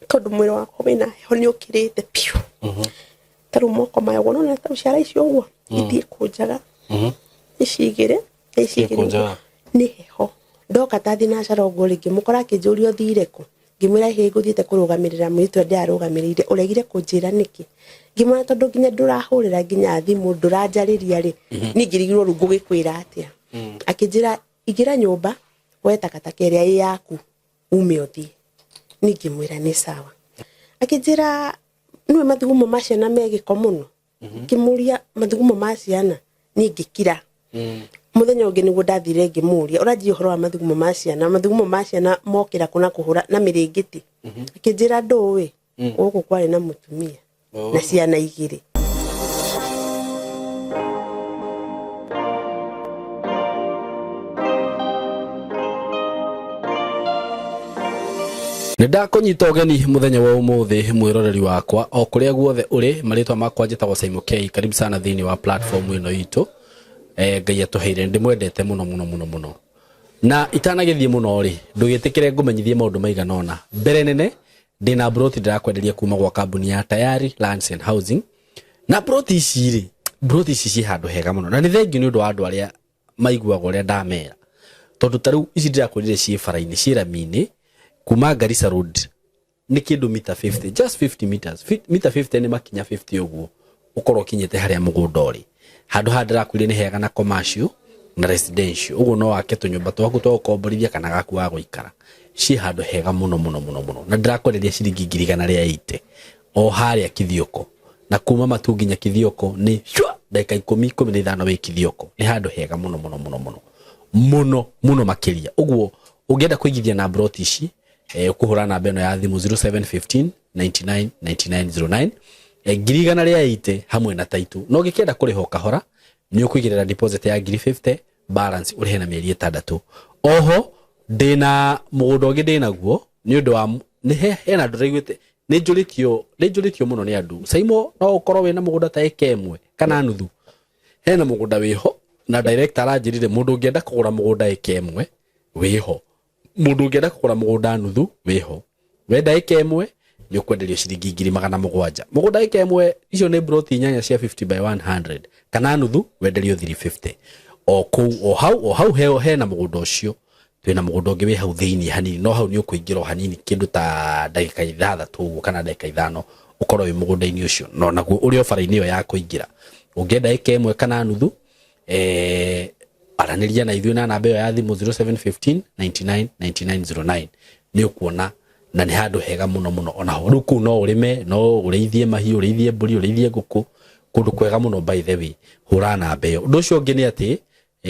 Tondũ mwĩrĩ wakwa wĩna heho nĩ ũkĩrĩte biũ. Ta rĩu moko maya ũguo nona ta rĩu ciara icio ũguo ithiĩ kũnjaga. Ici igĩrĩ na ici igĩrĩ Ikũnjaga? Nĩ heho. Ndoka ta thinacara ũguo rĩ, ngĩmũkora akĩnjũria ũthire kũ. Ngĩmwĩra hĩ ngũthiĩte kũrũgamĩrĩra mũirĩtu ũrĩa ndĩrarũgamĩrĩire, ũregire kũnjĩra nĩkĩ? Ngĩmwĩra tondũ nginya ndũrahũrĩra nginya thimũ, ndũranjarĩria rĩ, niĩ ngĩrigirwo rĩu ngũgĩkwĩra atĩa. Akĩnjĩra ingĩra nyũmba woe takataka ĩrĩa ĩ yaku ume ũthiĩ. Niĩ ngĩmwĩra nĩ sawa. Akĩnjĩra nĩũĩ mathugumo ma ciana me gĩko mũno. Ngĩmũria mathugumo ma ciana, niĩ ngĩkira. Mũthenya ũngĩ nĩguo ndathire ngĩmũria, ũranjia ũhoro wa mathugumo ma ciana, mathugumo ma ciana mokĩra kũ na kũhũra na mĩrĩngĩti. Akĩnjĩra ndũĩ, gũkũ kwarĩ na mũtumia na ciana igĩrĩ. Nĩ ndakũnyita ũgeni mũthenya wa ũmũthĩ mwĩroreri wakwa o kũrĩa guothe ũrĩ. Marĩtwa makwa njĩtagwo Simon K. Karibu sana thĩinĩ wa platform ĩno itũ. Ngai atũheire, ndĩmwendete mũno mũno mũno mũno. Na itanagĩthiĩ mũno rĩ, ndũgĩtĩkĩre ngũmenyithie maũndũ maigana ũna. Mbere nene ndĩna mburoti ndĩrakwenderia kuma gwa kambuni ya Tayari Lands and Housing. Na mburoti ici rĩ, mburoti ici ciĩ handũ hega mũno, na nĩ thengiũ nĩ ũndũ wa andũ arĩa maiguaga ũrĩa ndamera, tondũ ta rĩu ici ndĩrakwĩrire ciĩ bara-inĩ, ciĩ rami-inĩ kuma Garissa Road nĩ kĩndũ mita 50, just 50 meters. Mita 50 nĩ makinya 50 ũguo ũkorwo ũkinyĩte harĩa mũgũnda ũrĩ. Handũ haha ndĩrakwĩrire nĩ hega na commercial na residential, ũguo no wake tũnyũmba twaku twa gũkomborithia kana gaku ga gũikara. Ciĩ handũ hega mũno mũno mũno mũno, na ndĩrakwenderia ciringi ngiri igana rĩa 80 o harĩa Kithioko, na kuma Matu nginya Kithioko nĩ shwa ndagĩka ikũmi, ikũmi na ithano wĩ Kithioko. Nĩ handũ hega mũno mũno mũno mũno mũno mũno makĩria. Ũguo ũngĩenda kũigithia na mburoti ici, ũkũhũra namba ĩno ya thimũ 0715 99 99 09, ngiri igana rĩa 80 hamwe na taitũ. Na ũngĩkĩenda kũrĩha o kahora nĩ ũkũigĩrĩra deposit ya ngiri 50, balance ũrĩhe na mĩeri ĩtandatũ. Oho ndĩna mũgũnda ũngĩ ndĩnaguo nĩ ũndũ wa nĩ hena andũ ndĩraiguĩte nĩ njũrĩtio mũno nĩ andũ, Saimo no ũkorwo wĩna mũgũnda ta ĩka ĩmwe kana nuthu. Hena mũgũnda wĩho na director aranjĩrire mũndũ ũngĩenda kũgũra mũgũnda ĩka ĩmwe wĩho, mũndũ ũngĩenda kũgũra mũgũnda nuthu wĩho. Wenda ĩka ĩmwe nĩ ũkwenderio ciringi ngiri magana mũgwanja. Mũgũnda ĩka ĩmwe icio nĩ mburoti inyanya cia 50 by 100, kana nuthu wenderio 350. O kũu o hau o hau hena mũgũnda ũcio. Twĩna mũgũnda ũngĩ wĩ hau thĩinĩ hanini, no hau nĩ ũkũingĩra o hanini kĩndũ ta ndagĩka ithathatũ ũguo kana ndagĩka ithano ũkorwo wĩ mũgũnda-inĩ ũcio, no naguo ũrĩ o bara-inĩ ĩyo ya kũingĩra. Ũngĩenda ĩka ĩmwe kana nuthu, aranĩria na ithuĩ na namba ĩyo ya thimũ 0715 99 99 09, nĩ ũkuona na nĩ handũ hega mũno mũno. Onaho rĩu kũu no ũrĩme, no ũrĩithie mahiũ, ũrĩithie mbũri, ũrĩithie ngũkũ, kũndũ kwega mũno. By the way, hũra namba ĩyo. Ũndũ ũcio ũngĩ nĩ atĩ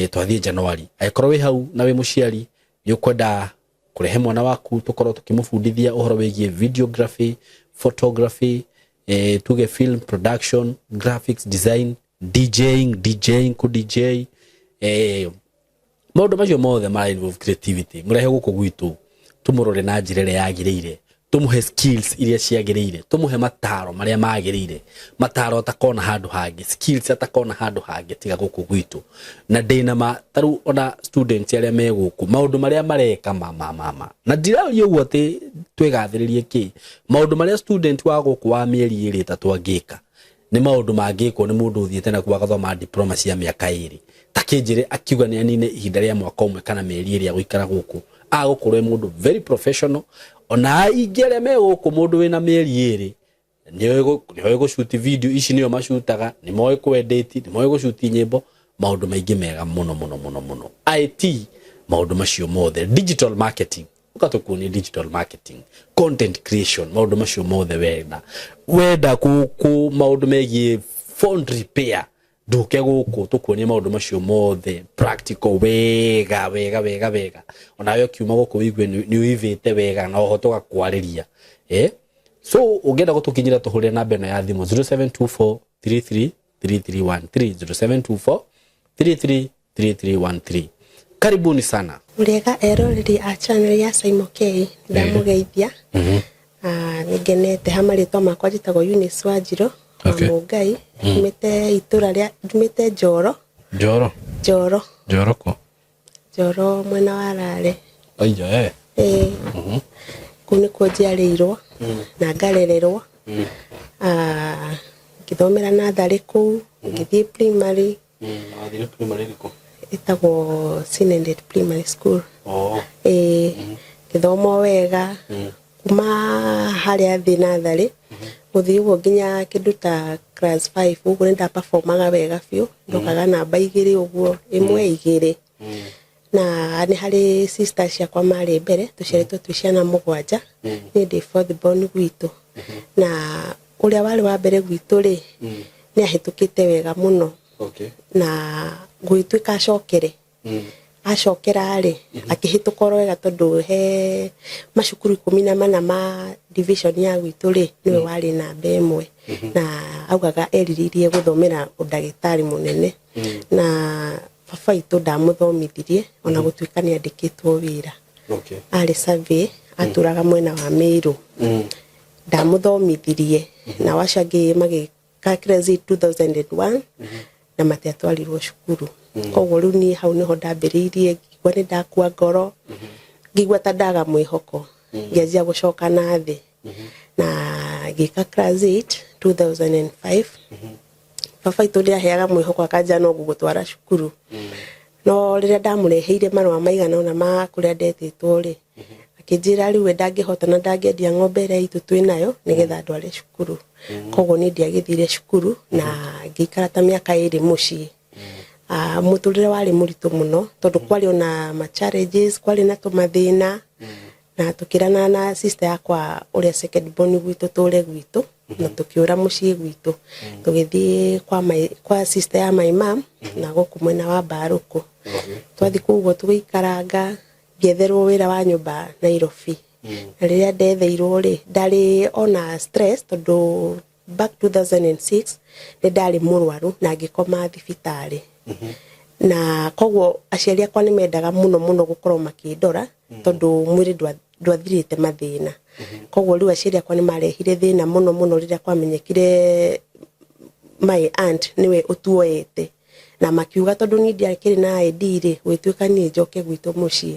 twathiĩ January, angĩkorwo wĩ hau na wĩ mũciari nĩ ũkwenda kũrehe mwana waku tũkorwo tũkĩmũbundithia ũhoro wĩgiĩ videography, photography, tuge film production, graphics design, DJing, DJing, ku DJ, maũndũ macio mothe mara involve creativity, mũrehe gũkũ gwitũ tũmũrore na njĩra ĩrĩa yagĩrĩire, tũmũhe skills iria ciagĩrĩire, tũmũhe mataro marĩa magĩrĩire, mataro atakona handũ hangĩ, skills atakona handũ hangĩ tiga gũkũ gwitũ. Na ndĩna ma tarĩu ona students arĩa me gũkũ, maũndũ marĩa mareka ma ma ma ma, na ndiraria ũguo atĩ twĩgathĩrĩrie kĩ, maũndũ marĩa student wa gũkũ wa mĩeri ĩrĩ ĩtatũ angĩka nĩ maũndũ mangĩkwo nĩ mũndũ ũthiĩte na agathoma diploma cia mĩaka ĩrĩ. Ta kĩnjĩre akiuga nĩ anine ihinda rĩa mwaka ũmwe kana mĩeri ĩrĩ agũikara gũkũ, agũkorwo e mũndũ very professional. Ona aingĩ arĩa me gũkũ, mũndũ wĩna mĩeri ĩrĩ nĩoĩ gũcuti video ici, nĩo macutaga, nĩ moĩ kwendeti, nĩ moĩ gũcuti nyĩmbo, maũndũ maingĩ mega mũno mũno mũno mũno, IT, maũndũ macio mothe, digital marketing, ũgatũkuonia digital marketing, content creation, maũndũ macio mothe. Wenda kũ maũndũ megiĩ phone repair, ndũke gũkũ tũkuonie maũndũ macio mothe practical wega wega wega wega. Onawe ũkiuma gũkũ wĩigue nĩ ũivĩte wega, na oho tũgakwarĩria. So ũngĩenda gũtũkinyĩra, tũhũrĩre namba ĩno ya thimũ 0724 33 3313, 0724 33 3313. Karibuni sana. Mũrĩega eroreri a channel ya Saimo K, ndamũgeithia. Nĩ ngenete. Ha marĩtwa makwa njĩtagwo Eunice Wanjirũ wa Mũngai, njumĩte itũra rĩa, njumĩte Njoro. Njoro? Njoro. Njoro kũ? Njoro mwena wa Rare. Aija. Ĩĩ. Kũu nĩkuo njiarĩirwo na ngarererwo. Ngĩthomera natharĩ kũu, ngĩthiĩ primary. Wathire primary ĩrĩkũ? Ĩtagwo Sinendet Primary School. Oh. Ĩĩ, ngĩthoma o wega kuma harĩa thĩ natharĩ gũthiĩ ũguo nginya kĩndũ ta class 5 ũguo, nĩ ndaperformaga wega biũ, ndokaga namba 2 ũguo, 1 2. Na nĩ harĩ sister ciakwa marĩ mbere, tũciarĩtwo twĩ ciana 7, niĩ ndĩ fourth born gwitũ. Na ũrĩa warĩ wa mbere gwitũ rĩ, nĩ ahĩtũkĩte wega mũno. Okay. Na gũgĩtuĩka acokere, acokera rĩ, akĩhĩtũka oro wega, tondũ he macukuru 14 ma division ya gwitũ rĩ, nĩwe warĩ namba 1. Na augaga erirĩirie gũthomera ũndagĩtarĩ mũnene. Na baba witũ ndamũthomithirie, ona gũtuĩka nĩ andĩkĩtwo wĩra. Okay. Arĩ survey, atũraga mwena wa Meru. Ndamũthomithirie, na acio angĩ magĩka class 2001 na matiatwarirwo cukuru. Koguo rĩu niĩ hau nĩho ndambĩrĩirie, ngĩigua nĩ ndakua ngoro, ngĩigua ta ndaga mwĩhoko, ngĩanjia gũcoka na thĩ. Na ngĩka class 8 2005. Baba witũ nĩ aheaga mwĩhoko, akanjĩra no ngũgũtwara cukuru. No rĩrĩa ndamũreheire marũa maigana ũna ma kũrĩa ndetĩtwo rĩ, akĩnjĩra rĩu we ndangĩhota na ndangĩendia ng'ombe ĩrĩa itũ twĩnayo nĩgetha ndware cukuru. Koguo niĩ ndiagĩthire cukuru na ngĩikara ta mĩaka 2 mũciĩ. Mũtũrĩre warĩ mũritũ mũno, tondũ kwarĩ ona ma challenges, kwarĩ na tũmathĩna. Na tũkĩrana na sister yakwa ũrĩa second born gwitũ tũre gwitũ, na tũkĩũra mũciĩ gwitũ, tũgĩthiĩ kwa sister ya my mom na gũkũ mwena wa Mbarũkũ. Twathiĩ kũu ũguo tũgĩikaranga, ngĩetherwo wĩra wa nyũmba Nairobi. Na rĩrĩa ndetheirwo rĩ, ndarĩ ona stress, tondũ back 2006 nĩ ndarĩ mũrwaru na ngĩkoma thibitarĩ. Na koguo aciari akwa nĩ mendaga mũno mũno gũkorwo makĩndora, tondũ mwĩrĩ ndwathirĩte mathĩna. Koguo rĩu aciari akwa nĩ marehire thĩna mũno mũno rĩrĩa kwamenyekire my aunt nĩwe ũtuoete. Na makiuga tondũ niĩ ndiakĩrĩ na ID rĩ, gwĩtuĩka niĩ njoke gwitũ mũciĩ.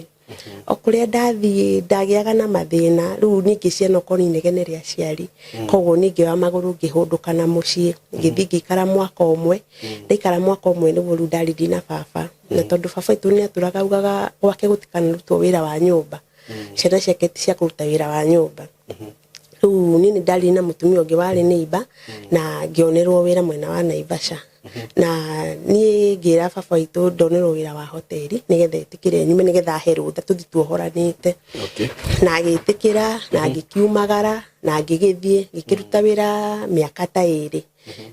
O kũrĩa ndathiĩ ndagĩaga na mathĩna, rĩu ningĩ ciana okorwo nĩ inegene rĩa aciari. Koguo niĩ ngĩoya magũrũ ngĩhũndũka na mũciĩ, ngĩthiĩ ngĩikara mwaka ũmwe. Ndaikara mwaka ũmwe nĩguo rĩu ndaririe na baba. Na tondũ baba witũ nĩ atũraga augaga gwake gũtikanarutwo wĩra wa nyũmba, ciana ciake ti cia kũruta wĩra wa nyũmba. Rĩu niĩ nĩ ndaririe na mũtumia ũngĩ warĩ neighbor, na ngĩonerwo wĩra mwena wa Naivasha. Na niĩ ngĩra baba witũ ndonerwo wĩra wa hoteli nĩgetha etĩkĩre nyume, nĩgetha ahe rũtha tũthiĩ tuohoranĩte. Okay. Na agĩtĩkĩra, na ngĩkiumagara na ngĩgĩthiĩ ngĩkĩruta wĩra mĩaka ta 2.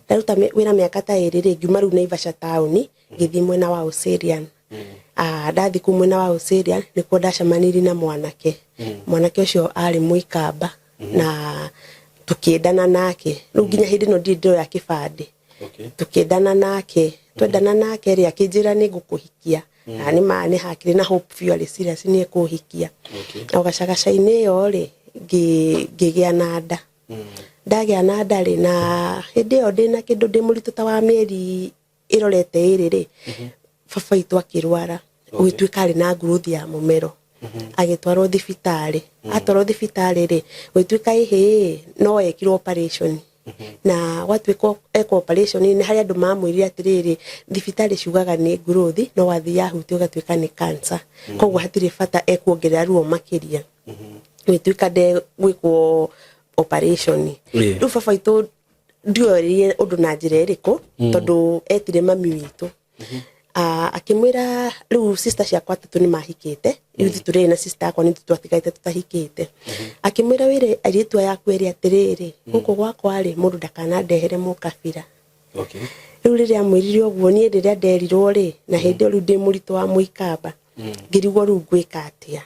Ndaruta wĩra mĩaka ta 2 rĩ, ngiuma rĩu Naivasha taũni ngĩthiĩ mwena wa Oserian. Ndathiĩ kũu mwena wa Oserian nĩkuo ndacemanirie na mwanake. Mwanake ũcio arĩ Mũikamba na tũkĩendana nake. Rĩu nginya hĩndĩ ĩno ndirĩ ndĩroya kĩbandĩ. Okay. Tũkĩendana nake, twendana nake rĩ, akĩnjĩra nĩ ngũkũhikia. Na nĩ ma nĩ hakĩrĩ na hope biũ arĩ serious nĩ ekũhikia. Okay. O gacagaca-inĩ ĩyo rĩ, ngĩgĩa na nda. Ndagĩa na nda rĩ, na hĩndĩ ĩyo ndĩna kĩndũ ndĩ mũritũ ta wa mĩeri ĩrorete 2 rĩ, baba witũ akĩrwara. Gũgĩtuĩka arĩ na nguruthi ya mũmero. Agĩtwarwo thibitarĩ. Atwarwo thibitarĩ rĩ, gũgĩtuĩka ĩhĩ no ekirwo operation. Na gwatuĩka ekwo operation, nĩ harĩ andũ mamwĩrire atĩrĩrĩ, thibitarĩ ciugaga nĩ nguruthi, no wathiĩ yahutio ĩgatuĩka nĩ cancer. Koguo hatirĩ bata ekuongerera ruo makĩria. Gũgĩtuĩka ndegwĩkwo operation. Rĩu baba witũ ndioririe ũndũ na njĩra ĩrĩkũ, tondũ etire mami witũ. Akĩmwĩra rĩu sister ciakwa atatũ nĩ mahikĩte, rĩu ithuĩ tũrĩ na sister yakwa nĩ twatigarĩte tũtahikĩte. Akĩmwĩra wĩre airĩtu aya aku erĩ atĩrĩrĩ, gũkũ gwakwa rĩ, mũndũ ndakanandehere mũkabira. Okay. Rĩu rĩrĩa amwĩrire ũguo, niĩ rĩrĩa nderirwo rĩ, na hĩndĩ ĩyo rĩu ndĩ mũritũ wa Mũikamba, ngĩrigwo rĩu ngwĩka atĩa.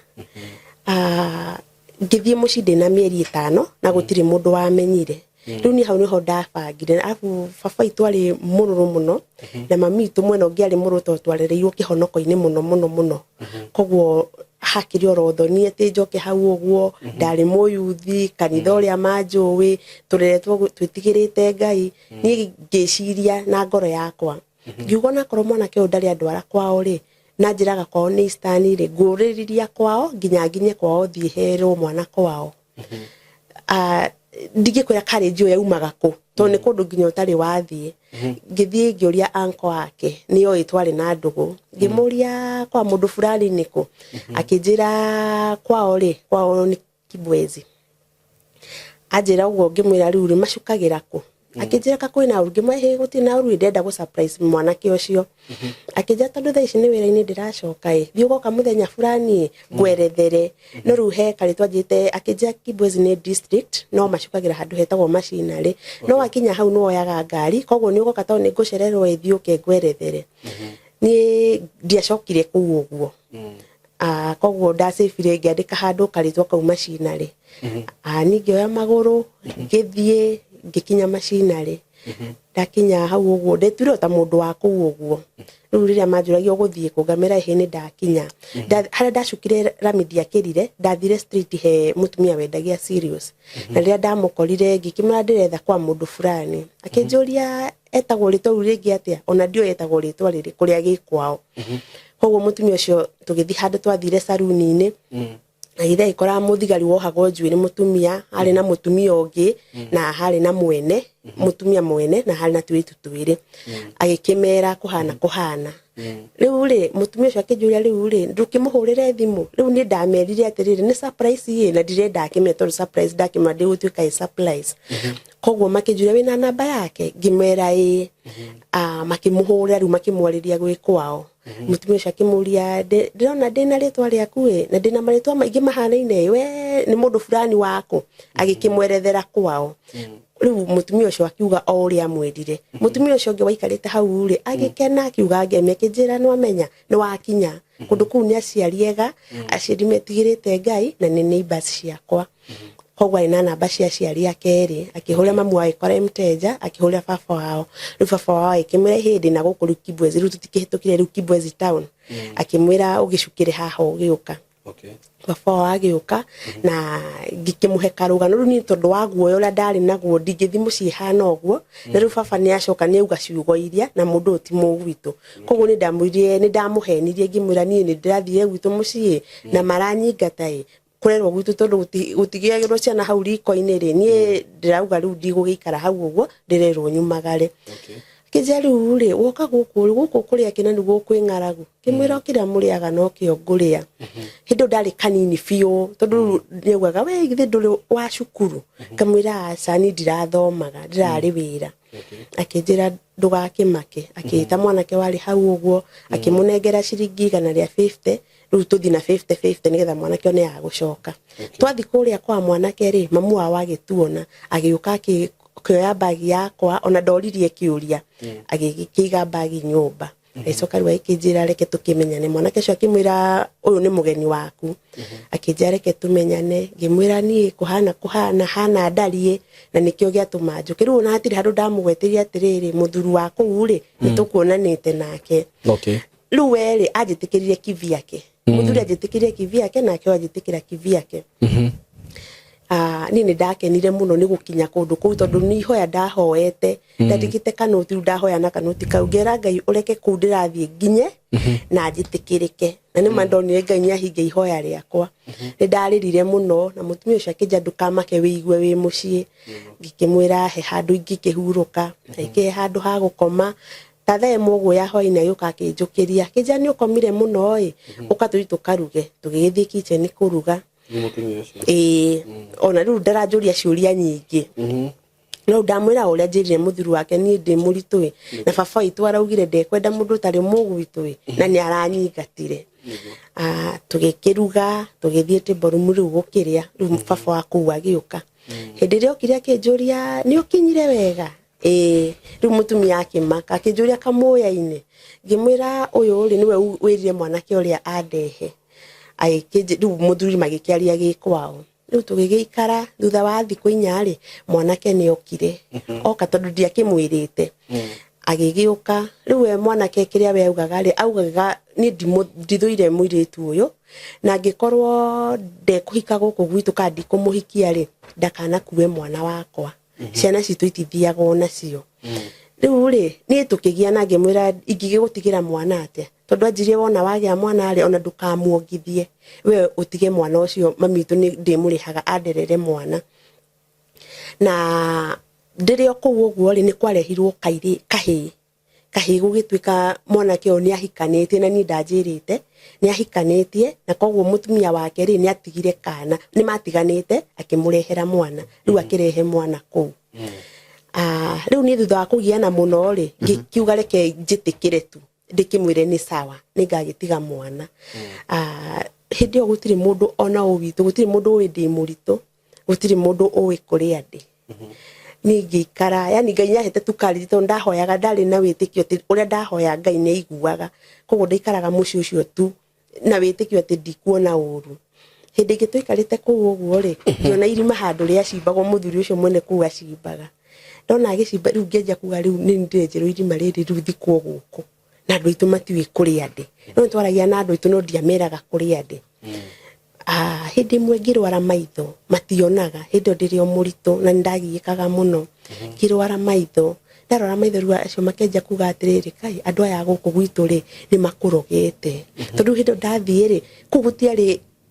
Ngĩthiĩ mũciĩ ndĩna mĩeri 5 na gũtirĩ mũndũ wamenyire. Rĩu niĩ hau nĩho ndabangire. Arabu baba witũ arĩ mũrũrũ mũno, na mami witũ mwena ũngĩ arĩ mũrũrũ tondũ twarereirwo kĩhonoko-inĩ mũno mũno mũno. Koguo hakĩrĩ oro thoni atĩ njoke hau ũguo, ndarĩ mũyuthi, kanitha ũrĩa manjũĩ, tũreretwo twĩtigĩrĩte Ngai. Niĩ ngĩciria na ngoro yakwa, ngiuga onakorwo mwanake ũyũ ndarĩ andwara kwao rĩ, na njĩraga kwao nĩ Eastern rĩ, ngũrĩrĩria kwao nginya nginye kwao thiĩ herwo mwana kwao. Ndingĩkwĩra courage ĩyo yaumaga kũ, tondũ nĩ kũndũ nginya ũtarĩ wathiĩ. Ngĩthiĩ ngĩũria anko wake, nĩ oĩ twarĩ na ndũgũ, ngĩmũria kwa mũndũ fulani nĩkũ, akĩnjĩra kwao rĩ, kwao nĩ Kibwezi. Anjĩra ũguo, ngĩmwĩra rĩu rĩ macukagĩra kũ? Akĩnjĩra ka kwĩna ũru. Ngĩmwĩra hĩ, gũtirĩ na ũru, ndĩrenda gũ surprise mwanake ũcio. Akĩnjĩra tondũ thaa ici nĩ wĩra-inĩ ndĩracoka ĩ, thiĩ ũgoka mũthenya fulani ĩ ngwerethere. No rĩu he karĩtwa anjĩte, akĩnjĩra Kibwezi nĩ district, no macukagĩra handũ hetagwo macinarĩ, no wakinya hau nĩwoyaga ngari, koguo nĩ ũgoka tondũ nĩ ngũcererwo ĩ, thiĩ ũke ngwerethere. Niĩ ndiacokire kũu ũguo. Koguo ndacĩbire ngĩandĩka handũ karĩtwa kau macinarĩ. Niĩ ngĩoya magũrũ ngĩthiĩ ngĩkinya macinarĩ. Ndakinya hau ũguo ndetuire o ta mũndũ wa kũu ũguo. Rĩu rĩrĩa manjũragia ũgũthiĩ kũ, ngamera ĩhĩ nĩ ndakinya. Harĩa ndacukire rami ndiakĩrire, ndathire street he mũtumia wendagia cereals. Na rĩrĩa ndamũkorire ngĩkĩmwĩra ndĩretha kwa mũndũ fulani, akĩnjũria etagwo rĩtwa rĩu rĩngĩ atĩa, ona ndiũĩ etagwo rĩtwa rĩrĩ kũrĩa gĩ kwao. Koguo mũtumia ũcio tũgĩthiĩ handũ twathire saruni-inĩ, agĩthiĩ agĩkora mũthigari wohagwo njuĩrĩ mũtumia, harĩ na mũtumia ũngĩ na harĩ na mwene mũtumia mwene na harĩ na tũirĩtu twĩrĩ. Agĩkĩmera kũhana kũhana. Rĩu rĩ mũtumia ũcio akĩnjũria rĩu rĩ ndũkĩmũhũrĩre thimũ. Rĩu niĩ ndamerire atĩrĩrĩ, nĩ surprise ĩ, na ndirenda akĩmenya tondũ surprise ndakĩmenya ndĩgũtuĩka ĩ surprise. Koguo makĩnjũria wĩna namba yake, ngĩmera ĩĩ. Makĩmũhũrĩra rĩu makĩmwarĩria gwĩ kwao. Mũtumia ũcio akĩmũria, ndĩrona ndĩna rĩtwa rĩaku ĩ, na ndĩna marĩtwa maingĩ mahanaine ĩ, we nĩ mũndũ fulani wakũ? Agĩkĩmwerethera kwao. Rĩu mũtumia ũcio akiuga o ũrĩa amwĩrire. Mũtumia ũcio ũngĩ waikarĩte hau rĩ agĩkena, akiuga ngemi, akĩnjĩra nĩwamenya nĩwakinya kũndũ kũu nĩ aciari ega, aciari metigĩrĩte Ngai na nĩ neighbors ciakwa. Koguo arĩ na namba cia aciari ake erĩ, akĩhũrĩra mamu wao agĩkora mteja, akĩhũrĩra baba wao. Rĩu baba wao agĩkĩmwĩra hĩndĩ na gũkũ rĩu Kibwezi, rĩu tũtikĩhĩtũkire rĩu Kibwezi town, akĩmwĩra ũgĩcukĩre haha ũgĩũka. Baba wao agĩũka na ngĩkĩmũhe karũgano. Rĩu niĩ tondũ wa guoya ũrĩa ndarĩ naguo ndingĩthiĩ mũciĩ hana ũguo, na rĩu baba nĩ acoka nĩ auga ciugo iria na mũndũ ũyũ ti mũgwitũ. Koguo nĩ ndamwĩrire, nĩ ndamũhenirie ngĩmwĩra niĩ nĩ ndĩrathire gwitũ mũciĩ na maranyingata ĩ, kũrerwo gwitũ tondũ gũtigĩagĩrwo ciana hau riko-inĩ rĩ, niĩ ndĩrauga rĩu ndigũgĩikara hau ũguo ndĩrerwo nyumagare. Akĩnjĩra rĩu rĩ woka gũkũ rĩ, gũkũ kũrĩa kĩna nĩguo kwĩ ng'aragu. Ngĩmwĩra o kĩrĩa mũrĩaga nokĩo ngũrĩa. Hĩndĩ ĩyo ndarĩ kanini biũ tondũ rĩu nĩaugaga we githĩ ndũrĩ wa cukuru? Ngamwĩra aca niĩ ndirathomaga, ndĩrarĩ wĩra. Akĩnjĩra ndũgakĩmake, akĩĩta mwanake warĩ hau ũguo akĩmũnengera ciringi 150, rĩu tũthiĩ na 50-50 nĩgetha mwanake one ya gũcoka. Twathiĩ kũrĩa kwa mwanake rĩ, mamu wao agĩtuona agĩũka akĩoya mbagi yakwa, ona ndoririe kĩũria, agĩkĩiga mbagi nyũmba. Agĩcoka rĩu agĩkĩnjĩra reke tũkĩmenyane. Mwanake ũcio akĩmwĩra ũyũ nĩ mũgeni waku, akĩnjĩra reke tũmenyane. Ngĩmwĩra niĩ kũhana kũhana hana ndariĩ na nĩkĩo gĩatũma njũke. Rĩu ona hatirĩ handũ ndamũgweteire atĩrĩrĩ, mũthuri wa kũu rĩ nĩ tũkuonanĩte nake. Rĩu we rĩ anjĩtĩkĩrire kivyake, mũthuri anjĩtĩkĩrire kivyake nake ũyũ anjĩtĩkĩra kivyake. Niĩ nĩ ndakenire mũno nĩ gũkinya kũndũ kũu tondũ nĩ ihoya ndahoete, ndandĩkĩte kanoti, rĩu ndahoya na kanoti kau ngera Ngai ũreke kũu ndĩrathiĩ nginye na njĩtĩkĩrĩke, na nĩma ndonire Ngai nĩ ahingia ihoya rĩakwa. Nĩ ndarĩrire mũno na mũtumia ũcio akĩnjĩra ndũkamake wĩigue wĩ mũciĩ. Ngĩkĩmwĩra he handũ ingĩkĩhurũka, agĩkĩhe handũ ha gũkoma ta thaa 1 ũguo ya hwainĩ. Agĩũka akĩnjũkĩria akĩnjĩra nĩ ũkomire mũno ĩ, ũka tũthiĩ tũkaruge. Tũgĩgĩthiĩ kitchen kũruga. Ĩĩ, ona rĩu ndaranjũria ciũria nyingĩ, no ndamwĩra ũrĩa njĩrire mũthuri wake niĩ ndĩ mũritũ ĩ, na baba witũ araugire ndekwenda mũndũ ũtarĩ mũgwitũ ĩ, na nĩ aranyingatire. Tũgĩkĩruga, tũgĩthiĩ table room rĩu gũkĩrĩa. Rĩu baba wa kũu agĩũka. Hĩndĩ ĩrĩa okire akĩnjũria nĩ ũkinyire wega? Ĩĩ. Rĩu mũtumia akĩmaka akĩnjũria kamũya-inĩ, ngĩmwĩra ũyũ rĩ nĩwe wĩrire mwanake ũrĩa andehe. Rĩu mũthuri magĩkĩaria gĩ kwao. Rĩu tũgĩgĩikara, thutha wa thikũ 4 rĩ, mwanake nĩ okire. Oka tondũ ndiakĩmwĩrĩte, agĩgĩũka. Rĩu we mwanake kĩrĩa we augaga rĩ, augaga niĩ ndithũire mũirĩtu ũyũ, na angĩkorwo ndekũhika gũkũ gwitũ kana ndikũmũhikia rĩ, ndakanakue mwana wakwa, ciana citũ itithiaga onacio. Rĩu rĩ niĩ tũkĩgĩa na ngĩmwĩra ingĩgĩgũtigĩra mwana atĩa? Tondu anjirie wona wagĩa mwana rĩ, ona ndũkamuongithie, we ũtige mwana ũcio, mami witũ nĩ ndĩmũrĩhaga anderere mwana. Na ndĩrĩ o kũu ũguo rĩ, nĩ kwarehirwo kairĩ kahĩĩ, kahĩĩ gũgĩtuĩka mwanake ũyũ nĩ ahikanĩtie, na niĩ ndanjĩrĩte nĩ ahikanĩtie, na koguo mũtumia wake rĩ, nĩ atigire kana, nĩ matiganĩte, akĩmũrehera mwana, rĩu akĩrehe mwana kũu. Rĩu niĩ thutha wa kũgiana mũno rĩ, ngĩkiuga reke njĩtĩkĩre tu, ndĩkĩmwĩre nĩ sawa, nĩ ngagĩtiga mwana. Hĩndĩ ĩyo gũtirĩ mũndũ ona ũ witũ, gũtirĩ mũndũ ũĩ ndĩ mũritũ, gũtirĩ mũndũ ũĩ kũrĩa ndĩ. Niĩ ngĩikara, yani Ngai nĩahete tu courage, tondũ ndahoyaga, ndarĩ na wĩtĩkio atĩ ũrĩa ndahoya Ngai nĩ aiguaga. Koguo ndaikaraga mũciĩ ũcio tu na wĩtĩkio atĩ ndikuona ũru. Hĩndĩ ĩngĩ twaikarĩte kũu ũguo rĩ, ngĩona irima handũ rĩacimbagwo, mũthuri ũcio mwene kũu acimbaga. Ndona agĩcimba, rĩu ngĩanjia kuga rĩu nĩ ndĩrenjerwo irima rĩrĩ rĩu thikwo gũkũ, na andũ aitũ matiũĩ kũrĩa ndĩ. No nĩtwaragia na andũ aitũ no ndiameraga kũrĩa ndĩ. Hĩndĩ ĩmwe ngĩrwara maitho, mationaga, hĩndĩ ĩyo ndĩrĩ o mũritũ na nĩndagiĩkaga mũno. Ngĩrwara maitho, ndarwara maitho rĩu acio makĩanjia kuga atĩrĩrĩ, kai andũ aya a gũkũ gwitũ rĩ, nĩ makũrogete. Tondũ hĩndĩ ĩyo ndathiĩ rĩ, kũu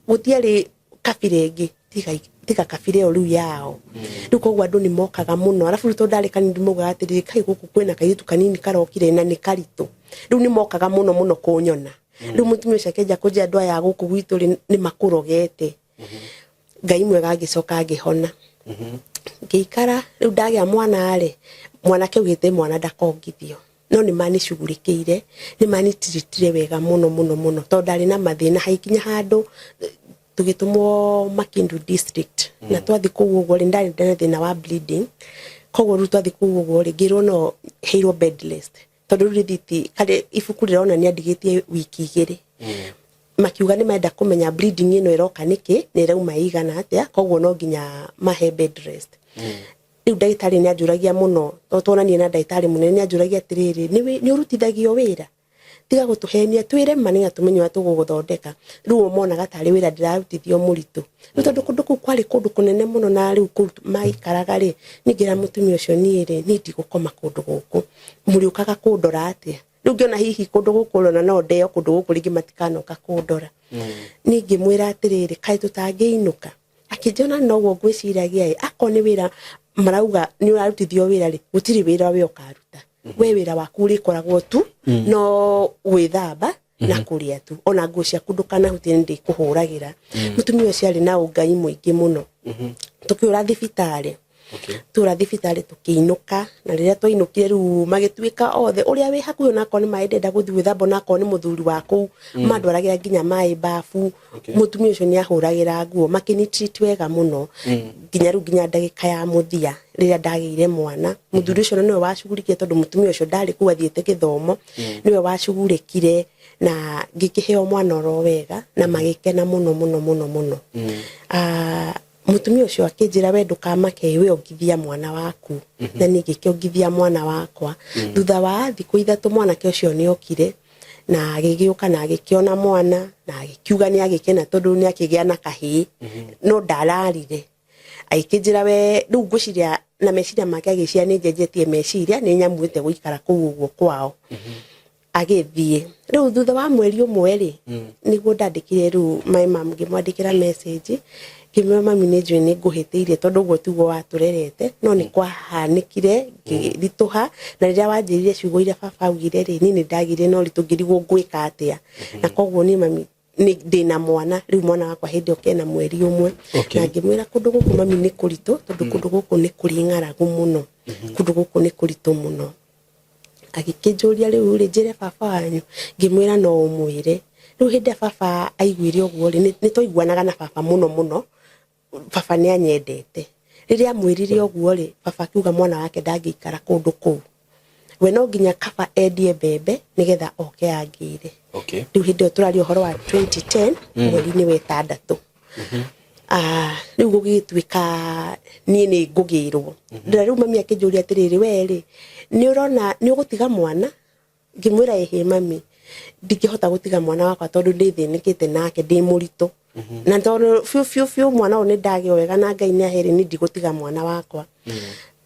gũtiarĩ kabira ĩngĩ tiga kabira ĩyo rĩu yao. Rĩu koguo andũ nĩ mokaga mũno, arabu rĩu tondũ ndarĩ kanini maugaga atĩrĩrĩ, kai gũkũ kwĩna kairĩtu kanini karokire na nĩ karitũ. Rĩu nĩ mokaga mũno mũno kũnyona. Rĩu mũtumia ũcio akĩanjia kũnjĩra andũ aya a gũkũ gwitũ rĩ, nĩ makũrogete. Ngai mwega agĩcoka ngĩhona. Ngĩikara, rĩu ndagĩa mwana rĩ, mwanake augĩte mwana ndakongithio. No nĩ manicugurĩkĩire, nĩ manitiritire wega mũno mũno mũno, tondũ ndarĩ na mathĩna, hagĩkinya handũ tũgĩtũmwo Makindu district. Na twathiĩ kũu ũguo rĩ, ndarĩ na thĩna wa bleeding. Koguo rĩu twathiĩ kũu ũguo rĩ, ngĩrwo no heirwo bed rest. Tondũ rĩu rĩthiti, karĩ ibuku rĩronania ndigĩtie wiki 2. Makiuga nĩ marenda kũmenya bleeding ĩno ĩroka nĩkĩ, na ĩrauma ĩigana atĩa, koguo no nginya mahe bed rest. Rĩu ndagĩtarĩ nĩ anjũragia mũno, tondũ tuonanie na ndagĩtarĩ mũnene, nĩ anjũragia atĩrĩrĩ, nĩ ũrutithagio wĩra? Tiga gũtũhenia, twĩre ma nĩgetha tũmenye ũrĩa tũgũgũthondeka. Rĩu o monaga tarĩ wĩra ndĩrarutithio mũritũ. Rĩu tondũ kũndũ kũu kwarĩ kũndũ kũnene mũno, na rĩu kũu maikaraga rĩ, niĩ ngĩra mũtumia ũcio, niĩ rĩ, niĩ ndigũkoma kũndũ gũkũ. Mũrĩũkaga kũndora atĩa? Rĩu ngĩona hihi kũndũ gũkũ ona no ndeo kũndũ gũkũ rĩngĩ matikanoka kũndora. Niĩ ngĩmwĩra atĩrĩrĩ, kaĩ tũtangĩinũka? Akĩnjona noguo ngwĩciragia ĩ, akorwo nĩ wĩra marauga nĩ ũrarutithio wĩra rĩ, gũtirĩ wĩra we ũkaruta. We wĩra waku ũrĩkoragwo tu no gwĩthamba na kũrĩa tu, ona nguo ciaku ndũkanahutie, nĩ ndĩkũhũragĩra. Mũtumia ũcio arĩ na ũngai mũingĩ mũno. Tũkĩũra thibitarĩ, tũra thibitarĩ tũkĩinũka, na rĩrĩa twainũkire rĩu magĩtuĩka othe ũrĩa wĩ hakuhĩ, onakorwo nĩ maĩ ndenda gũthiĩ gwĩthamba, onakorwo nĩ mũthuri wa kũu, mandwaragĩra nginya maĩ babu. Mũtumia ũcio nĩ ahũragĩra nguo, makĩni treat wega mũno nginya rĩu, nginya ndagĩka ya mũthia rĩrĩa ndagĩire mwana. Mũthuri ũcio nĩwe wacugurikire, tondũ mũtumia ũcio ndarĩ kũu, athiĩte gĩthomo, nĩwe wacugurĩkire na ngĩkĩheo mwana oro wega na magĩkena mũno mũno mũno mũno. Mũtumia ũcio akĩnjĩra, we ndũkamake, we ongithia mwana waku. Na niĩ ngĩkĩongithia mwana wakwa. Thutha wa thikũ 3 mwanake ũcio nĩ okire na agĩgĩũka na agĩkĩona mwana na agĩkiuga nĩ agĩkena tondũ nĩ akĩgĩa na kahĩĩ, no ndararire. Agĩkĩnjĩra we rĩu ngwĩciria na meciria make agĩciria nĩ njenjetie meciria, nĩ nyamuĩte gũikara kũu ũguo kwao. Agĩthiĩ. Rĩu thutha wa mweri ũmwe rĩ, nĩguo ndandĩkire rĩu my mom, ngĩmwandĩkĩra message, ngĩmwĩra, mami, nĩ njũĩ nĩ ngũhĩtĩirie, tondũ ũguo tiguo watũrerete, no nĩ kwahanĩkire ngĩritũha, na rĩrĩa wanjĩrire ciugo iria baba augire rĩ, niĩ nĩ ndagire na ũritũ, ngĩrigwo ngwĩka atĩa. Na koguo niĩ mami nĩ ndĩna mwana rĩu, mwana wakwa hĩndĩ ĩyo kena mweri 1. Na ngĩmwĩra kũndũ gũkũ mami nĩ kũritũ, tondũ kũndũ gũkũ nĩ kũrĩ ng'aragu mũno, kũndũ gũkũ nĩ kũritũ mũno. Agĩkĩnjũria rĩu rĩ, njĩre baba wanyu? Ngĩmwĩra no ũmwĩre. Rĩu hĩndĩ ĩrĩa baba aiguire ũguo rĩ, nĩ twaiguanaga na baba mũno mũno, baba nĩ anyendete. Rĩrĩa amwĩrire ũguo rĩ, baba akiuga mwana wake ndangĩikara kũndũ kũu, we no nginya kaba endie mbembe nĩgetha oke angĩre. Rĩu hĩndĩ ĩyo tũraria ũhoro wa 2010, mweri-inĩ wa 6. Rĩu gũgĩtuĩka niĩ nĩ ngũgĩrwo. Na rĩu mami akĩnjũria atĩrĩrĩ, we rĩ, nĩ ũrona nĩ ũgũtiga mwana? Ngĩmwĩra ĩhĩ mami, ndingĩhota gũtiga mwana wakwa, tondũ ndĩ thĩnĩkĩte nake ndĩ mũritũ, na tondũ biũ biũ biũ mwana ũyũ nĩ ndagĩa wega na Ngai nĩ ahere, niĩ ndigũtiga mwana wakwa.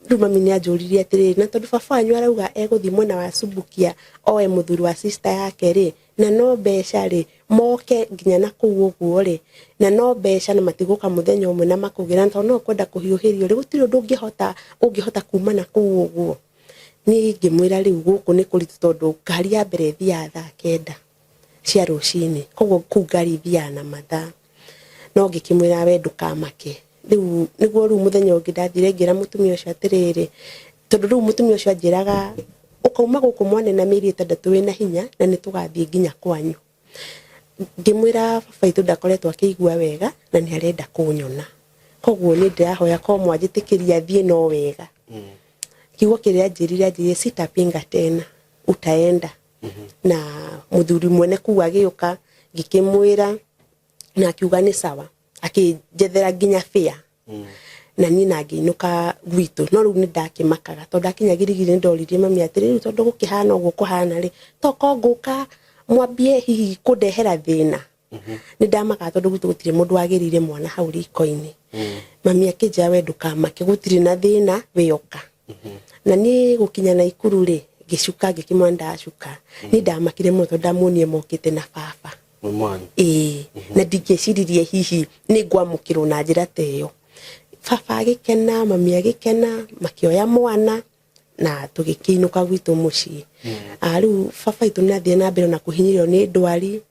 Rĩu mami nĩ anjũririe atĩrĩrĩ, na tondũ baba wanyu arauga egũthiĩ mwena wa Subukia oe mũthuri wa sister yake rĩ, na no mbeca rĩ, moke nginya na kũu ũguo rĩ, na no mbeca na matigũka mũthenya ũmwe na makũgĩra, na tondũ no ũkwenda kũhiũhĩrio rĩ, gũtirĩ ũndũ ũngĩhota kuma na kũu ũguo. Niĩ ngĩmwĩra rĩu gũkũ nĩ kũritũ tondũ ngari ya mbere ĩthiaga thaa 9 cia rũcinĩ, koguo kũu ngari ithiaga na mathaa. No ngĩkĩmwĩra we ndũkamake. Rĩu nĩguo rĩu mũthenya ũngĩ ndathire ngĩra mũtumia ũcio atĩrĩrĩ, tondũ rĩu mũtumia ũcio anjĩraga ũkauma gũkũ mwane na mĩeri 6 wĩna hinya na nĩ tũgathiĩ nginya kwanyu. Ngĩmwĩra baba witũ ndakoretwo akĩigua wega na nĩ arenda kũnyona, koguo niĩ ndĩrahoya korwo mwanjĩtĩkĩria thiĩ no wega. Kiugo kĩrĩa anjĩrire, anjĩrire sitapinga tena, utaenda. Na mũthuri mwene kũu agĩũka, ngĩkĩmwĩra na akiuga nĩ sawa, akĩnjethera nginya fare. Na niĩ na ngĩinũka gwitũ. No rĩu nĩ ndakĩmakaga tondũ ndakinya Girigiri nĩ ndoririe mami atĩrĩ, rĩu tondũ gũkĩhana ũguo kũhana rĩ, toko ngũka mwambie hihi kũndehera thĩna. Nĩ ndamakaga tondũ gwitũ gũtirĩ mũndũ wagĩrĩire mwana hau riko-inĩ. Mami akĩnjĩra we ndũkamake, gũtirĩ na thĩna, wĩoka. Na niĩ gũkinya Naikuru rĩ, ngĩcuka, ngĩkĩmwĩra ndacuka. Niĩ ndamakire mũno tondũ ndamuonire mokĩte na baba. Ĩĩ, na ndingĩeciririe hihi nĩ ngwamũkĩrwo na njĩra ta ĩyo. Baba agĩkena, mami agĩkena, makĩoya mwana na tũgĩkĩinũka gwitũ mũciĩ. Rĩu baba witũ nĩ athire na mbere ona kũhinyĩrĩrio nĩ ndwari,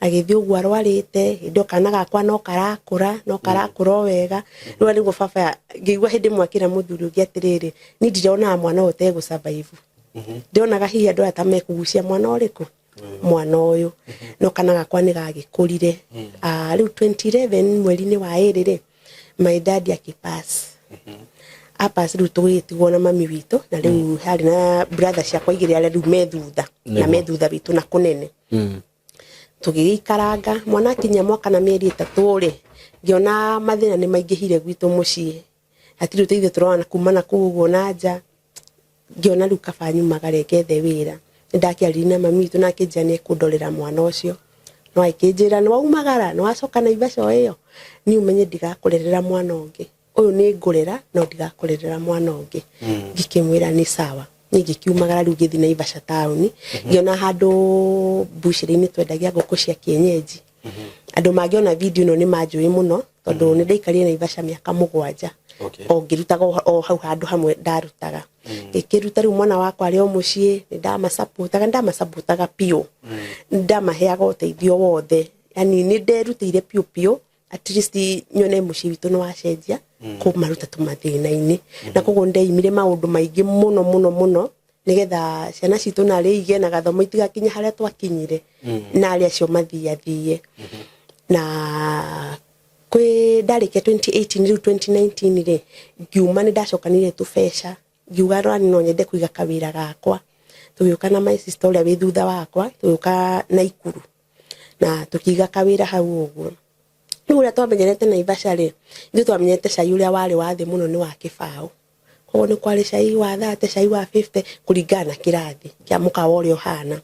agĩthiĩ ũguo arwarĩte, hĩndĩ ĩyo kana gakwa no karakũra, no karakũra o wega. Rĩu nĩguo baba ngĩigua hĩndĩ ĩmwe akĩra mũthuri ũngĩ atĩrĩrĩ, niĩ ndironaga mwana ũyũ ta egũ survive. Ndionaga hihi andũ aya ta mekũgucia mwana ũrĩkũ? Mwana ũyũ. No kana gakwa nĩ gagĩkũrire. Rĩu 2011 mweri-inĩ wa 2 rĩ, my dad akĩpass. Apass rĩu tũgĩtigwo na mami witũ, na rĩu harĩ na brother ciakwa igĩrĩ arĩa rĩu me thutha, na me thutha witũ na kũnene. Tũgĩgĩikaranga, mwana akinyia mwaka na mĩeri 3 rĩ, ngĩona mathĩna nĩ maingĩhire gwitũ mũciĩ. Hatirĩ ũteithio tũrona kuma na kũu ũguo na nja. Ngĩona rĩu kaba nyumagare ngethe wĩra. Nĩ ndakĩaririe na mami witũ na akĩnjĩra nĩ ekũndorera mwana ũcio. No akĩnjĩra nĩ waumagara, nĩ wacoka Naivasha o ĩyo, niĩ ũmenye ndigakũrerera mwana ũngĩ. Ũyũ nĩ ngũrera no ndigakũrerera mwana ũngĩ. Ngĩkĩmwĩra nĩ sawa. Niĩ ngĩkiumagara rĩu ngĩthiĩ Naivasha taũni, ngĩona handũ mbucĩrĩ-inĩ twendagia ngũkũ cia kienyeji. Andũ mangĩona video ĩno nĩ manjũĩ mũno tondũ nĩ ndaikarire Naivasha mĩaka 7. O ngĩrutaga o hau handũ hamwe ndarutaga. Ngĩkĩruta rĩu mwana wakwa arĩ o mũciĩ, nĩ ndamacapũtaga, nĩ ndamacapũtaga biũ. Nĩ ndamaheaga ũteithio wothe. Yani nĩ nderutĩire biũ biũ, at least nyone mũciĩ witũ nĩ wacenjia, kũmaruta tũmathĩna-inĩ. Na koguo nĩ ndeimire maũndũ maingĩ mũno mũno mũno, nĩgetha ciana citũ narĩ igĩe na gathomo itigakinye harĩa twakinyire, na arĩa acio mathiathie. Na kwĩ ndarĩkia 2018 rĩu 2019 rĩ, ngiuma nĩ ndacokanire tũbeca, ngiuga rani no nyende kũiga kawĩra gakwa. Tũgĩũka na my sister ũrĩa wĩ thutha wakwa, tũgĩũka Naikuru na tũkĩiga kawĩra hau ũguo. Rĩu ũrĩa twamenyerete Naivasha rĩ, ithuĩ twamenyerete cai ũrĩa warĩ wa thĩ mũno nĩ wa kĩbaũ. Koguo nĩ kwarĩ cai wa 30, cai wa 50, kũringana na kĩrathi kĩa mũkawa ũrĩa ũhana.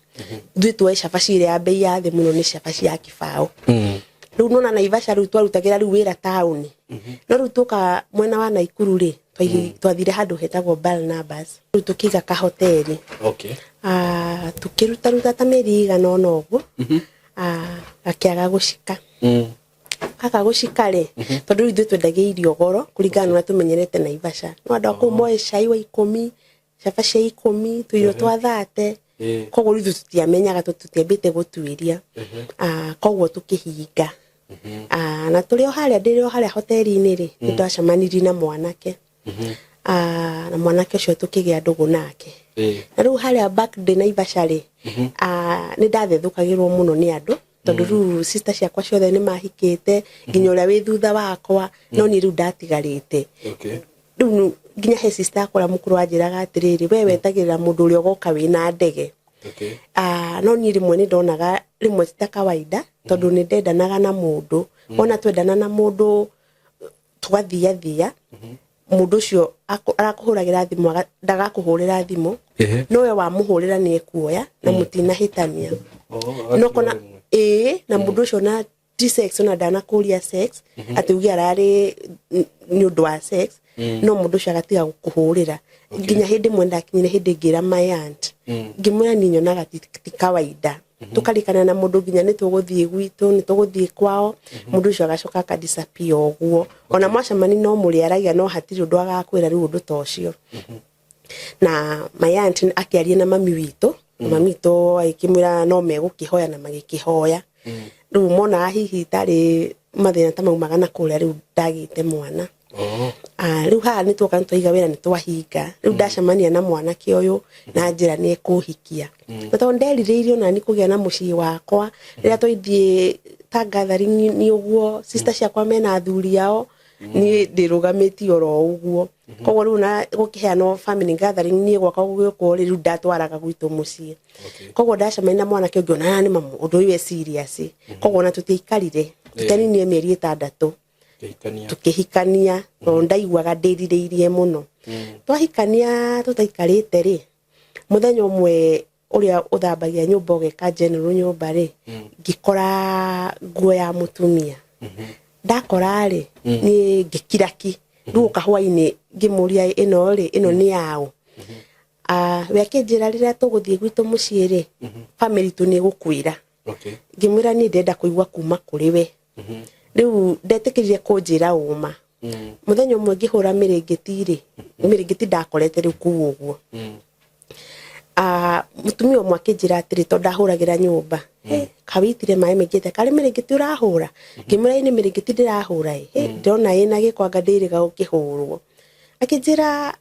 Ithuĩ tuoe cabaci ĩrĩa ya bei ya thĩ mũno nĩ cabaci ya kĩbaũ. Rĩu nona Naivasha rĩu twarutagĩra rĩu wĩra taũni. No rĩu tuoka mwena wa Naikuru rĩ, twathire handũ hetagwo Barnabas. Rĩu tũkĩiga kahoteri. Tũkĩrutaruta ta mĩeri ĩigana ũna ũguo, gakĩaga gũcika. Gaka gũcika rĩ, tondũ rĩu ithuĩ twendagia irio goro kũringana na ũrĩa tũmenyerete Naivasha. No andũ a kũu moe cai wa 10, cabaci ya 10, tũirio twa 30. Koguo rĩu ithuĩ tũtiamenyaga, tũtiambĩte gũtuĩria. Koguo tũkĩhinga. Na tũrĩ o harĩa, ndĩrĩ o harĩa hoteri-inĩ rĩ, nĩ ndacemanirie na mwanake. Na mwanake ũcio tũkĩgĩa ndũgũ nake. Na rĩu harĩa back ndĩ Naivasha rĩ, nĩ ndathethũkagĩrwo mũno nĩ andũ, tondũ rĩu sister ciakwa ciothe nĩ mahikĩte, nginya ũrĩa wĩ thutha wakwa, no niĩ rĩu ndatigarĩte. Rĩu nginya he sister yakwa ũrĩa mũkũrũ anjĩraga atĩrĩrĩ, we wetagĩrĩra mũndũ ũrĩa ũgoka wĩna ndege. No niĩ rĩmwe nĩ ndonaga rĩmwe ti ta kawaida, tondũ nĩ ndendanaga na mũndũ. Wona twendana na mũndũ tũgathiathia, mũndũ ũcio arakũhũragĩra thimũ, ndagakũhũrĩra thimũ, no we wamũhũrĩra nĩ ekuoya na mũtinahĩtania. No kona ĩĩ, na mũndũ ũcio na ti sex, ona ndanakũria sex, atĩ uge ararĩ nĩ ũndũ wa sex. No mundu ucio agatiga gukuhurira nginya hindi mwe ndakinyire hindi ngira my aunt, ngimwira ni nyonaga ti kawaida tukarikana na mundu nginya ni tuguthie gwitu ni tuguthie kwao, mundu ucio agacoka akadisappear uguo. Ona mwacemani no muriaragia no hatiri undu agakwira riu undu ta ucio. Na my aunt akiaria na mami witu, mami witu agikimwira no megukihoya na magikihoya. Riu monaga hihi tari mathina ta maumaga na kuria riu ndagite mwana. Riu haha nĩ tuoka nĩ twaiga wĩra nĩ twahinga rĩu ndacemania na mwanake ũyũ na njĩra nĩ ekũhikia, na tondũ nderirĩirie onani kũgĩa na mũciĩ wakwa. Rĩrĩa twathiĩ ta gathering nĩ ũguo sister ciakwa mena athuri ao, niĩ ndĩrũgamĩtie oro ũguo. Koguo rĩu na gũkĩheanwo family gathering niĩ gwakwa gũgĩũkwo rĩ, rĩu ndatwaraga gwitũ mũciĩ. Koguo ndacemania na mwanake ũngĩ ona nĩ mamu ũndũ ũyũ e serious. Koguo ona tũtiaikarire, tũtianinie mĩeri 6 tukihikania, tondũ ndaiguaga ndĩrirĩirie mũno. Twahikania tũtaikarĩte rĩ, mũthenya ũmwe ũrĩa ũthambagia nyũmba ũgeka general nyũmba rĩ, ngĩkora nguo ya mũtumia. Ndakora rĩ, niĩ ngĩkira ki. Rĩu ũka hwainĩ ngĩmũria ĩno rĩ, ĩno nĩ yaũ? We akĩnjĩra rĩrĩa tũgũthiĩ gwitũ mũciĩ rĩ, family itũ nĩ ĩgũkwĩra. Ngĩmwĩra niĩ ndĩrenda kũigua kuma kũrĩ we. Rĩu ndetĩkĩrire kũnjĩra ũma. Mũthenya ũmwe ngĩhũra mĩrĩngĩti rĩ, mĩrĩngĩti ndakorete rĩu kũu ũguo. Mũtumia ũmwe akĩnjĩra atĩrĩ, tondũ ndahũragĩra nyũmba, kawĩitire maĩ maingĩ atĩa, karĩ mĩrĩngĩti ũrahũra? Ngĩmwĩra ĩ nĩ mĩrĩngĩti ndĩrahũra ĩ. Ndĩrona ĩna gĩko anga ndĩrĩga gũkĩhũrwo. Akĩnjĩra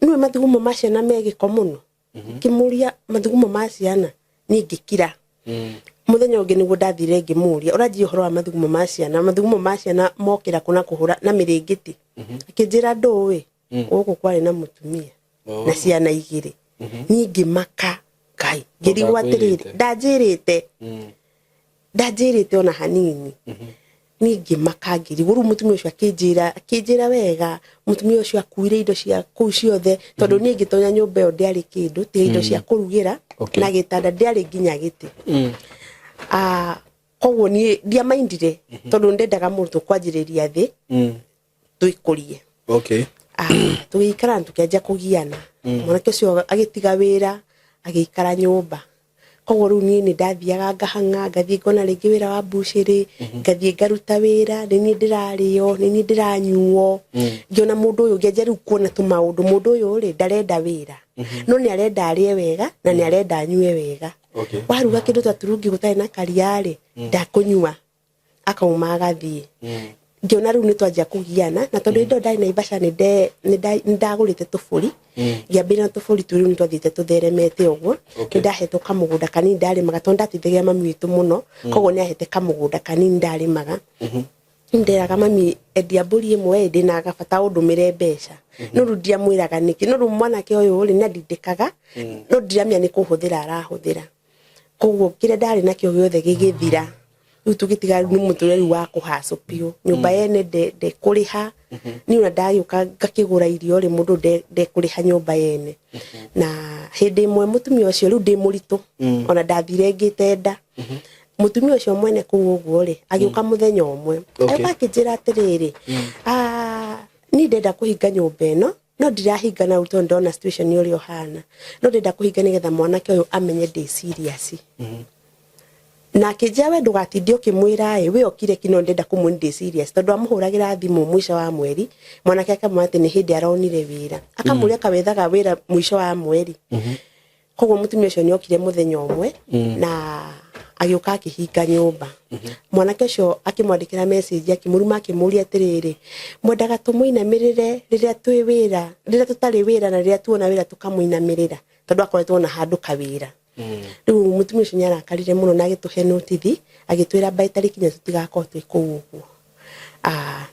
nĩwe mathugumo ma ciana me gĩko mũno. Ngĩmũria mathugumo ma ciana, niĩ ngĩkira. Muthenya ũngĩ nĩguo ndathire ngĩmũria ũranjia ũhoro wa mathugumo ma ciana, mathugumo ma ciana mokĩra kũ na kũhũra na mĩrĩngĩti. Akĩnjĩra ndũĩ gũkũ kwarĩ na mũtumia na ciana 2. Niĩ ngĩmaka Ngai, ngĩrigwo atĩrĩrĩ, ndanjĩrĩte ndanjĩrĩte ona hanini. Niĩ ngĩmaka ngĩrigwo. Rĩu mũtumia ũcio akĩnjĩra wega, mũtumia ũcio akuire indo cia kũu ciothe, tondũ niĩ ngĩtonya nyũmba ĩyo ndĩarĩ kĩndũ tiga indo cia kũrugĩra na gĩtanda, ndĩarĩ nginya gĩtĩ. Koguo niĩ ndiamaindire tondũ ndendaga mũndũ kwanjĩrĩria thĩ twĩkũrie. Tũgĩikara na tũkĩanjia kũgiana. Mwanake ũcio agĩtiga wĩra agĩikara nyũmba. Koguo rĩu niĩ nĩ ndathiaga ngahang'a, ngathiĩ ngona rĩngĩ wĩra wa mbucĩrĩ, ngathiĩ ngaruta wĩra, nĩ niĩ ndĩrarĩo, nĩ niĩ ndĩranyuo. Ngĩona mũndũ ũyũ, ngĩanjia rĩu kuona tũmaũndũ, mũndũ ũyũ rĩ ndarenda wĩra, no nĩ arenda arĩe wega na nĩ arenda anyue wega. Waruga kĩndũ ta turungi gũtarĩ na karia rĩ, ndakũnyua, akauma agathiĩ. Ngĩona rĩu nĩ twanjia kũgiana, na tondũ hĩndĩ ĩyo ndarĩ Naivasha nĩ ndagũrĩte tũbũri, ngĩambĩrĩria na tũbũri tũu, rĩu nĩ twathiĩte tũtheremete ũguo. Nĩ ndahetwo kamũgũnda kanini ndarĩmaga, tondũ ndateithagia mami witũ mũno, koguo nĩ ahete kamũgũnda kanini ndarĩmaga. Nderaga mami endia mbũri ĩmwe ndĩna gabata ũndũmĩre mbeca, no rĩu ndiamwĩraga nĩkĩ. No rĩu mwanake ũyũ rĩ nĩ andindĩkaga, no ndiramenya nĩ kũhũthĩra arahũthĩra. Koguo kĩrĩa ndarĩ nakĩo gĩothe gĩgĩthira. Rĩu tũgĩtiga nĩ mũtũrĩre rĩu wa kũhacũ biũ, nyũmba yene ndekũrĩha niĩ, ona ndagĩũka ngakĩgũra irio rĩ, mũndũ ndekũrĩha nyũmba yene. Na hĩndĩ ĩmwe mũtumia ũcio, rĩu ndĩ mũritũ, ona ndathire ngĩte nda, mũtumia ũcio mwene kũu ũguo rĩ agĩũka mũthenya ũmwe, agĩũka akĩnjĩra atĩrĩrĩ, niĩ ndenda kũhinga nyũmba ĩno, no ndirahinga na tondũ ndona situation ũrĩa ũhana, no ndĩrenda kũhinga nĩgetha mwanake ũyũ amenye ndĩ serious. Na akĩnjĩra we ndũgatinde ũkĩmwĩra ĩ, we okire ki, no ndĩrenda kũmwĩra ndĩ serious, tondũ amũhũragĩra thimũ mũico wa mweri, mwanake akamwĩra atĩ nĩ hĩndĩ aronire wĩra, akamũria kawethaga wĩra mũico wa mweri. Koguo mũtumia ũcio nĩ okire mũthenya ũmwe na agĩũka akĩhinga nyũmba. Mwanake ũcio akĩmwandĩkĩra message, akĩmũruma, akĩmũria atĩrĩrĩ, mwendaga tũmũinamĩrĩre rĩrĩa twĩ wĩra, rĩrĩa tũtarĩ wĩra, na rĩrĩa tuona wĩra tũkamũinamĩrĩra, tondũ akoretwo na handũ kawĩra. Rĩu mũtumia ũcio nĩ arakarire mũno na agĩtũhe notithi, agĩtwĩra mbaĩ tarĩki 4 tũtigakorwo twĩ kũu ũguo.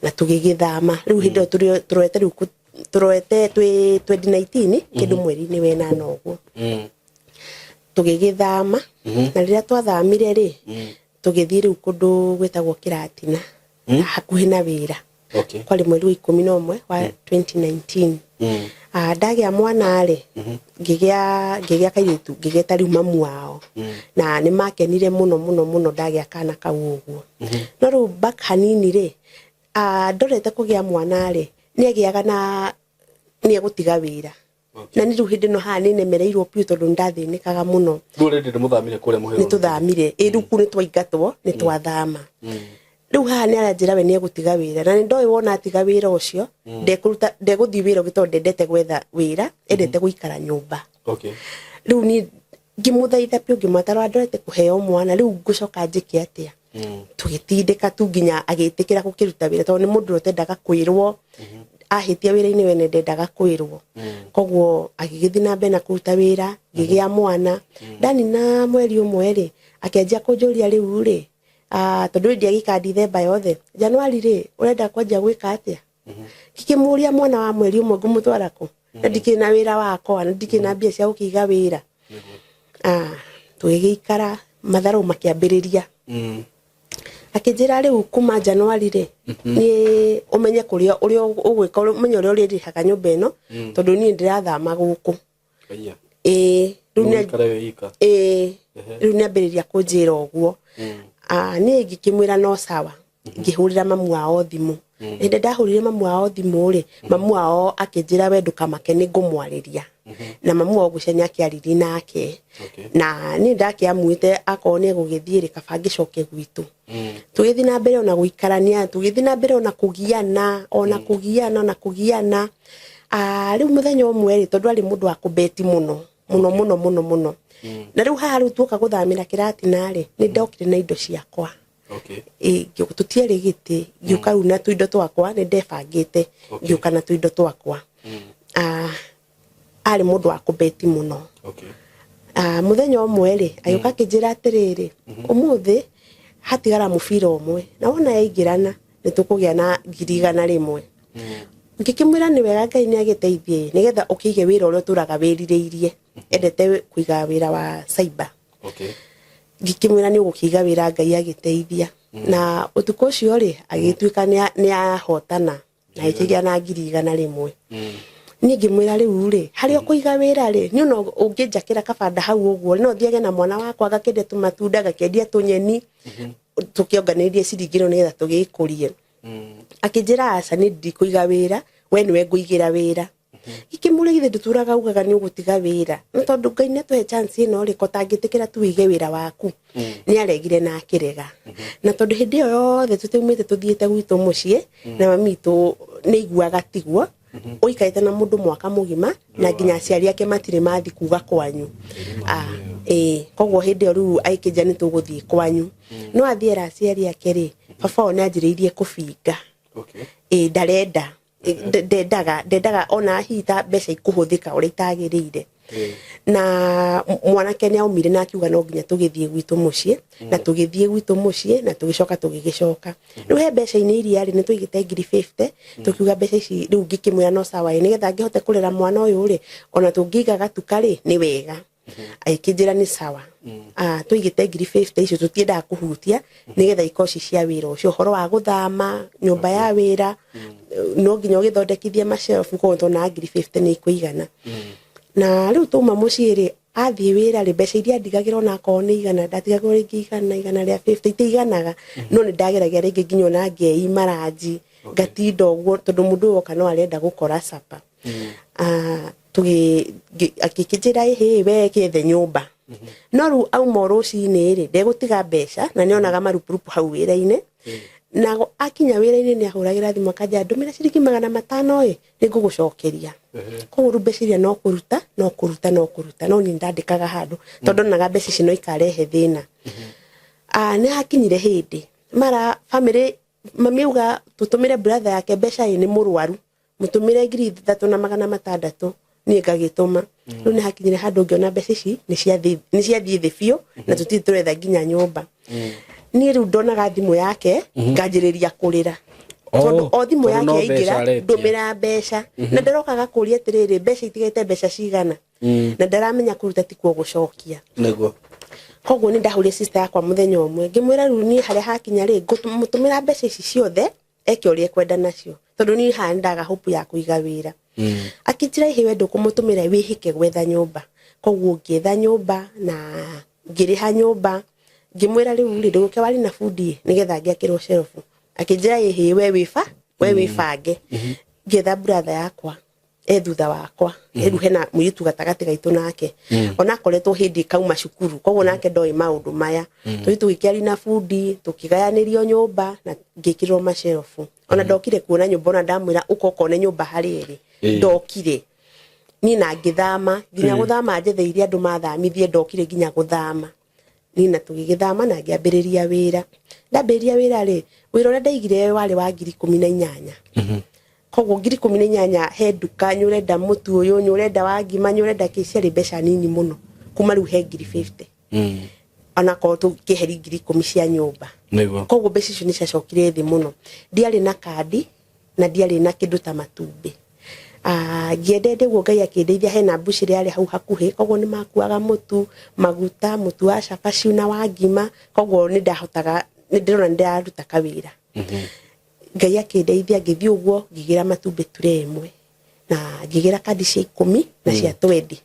Na tũgĩgĩthama. Rĩu hĩndĩ ĩyo tũroete rĩu tũroete twĩ 2019 kĩndũ mweri-inĩ wa ĩnana ũguo tũgĩgĩthama. Na rĩrĩa twathamire rĩ, tũgĩthiĩ rĩu kũndũ gwĩtagwo Kĩratina hakuhĩ na wĩra. Kwarĩ mweri wa 11 wa 2019. Ndagĩa mwana rĩ, ngĩgĩa kairĩtu, ngĩgeta rĩu mamu wao, na nĩ makenire mũno mũno mũno ndagĩa kana kau ũguo. No rĩu back hanini rĩ, ndorete kũgĩa mwana rĩ, Nĩ agĩaga na nĩ egũtiga wĩra. Okay. Na nĩ rĩu hĩndĩ ĩno haha nĩ nemereirwo biũ tondũ nĩ ndathĩnĩkaga mũno. Rĩu already nĩ mũthamire kũrĩa mũhĩro. Nĩ tũthamire, ĩ rĩu kuu nĩ twaingatwo, nĩ twathama. Rĩu haha nĩ aranjĩra we nĩ egũtiga wĩra, na nĩ ndoĩ wona atiga wĩra ũcio ndekũruta, ndegũthiĩ wĩra ũngĩ tondũ ndendete gwetha wĩra, endete gũikara nyũmba. Okay. Rĩu niĩ ngĩmũthaitha biũ, ngĩmwatara ndorete kũheo mwana, rĩu ngũcoka njĩke atĩa? Tũgĩtindĩka tu nginya agĩtĩkĩra gũkĩruta wĩra tondũ nĩ mũndũ ũrĩa ũtendaga kwĩrwo ahĩtia wĩra-inĩ, wene ndendaga kwĩrwo. Koguo agĩgĩthiĩ na mbere na kũruta wĩra, ngĩgĩa mwana. Ndanina mweri ũmwe rĩ, akĩanjia kũnjũria rĩu rĩ, tondũ rĩu ndiagĩikara Dithemba yothe, Januari rĩ, ũrenda kwanjia gwĩka atĩa? Ngĩkĩmũria mwana wa mweri ũmwe ngũmũtwara kũ na ndikĩrĩ na wĩra wakwa, na ndikĩrĩ na mbia cia gũkĩiga wĩra. Tũgĩgĩikara matharũ makĩambĩrĩria. Akĩnjĩra rĩu kuma Januari rĩ, niĩ ũmenye kũrĩa ũrĩa ũgwĩka, ũmenye ũrĩa ũrĩrĩhaga nyũmba ĩno tondũ niĩ ndĩrathama gũkũ. Kaiya. Ĩĩ, rĩu nĩ Ũikare wĩ ika. Ĩĩ, rĩu nĩ ambĩrĩria kũnjĩra ũguo. Niĩ ngĩkĩmwĩra no sawa. Ngĩhũrĩra mamu wao thimũ. Hĩndĩ ndahũrĩire mamu wao thimũ rĩ, mamu wao akĩnjĩra we ndũkamake, nĩ ngũmwarĩria. Na mamu wao ngwĩciria nĩ akĩaririe nake. Okay. Na niĩ ndakĩamuĩte akorwo nĩ egũgĩthiĩ rĩ, kaba ngĩcoke gwitũ. Tũgĩthiĩ na mbere ona gũikarania, tũgĩthiĩ na mbere ona kũgiana, ona kũgiana, ona kũgiana. Rĩu mũthenya ũmwe rĩ, tondũ arĩ mũndũ wa kũbeti mũno mũno mũno mũno mũno, na rĩu haha rĩu tuoka gũthamĩra kĩratina rĩ, nĩ ndokire na indo ciakwa. Okay. Ĩ, tũtiarĩ gĩtĩ, ngĩũka rĩu na tũindo twakwa, nĩ ndebangĩte. Okay. Ngĩũka na tũindo twakwa. Arĩ mũndũ wa kũbeti mũno. Okay. Mũthenya ũmwe rĩ, agĩũka akĩnjĩra atĩrĩrĩ, ũmũthĩ hatigara mũbira ũmwe na wona yaingĩrana nĩ tũkũgĩa na 100,000. Ngĩkĩmwĩra nĩ wega, Ngai nĩ agĩteithie nĩgetha ũkĩige wĩra ũrĩa ũtũraga wĩrirĩirie. Endete kũiga wĩra wa cyber. Okay. Ngĩkĩmwĩra nĩ ũgũkĩiga wĩra Ngai agĩteithia. Na ũtukũ ũcio rĩ, agĩtuĩka nĩ ahotana na agĩkĩgĩa na 100,000. Niĩ ngĩmwĩra rĩu rĩ, harĩa ũkũiga wĩra rĩ, niĩ ona ũngĩnjakĩra kabanda hau ũguo no thiage na mwana wakwa ngakĩendia tũmatunda, ngakĩendia tũnyeni, tũkĩonganĩrĩrie ciringi ĩno nĩgetha tũgĩkũrie. Akĩnjĩra aca, nĩ ndikũiga wĩra, we nĩwe ngũigĩra wĩra. Ngĩkĩmũria githĩ ndũtũraga ugaga nĩ ũgũtiga wĩra, no tondũ Ngai nĩ atũhe chance ĩno rĩ, ko tangĩtĩkĩra tu wĩige wĩra waku? Nĩ aregire na akĩrega. Na tondũ hĩndĩ ĩyo yothe tũtiumĩte tũthiĩte gwitũ mũciĩ, na mami witũ nĩ aiguaga tiguo ũikarĩte na mũndũ mwaka mũgima na nginya aciari ake matirĩ mathi kuga kwanyu. Ĩĩ, koguo hĩndĩ ĩyo rĩu agĩkĩnjĩra nĩ tũgũthiĩ kwanyu, no athiĩ era aciari ake rĩ, baba wao nĩ anjĩrĩirie kũbinga. Okay. Ĩĩ, ndarenda, ndendaga ona hihi ta mbeca ikũhũthĩka ũrĩa itagĩrĩire. Na mwanake nĩ aumire na akiuga no nginya tũgĩthiĩ gwitũ mũciĩ, na tũgĩthiĩ gwitũ mũciĩ na tũgĩcoka tũgĩgĩcoka. Rĩu he mbeca-inĩ iria rĩ, nĩ twaigĩte 50,000, tũkiuga mbeca ici rĩu ngĩkĩmwĩra no sawa ĩ, nĩgetha ngĩhote kũrera mwana ũyũ rĩ, ona tũngĩiga gatuka rĩ, nĩ wega. Agĩkĩnjĩra nĩ sawa. Tũigĩte 50,000 icio tũtiendaga kũhutia nĩgetha ikorwo ci cia wĩra ũcio, ũhoro wa gũthama nyũmba ya wĩra, no nginya ũgĩthondekithie mashelf, koguo tuonaga 50,000 nĩ ikũigana. Na rĩu twauma mũciĩ rĩ, athiĩ wĩra rĩ, mbeca iria ndigagĩra onakorwo nĩ 100, ndatigagĩrwo rĩngĩ 100, 150, itiiganaga, no nĩ ndageragia rĩngĩ nginya ona ngeima ranji, ngatinda ũguo tondũ mũndũ ũyũ oka no arenda gũkora capa. Akĩnjĩra ĩhĩ, we kĩethe nyũmba. No rĩu auma o rũcinĩ rĩ, ndegũtiga mbeca na nĩonaga marupurupu hau wĩra-inĩ. Na akinya wĩra-inĩ nĩ ahũragĩra thimũ akanjĩra ndũmĩra ciringi 500 ĩ, nĩ ngũgũcokeria. Koguo rĩu mbeca iria no kũruta, no kũruta, no kũruta, no niĩ ndandĩkaga handũ tondũ ndonaga mbeca ici no ikarehe thĩna. Nĩ hakinyire hĩndĩ mara family mami auga tũtũmĩre brother yake mbeca ĩ, nĩ mũrwaru, mũtũmĩre 3600, niĩ ngagĩtũma. Rĩu nĩ hakinyire handũ ngĩona mbeca ici nĩ ciathiĩ thĩ biũ na tũtirĩ tũretha nginya nyũmba. Niĩ rĩu ndonaga thimũ yake nganjĩrĩria kũrĩra tondũ o thimũ Tondũ no yake mbeca yaingĩra, aretia. ndũmĩra mbeca, na ndarokaga kũria atĩrĩrĩ, mbeca itigaite mbeca cigana, na ndaramenya kũruta tikuo gũcokia. Nĩguo. Koguo nĩ ndahũrire sister yakwa mũthenya ũmwe, ngĩmwĩra rĩu niĩ harĩa hakinya rĩ, ngũmũtũmĩra mbeca ici ciothe eke ũrĩa ekwenda nacio, tondũ niĩ haha nĩndaga hope ya kũiga wĩra. Akĩnjĩra ĩhĩ, we ndũkũmũtũmĩra, wĩhĩke gwetha nyũmba. Koguo ngĩetha nyũmba na ngĩrĩha nyũmba. Ngĩmwĩra rĩu rĩ, ndũgũke wari na bundi nĩgetha ngĩakĩrwo shelf. Akĩnjĩra ĩhĩ, we wĩba we wĩbange. Ngĩetha brother yakwa e thutha wakwa, rĩu hena mũirĩtu gatagatĩ gaitũ nake, ona akoretwo hĩndĩ kauma cukuru, koguo nake ndoĩ maũndũ maya. Tũthiĩ tũgĩkĩaria na bundi, tũkĩgayanĩrio nyũmba na ngĩkĩrwo macerobu. Ona ndokire kuona nyũmba, ona ndamwĩra ũka ũkone nyũmba harĩa ĩrĩ, ndokire niĩ na ngĩthama nginya gũthama, njetheire andũ mathamithie, ndokire nginya gũthama niĩ na tũgĩgĩthama na ngĩambĩrĩria wĩra. Ndambĩrĩria wĩra rĩ, wĩra ũrĩa ndaigire warĩ wa 18,000. Koguo 18,000 he nduka, nĩ ũrenda mũtu ũyũ, nĩ ũrenda wa ngima, nĩ ũrenda kĩ, ciarĩ mbeca nini mũno. Kuma rĩu he 50,000, onakorwo tũkĩheri 10,000 cia nyũmba. Koguo mbeca icio nĩ ciacokire thĩ mũno. Ndiarĩ na kandi na ndiarĩ na kĩndũ ta matumbĩ. Ngĩendete ũguo, Ngai akĩndeithia, hena mbucĩrĩ yarĩ hau hakuhĩ, koguo nĩ makuaga mũtu, maguta, mũtu wa cabaci na wa ngima, koguo nĩ ndahotaga, nĩ ndĩrona nĩ ndĩraruta kawĩra. Ngai akĩndeithia, ngĩthiĩ ũguo ngĩgĩra matumbĩ ture ĩmwe na ngĩgĩra kandi cia 10 na cia 20.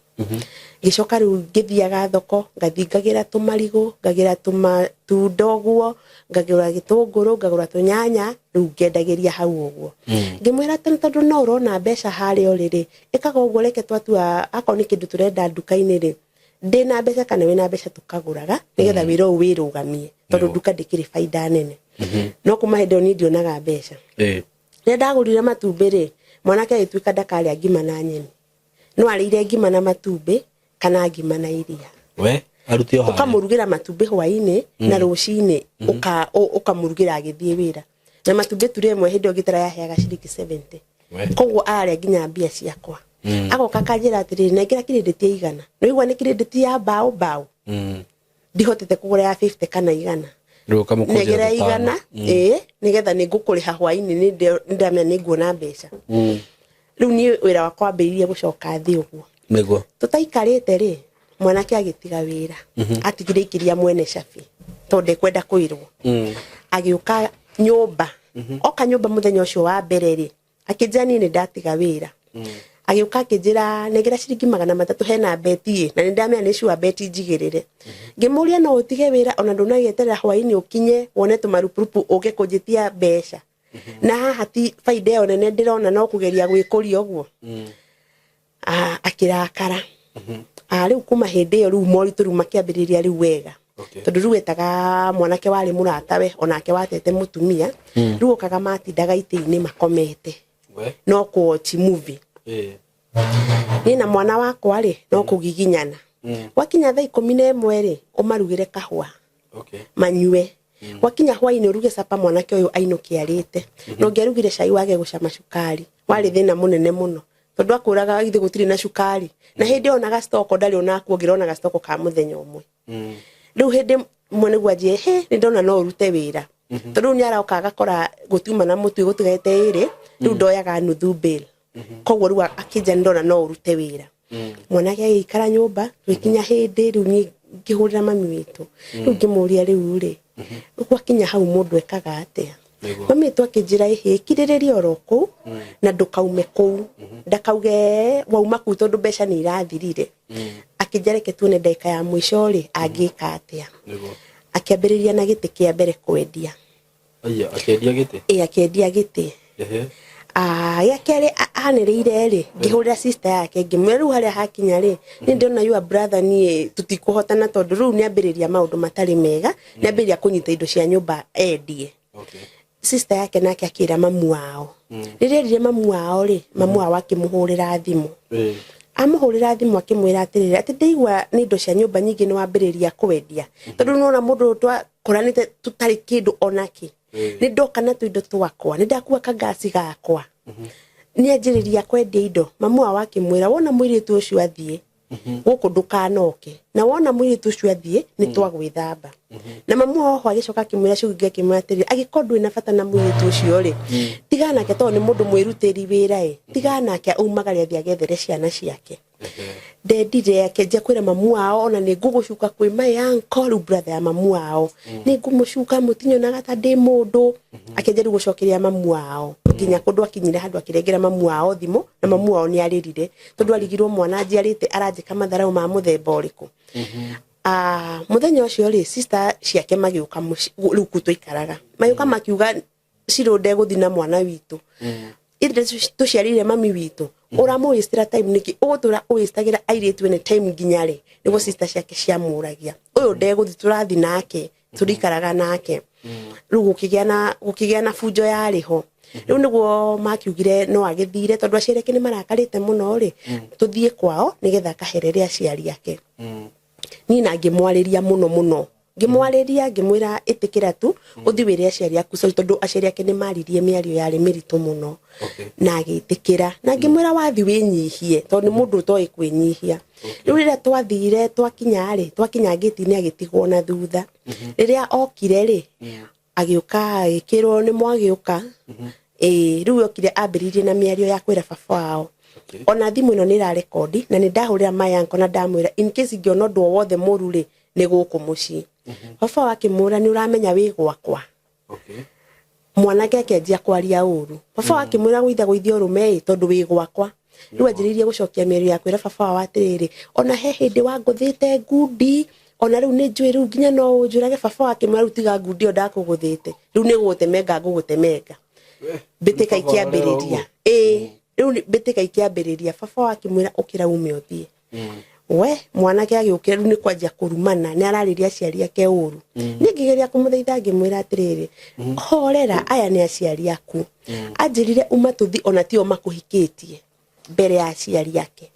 Ngĩcoka rĩu ngĩthiaga thoko, ngathiĩ ngagĩra tũmarigũ, ngagĩra tũmatunda ũguo, ngagũra gĩtũngũrũ, ngagũra tũnyanya, rĩu ngendagĩria hau ũguo. Ngĩmwĩra atĩ tondũ no ũrona mbeca harĩa ũrĩ rĩ, ĩkaga ũguo, reke twatua akorwo nĩ kĩndũ tũrenda nduka-inĩ rĩ, ndĩna mbeca kana wĩna mbeca, tũkagũraga nĩgetha wĩra ũyũ wĩrũgamie, tondũ nduka ndĩkĩrĩ baida nene. No kuma hĩndĩ ĩyo niĩ ndionaga mbeca. Rĩrĩa ndagũrire matumbĩ rĩ, mwanake agĩtuĩka ndakarĩa ngima na nyeni, no arĩire ngima na matumbĩ kana ngima na iria. We arute o harĩa. Ũkamũrugĩra matumbĩ hwainĩ na rũcinĩ ũkamũrugĩra agĩthiĩ wĩra, na matumbĩ ture ĩmwe hĩndĩ ĩyo ngĩtara yaheaga ciringi 70. Koguo ararĩa nginya mbia ciakwa. Agoka akanjĩra atĩrĩrĩ, nengera kirĩndĩti ya 100. Nĩwaigua nĩ kirĩndĩti ya mbaũ mbaũ, ndihotete kũgũra ya 50 kana 100. Rĩu ũkamũkũnjĩra Nengera tũtano. 100, ĩĩ, nĩgetha nĩ ngũkũrĩha hwainĩ, nĩ ndamenya nĩ nguona mbeca. Rĩu niĩ wĩra wakwa wambĩrĩirie gũcoka thĩ ũguo. Tũtaikarĩte rĩ, mwanake agĩtiga wĩra, atigire ikĩria mwene cabi tondũ ndekwenda kwĩrwo. Agĩũka nyũmba, oka nyũmba mũthenya ũcio wa mbere rĩ, akĩnjĩra niĩ nĩ ndatiga wĩra. Agĩũka akĩnjĩra nengera ciringi 300, hena beti ĩ, na nĩ ndamenya nĩ sure beti njigĩrĩre. Ngĩmũria no ũtige wĩra ona ndũnagĩeterera hwainĩ ũkinye wone tũmarupurupu ũke kũnjĩtia mbeca, na haha ti baida ĩyo nene ndĩrona, no kũgeria gwĩkũria ũguo. Akĩrakara. Rĩu kuma hĩndĩ ĩyo rĩu moritũ rĩu makĩambĩrĩria rĩu wega, tondũ rĩu etaga mwanake warĩ mũratawe, onake watete mũtumia, rĩu okaga matindaga itĩ-inĩ makomete, no kũwatch movie. Niĩ na mwana wakwa rĩ, no kũgiginyana. Gwakinya thaa 11 rĩ, ũmarugĩre kahũa manyue. Gwakinya hwainĩ ũruge capa, mwanake ũyũ ainũke arĩte. Na ũngĩarugire cai wage gũcama cukari, warĩ thĩna mũnene mũno, tondũ akũraga ithe gũtirĩ na cukari, na hĩndĩ ĩyo ona gacitoko ndarĩ onakuongerera ona gacitoko ka mũthenya ũmwe. Rĩu hĩndĩ ĩmwe nĩguo anjie he nĩ ndona no ũrute wĩra, tondũ rĩu nĩ aroka agakora gũtiuma na mũtu gũtigaĩte ĩrĩ, rĩu ndoyaga nuthu bill. Koguo rĩu akĩnja nĩ ndona no ũrute wĩra. Mwanake agĩikara nyũmba, tũgĩkinya hĩndĩ rĩu niĩ ngĩhũrĩra mami witũ, rĩu ngĩmũria rĩu rĩ, gwakinya hau mũndũ ekaga atĩa? Mami witũ akĩnjĩra ĩhĩ, kirĩrĩria oro kũu na ndũkaume kũu, ndakauge wauma kũu tondũ mbeca nĩ irathirire. Akĩnjĩra reke tuone ndagĩka ya mũico rĩ angĩka atĩa. Akĩambĩrĩria na gĩtĩ kĩa mbere kwendia. Aya, akĩendia gĩtĩ? Ĩ, akĩendia gĩtĩ. Gĩa kerĩ anĩrĩire rĩ, ngĩhũrĩra sister yake ngĩmwĩra rĩu harĩa hakinya rĩ, nĩ ndĩrona your brother niĩ tũtikũhotana, tondũ rĩu nĩambĩrĩria maũndũ matarĩ mega, nĩambĩrĩria kũnyita indo cia nyũmba endie. Sister yake nake akĩra mamu wao. Rĩrĩa erire mamu wao rĩ, mamu wao akĩmũhũrĩra thimũ. Amũhũrĩra thimũ akĩmwĩra atĩrĩrĩ, atĩ ndĩigua nĩ indo cia nyũmba nyingĩ nĩ wambĩrĩria kwendia, tondũ nĩwona mũndũ twakoranĩte tũtarĩ kĩndũ onakĩ, nĩ ndoka na tũindo twakwa, nĩ ndakua kangasi gakwa, nĩ anjĩrĩria kwendia indo. Mamu wao akĩmwĩra wona mũirĩtu ũcio athiĩ gũkũ ndũkanoke, na wona mũirĩtu ũcio athiĩ nĩ twagwĩthamba. Na mamu wao oho agĩcoka akĩmwĩra ciugo ingĩ, akĩmwĩra atĩrĩrĩ, angĩkorwo ndũrĩ na bata na mũirĩtu ũcio rĩ, tigana nake, tondũ nĩ mũndũ mwĩrutĩri wĩra ĩ, tigana nake aumagare athiĩ agethere ciana ciake. Ndendire akĩanjia kwĩra mamu wao ona nĩ ngũgũcuka kwĩ my uncle, rĩu brother ya mamu wao, nĩ ngũmũcuka, mũtinyonaga ta ndĩ mũndũ. Akĩanjia rĩu gũcokeria mamu wao nginya kũndũ akinyire handũ akĩrengera mamu wao thimũ, na mamu wao nĩ arĩrire tondũ arigirwo mwana njiarĩte aranjĩka matharau ma mũthemba ũrĩkũ. Mũthenya ũcio rĩ, sister ciake magĩũka rĩu kũu twaikaraga, magĩũka makiuga Shiro ndegũthi na mwana witũ. Ithuĩ tũciarire mami witũ ũramũwĩstĩra time nĩkĩ ũgũtũra ũwĩstagĩra airĩtu ene time nginya rĩ nĩguo sister ciake ciamũragia ũyũ ndegũthi tũrathi nake tũrikaraga nake rĩu gũkĩgĩa na bunjo yarĩ ho rĩu nĩguo makiugire no agĩthire tondũ aciari ake nĩ marakarĩte mũno rĩ tũthiĩ kwao nĩgetha akaherere aciari ake niĩ na ngĩmwarĩria mũno mũno ngĩmwarĩria ngĩmwĩra ĩtĩkĩra tu ũthiĩ wĩre aciari aku sorry tondũ aciari ake nĩ maririe mĩario yarĩ mĩritũ mũno na agĩtĩkĩra na ngĩmwĩra wathi wĩnyihie tondũ nĩ mũndũ ũtoĩ kwĩnyihia rĩu rĩrĩa twathire twakinya rĩ twakinya ngĩti-inĩ agĩtigwo na thutha rĩrĩa okire rĩ agĩũka agĩkĩrwo nĩ mwagĩũka ĩĩ rĩu okire ambĩrĩirie na mĩario ya kwĩra baba wao ona thimũ ĩno nĩ ĩrarekondi na nĩ ndahũrĩra my uncle na ndamwĩra in case ingĩona ũndũ o wothe mũru rĩ nĩ gũkũ mũciĩ baba wao akĩmũra nĩ ũramenya wĩ gwakwa mwanake akĩanjia kwaria ũru baba wao akĩmwĩra gũitha gũithia ũrũme ĩ tondũ wĩ gwakwa rĩu anjĩrĩirie gũcokia mĩario ya kwĩra baba wao atĩrĩrĩ ona he hĩndĩ wangũthĩte ngundi ona rĩu nĩ njũĩ rĩu nginya no ũnjũrage baba wao akĩmwĩra rĩu tiga ngundi ĩyo ndakũgũthĩte rĩu nĩ gũgũtemenga ngũgũtemenga mbĩtĩka ikĩambĩrĩria ĩĩ rĩu mbĩtĩka ikĩambĩrĩria baba wao akĩmwĩra ũkĩra ume ũthiĩ we mwanake agĩũkĩra rĩu nĩ kwanjia kũrumana nĩ ararĩria aciari ake ũru niĩ ngĩgeria kũmũthaitha ngĩmwĩra atĩrĩrĩ horera aya nĩ aciari aku anjĩrire uma tũthi ona tio makũhikĩtie mbere ya aciari ake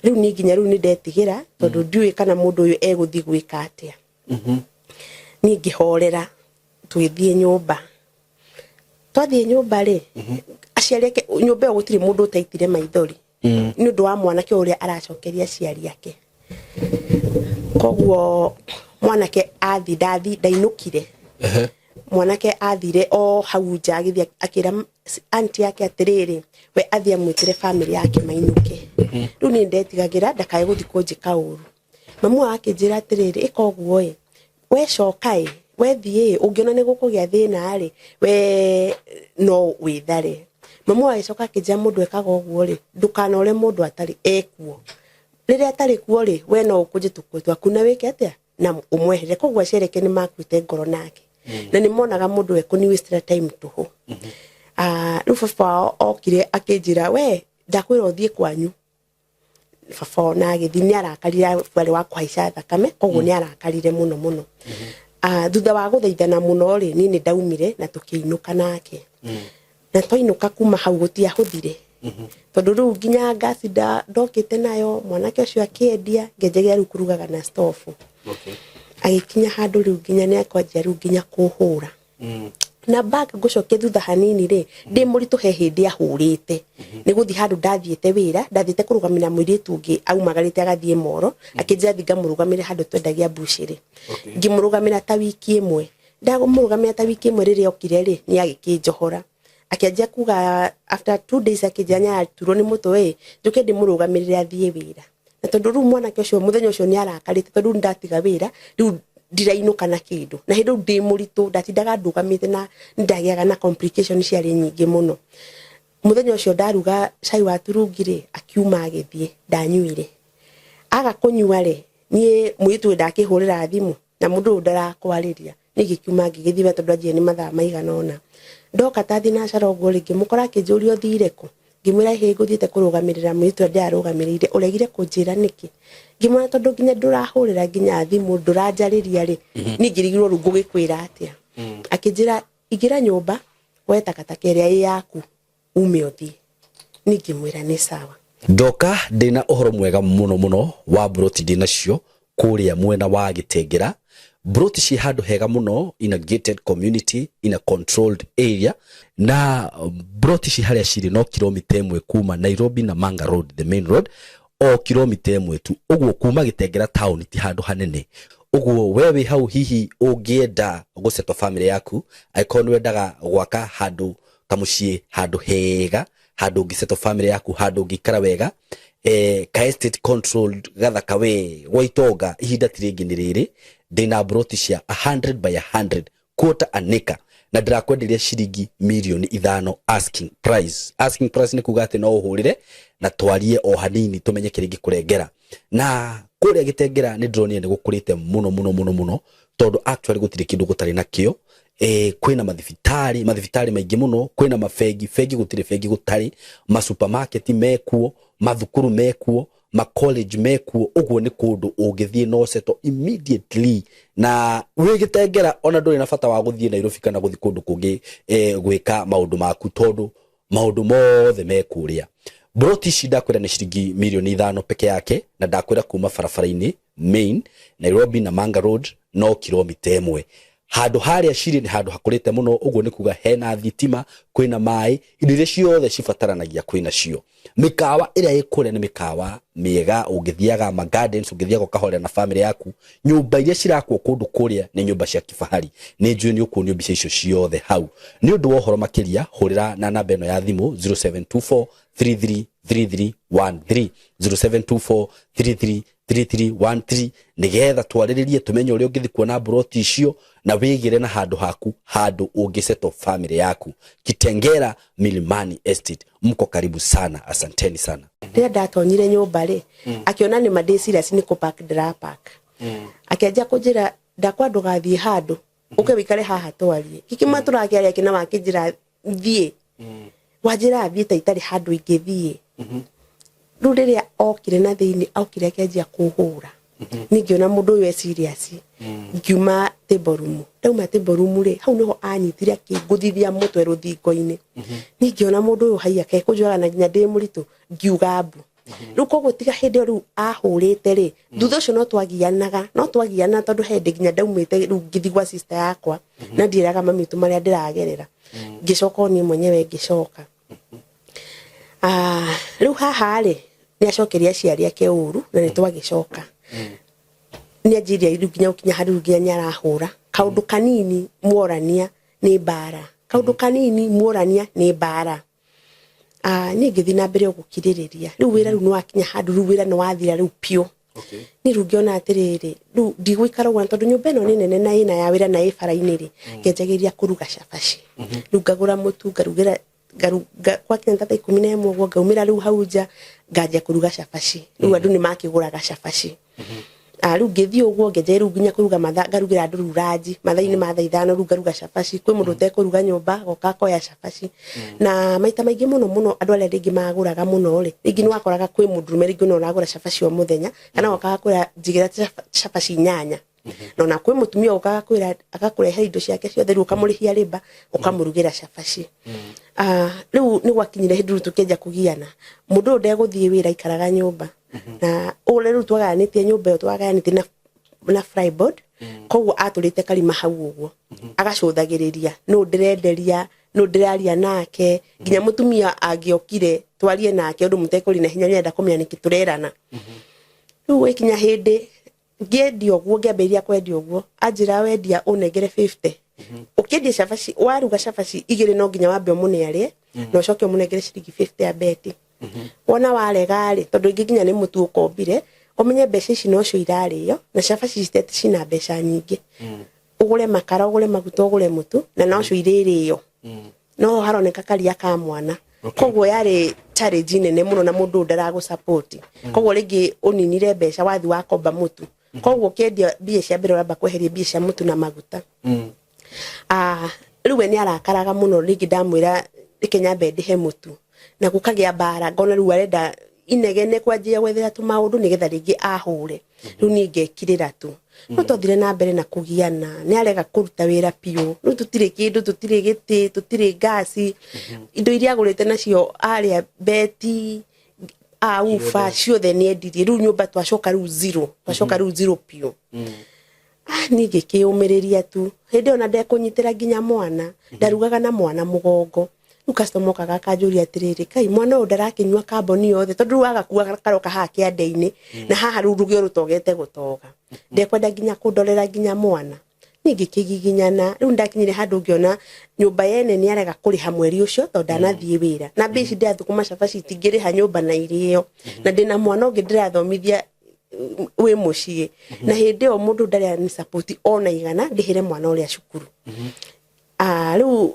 rĩu niĩ nginya rĩu nĩ ndetigĩra tondũ ndiũĩ kana mũndũ ũyũ egũthiĩ gwĩka atĩa niĩ ngĩhorera tũgĩthiĩ nyũmba twathiĩ nyũmba rĩ aciari ake nyũmba ĩyo gũtirĩ mũndũ ũtaitire maithori nĩ ũndũ wa mwanake ũrĩa aracokeria aciari ake koguo mwanake athi ndathi ndainũkire mwanake athire o hau nja agĩthiĩ akĩra anti yake atĩrĩrĩ we athiĩ amwĩtĩre bamĩrĩ yake mainũke rĩu niĩ ndetigagĩra ndakae gũthiĩ kũnjĩka ũru mamu wao akĩnjĩra atĩrĩrĩ ĩka ũguo ĩ we coka ĩ we thiĩ ĩ ũngĩona nĩ gũkũgĩa thĩna rĩ we no wĩthare mamu wao agĩcoka akĩnjĩra mũndũ ekaga ũguo rĩ ndũkanore mũndũ atarĩ ekuo rĩrĩa atarĩ kuo rĩ we no ũkũnje tũkuo twaku na wĩke atĩa na ũmweherere koguo aciari ake nĩ makuĩte ngoro nake na nĩ monaga mũndũ ekũni time tũhũ rĩu baba wao okire akĩnjĩra we ndakwĩra ũthiĩ kwanyu baba ona agĩthiĩ nĩ arakarire warĩ wa kũhaica thakame koguo nĩ arakarire mũno mũno thutha wa gũthaithana mũno rĩ niĩ nĩ ndaumire na tũkĩinũka nake na twainũka kuma hau gũtiahũthire tondũ rĩu nginya ngasi ndokĩte nayo mwanake ũcio akĩendia ngĩanjagia rĩu kũrugaga na stobu agĩkinya handũ rĩu nginya nĩ akwanjia rĩu nginya kũhũra na back ngũcokia thutha hanini rĩ ndĩ mũritũ he hĩndĩ ahũrĩte nĩ gũthiĩ handũ ndathiĩte wĩra ndathiĩte kũrũgamĩra mũirĩtu ũngĩ aumagarĩte agathiĩ moro akĩnjĩra thiĩ ngamũrũgamĩre handũ twendagia mbucĩrĩ ngĩmũrũgamĩra ta wiki ĩmwe ndamũrũgamĩra ta wiki ĩmwe rĩrĩa okire rĩ nĩ agĩkĩnjohora akĩanjia kuga after 2 days akĩnjĩra nĩaraturwo nĩ mũtwe ĩ njũke ndĩmũrũgamĩrĩre athiĩ wĩra na tondũ rĩu mwanake ũcio mũthenya ũcio nĩ arakarĩte tondũ rĩu ndatiga wĩra rĩu ndirainũka na kĩndũ na hĩndĩ rĩu ndĩ mũritũ ndatindaga ndũgamĩte na nĩndagĩaga na complication ciarĩ nyingĩ mũno mũthenya ũcio ndaruga cai wa turungi rĩ akiuma agĩthiĩ ndanyuire aga kũnyua rĩ niĩ mũirĩtu ũyũ ndakĩhũrĩra thimũ na mũndũ ũyũ ndarakwarĩria niĩ ngĩkiuma ngĩgĩthiĩ wĩra tondũ anjĩrire nĩ mathaa maigana ũna ndoka ta thinacara ũguo rĩ ngĩmũkora akĩnjũria ũthire kũ ngĩmwĩra hĩ ngũthiĩte kũrũgamĩrĩra mũirĩtu ũrĩa ndĩrarũgamĩrĩire ũregire kũnjĩra nĩkĩ ngĩmwĩra tondũ nginya ndũrahũrĩra nginya thimũ ndũranjarĩria rĩ niĩ ngĩrigirwo rĩu ngũgĩkwĩra atĩa akĩnjĩra ingĩra nyũmba woe takataka ĩrĩa ĩ yaku ume ũthiĩ niĩ ngĩmwĩra nĩ sawa Ndoka ndĩna ũhoro mwega mũno mũno wa mburoti ndĩnacio kũrĩa mwena wa Gĩtengera. Mburoti ciĩ handũ hega mũno in a gated community in a controlled area na mburoti ci harĩa cirĩ no kilomita ĩmwe kuma Nairobi na Manga Road, the main road, o kilomita ĩmwe tu ũguo kuma Gĩtengera town ti handũ hanene ũguo we wĩ hau hihi ũngĩenda gũsettle family yaku angĩkorwo nĩ wendaga gwaka handũ kamũciĩ handũ hega handũ ũngĩsettle family yaku handũ ũngĩikara wega ka estate controlled gathaka we gwa itonga ihinda ti rĩngĩ nĩ rĩrĩ ndĩna mburoti cia 100 by 100 quarter an acre na ndĩrakwenderia ciringi mirioni 5 asking price. Asking price nĩ kuga atĩ no ũhũrĩre na twarie o hanini tũmenye kĩrĩa ingĩkũrengera na kũrĩa Gĩtengera nĩ ndĩronire nĩ gũkũrĩte mũno mũno mũno mũno tondũ actually gũtirĩ kĩndũ gũtarĩ nakĩo. Kwĩna mathibitarĩ, mathibitarĩ maingĩ mũno, kwĩna mabengi, bengi gũtirĩ bengi gũtarĩ, masupermarket mekuo, mathukuru mekuo, ma college mekuo. Ũguo nĩ kũndũ ũngĩthiĩ no settle immediately na wĩ Gĩtengera, ona ndũrĩ na bata wa gũthiĩ Nairobi kana gũthiĩ kũndũ kũngĩ gwĩka maũndũ maku, tondũ maũndũ mothe me kũrĩa. Broti ici ndakwĩra nĩ ciringi mirioni 5 peke yake, na ndakwĩra kuma barabara-inĩ main Nairobi na Manga Road no kilomita 1. Handũ harĩa cirĩ nĩ handũ hakũrĩte mũno, ũguo nĩ kuga hena thitima, kwĩna maĩ, indo iria ciothe cibataranagia kwĩna cio. Mĩkawa ĩrĩa ĩ kũrĩa nĩ mĩkawa mĩega, ũngĩthiaga ma gardens, ũngĩthiaga ũkahorera na family yaku. Nyũmba iria cirakwo kũndũ kũrĩa nĩ nyũmba cia kifahari. Nĩ njũĩ nĩ ũkuonio mbica icio ciothe hau. Nĩ ũndũ wa ũhoro makĩria, hũrĩra na namba ĩno ya thimũ 0724 333313, 0724 333313, nĩgetha twarĩrĩrie tũmenye ũrĩa ũngĩthiĩ kuona mburoti icio na wĩgĩre na handũ haku, handũ ũngĩsettle family yaku. Kitengera Milimani Estate, mko karibu sana, asanteni sana. Rĩrĩa ndatonyire nyũmba rĩ, akĩona nĩ ma ndĩ serious nĩ kũpack ndĩrapack, akĩanjia kũnjĩra ndakwa ndũgathiĩ handũ, ũke wĩikare haha twarie. Gĩkĩma tũrakĩaria kĩna wakĩnjĩra thiĩ, wanjĩra thiĩ ta itarĩ handũ ingĩthiĩ. Rĩu rĩrĩa okire na thĩinĩ, okire akĩanjia kũhũra. Niĩ ngĩona mũndũ ũyũ e serious, ngiuma table room. Ndauma table room rĩ, hau nĩho anyitire akĩngũthithia mũtwe rũthingo-inĩ. Niĩ ngĩona mũndũ ũyũ haiya kekũnjũraga na nginya ndĩ mũritũ, ngiuga mbu. Rĩu koguo tiga hĩndĩ ĩyo rĩu ahũrĩte rĩ, thutha ũcio no twagianaga, no twagiana, tondũ he hĩndĩ nginya ndaumĩte rĩu ngĩthiĩ gwa sister yakwa na ndiĩraga mami witũ marĩa ndĩragerera. Ngĩcoka o niĩ mwenyewe ngĩcoka. Rĩu haha rĩ, nĩ acokeria aciari ake ũru na nĩ twagĩcoka. Nĩ anjirie rĩu nginya gũkinya handũ rĩu nginya nĩ arahũra kaũndũ kanini, mworania nĩ mbara, kaũndũ kanini mworania nĩ mbara. Niĩ ngĩthiĩ na mbere o gũkirĩrĩria. Rĩu wĩra rĩu nĩ wakinya handũ rĩu wĩra nĩ wathira rĩu piũ. Niĩ rĩu ngĩona atĩrĩrĩ, rĩu ndigũikara ũguo tondũ nyũmba ĩno nĩ nene na ĩna ya wĩra na ĩ bara-inĩ rĩ, ngĩanjagĩrĩria kũruga cabaci. Rĩu ngagũra mũtu ngarugĩra gwakinya ta thaa 11 ũguo ngaumĩra rĩu hau nja nganjia kũruga cabaci. Rĩu andũ nĩ makĩgũraga cabaci. Rĩu ngĩthiĩ ũguo ngĩanjia rĩu nginya kũruga mathaa, ngarugĩra andũ rĩu ranji mathaa-inĩ ma thaa 5. Rĩu ngaruga cabaci, kwĩ mũndũ ũtekũruga nyũmba goka akoya cabaci. Na maita maingĩ mũno mũno andũ arĩa rĩngĩ magũraga mũno rĩ, rĩngĩ nĩ wakoraga kwĩ mũndũrũme rĩngĩ no ũragũra cabaci o mũthenya, kana gokaga kwĩra njigĩra cabaci 8, na ona kwĩ mũtumia ũkaga kwĩra agakũrehe indo ciake ciothe, rĩu ũkamũrĩhia rĩmba ũkamũrugĩra cabaci. Rĩu nĩ gwakinyire hĩndĩ rĩu tũkĩanjia kũgiana. Mũndũ ũyũ ndegũthiĩ wĩra, aikaraga nyũmba, na ũrĩa rĩu twagayanĩtie nyũmba ĩyo twagayanĩtie na flyboard, koguo atũrĩte karima hau ũguo agacũthagĩrĩria nũ ndĩrenderia, nũ ndĩraria nake. Nginya mũtumia angĩokire twarie nake ũndũ mũtekũri na hinya, nĩarenda kũmenya nĩkĩ tũrerana. Rĩu gwĩkinya hĩndĩ ngĩendia ũguo, ngĩambĩrĩria kwendia ũguo, anjĩra wendia ũnengere 50. Ũkĩendia cabaci, waruga cabaci 2 no nginya wambe ũmũne arĩe na ũcoke ũmũnengere ciringi 50 ya beti. Wona warega rĩ, tondũ ingĩ nginya nĩ mũtu ũkombire, ũmenye mbeca ici nocio irarĩo na cabaci citete cina mbeca nyingĩ, ũgũre makara, ũgũre maguta, ũgũre mũtu, na nocio irĩrĩo no haroneka karia ka mwana. Koguo yarĩ challenge nene mũno na mũndũ ũyũ ndaragũ support. Koguo rĩngĩ ũninire mbeca wathi wakomba mũtu, koguo ũkĩendia mbia cia mbere ũramba kweheria mbia cia mũtu na maguta. Rĩu we nĩ arakaraga mũno rĩngĩ ndamwĩra reke nyambe ndĩhe mũtu, na gũkagĩa mbara. Ngona rĩu arenda inegene kwanjia gwethera tũmaũndũ nĩgetha rĩngĩ ahũre. Rĩu niĩ ngekirĩra tu, no twathire na mbere na kũgiana. Nĩ arega kũruta wĩra piũ. Rĩu tũtirĩ kĩndũ, tũtirĩ gĩtĩ, tũtirĩ ngasi, indo iria agũrĩte nacio arĩa beti auba ciothe nĩ endirie. Rĩu nyũmba twacoka rĩu zero, twacoka rĩu zero piũ. Niĩ ngĩkĩũmĩrĩria tu. Hĩndĩ ĩyo na ndekũnyitĩra nginya mwana, ndarugaga na mwana mũgongo. Rĩu customer okaga akanjũria atĩrĩrĩ, kai mwana ũyũ ndarakĩnyua kamboni yothe? Tondũ rĩu agakua karoka haha kĩande-inĩ na haha rĩu rũgĩo rũtogete gũtoga, ndekwenda nginya kũndorera nginya mwana. Niĩ ngĩkĩgiginyana. Rĩu ndakinyire handũ ngĩona nyũmba yene nĩ arega kũrĩha mweri ũcio tondũ ndanathiĩ wĩra, na mbia ici ndĩrathũkũma cabaci itingĩrĩha nyũmba na irĩo, na ndĩna mwana ũngĩ ndĩrathomithia wĩ mũciĩ, na hĩndĩ ĩyo mũndũ ndarĩ ni support ona igana ndĩhĩre mwana ũrĩa cukuru. Rĩu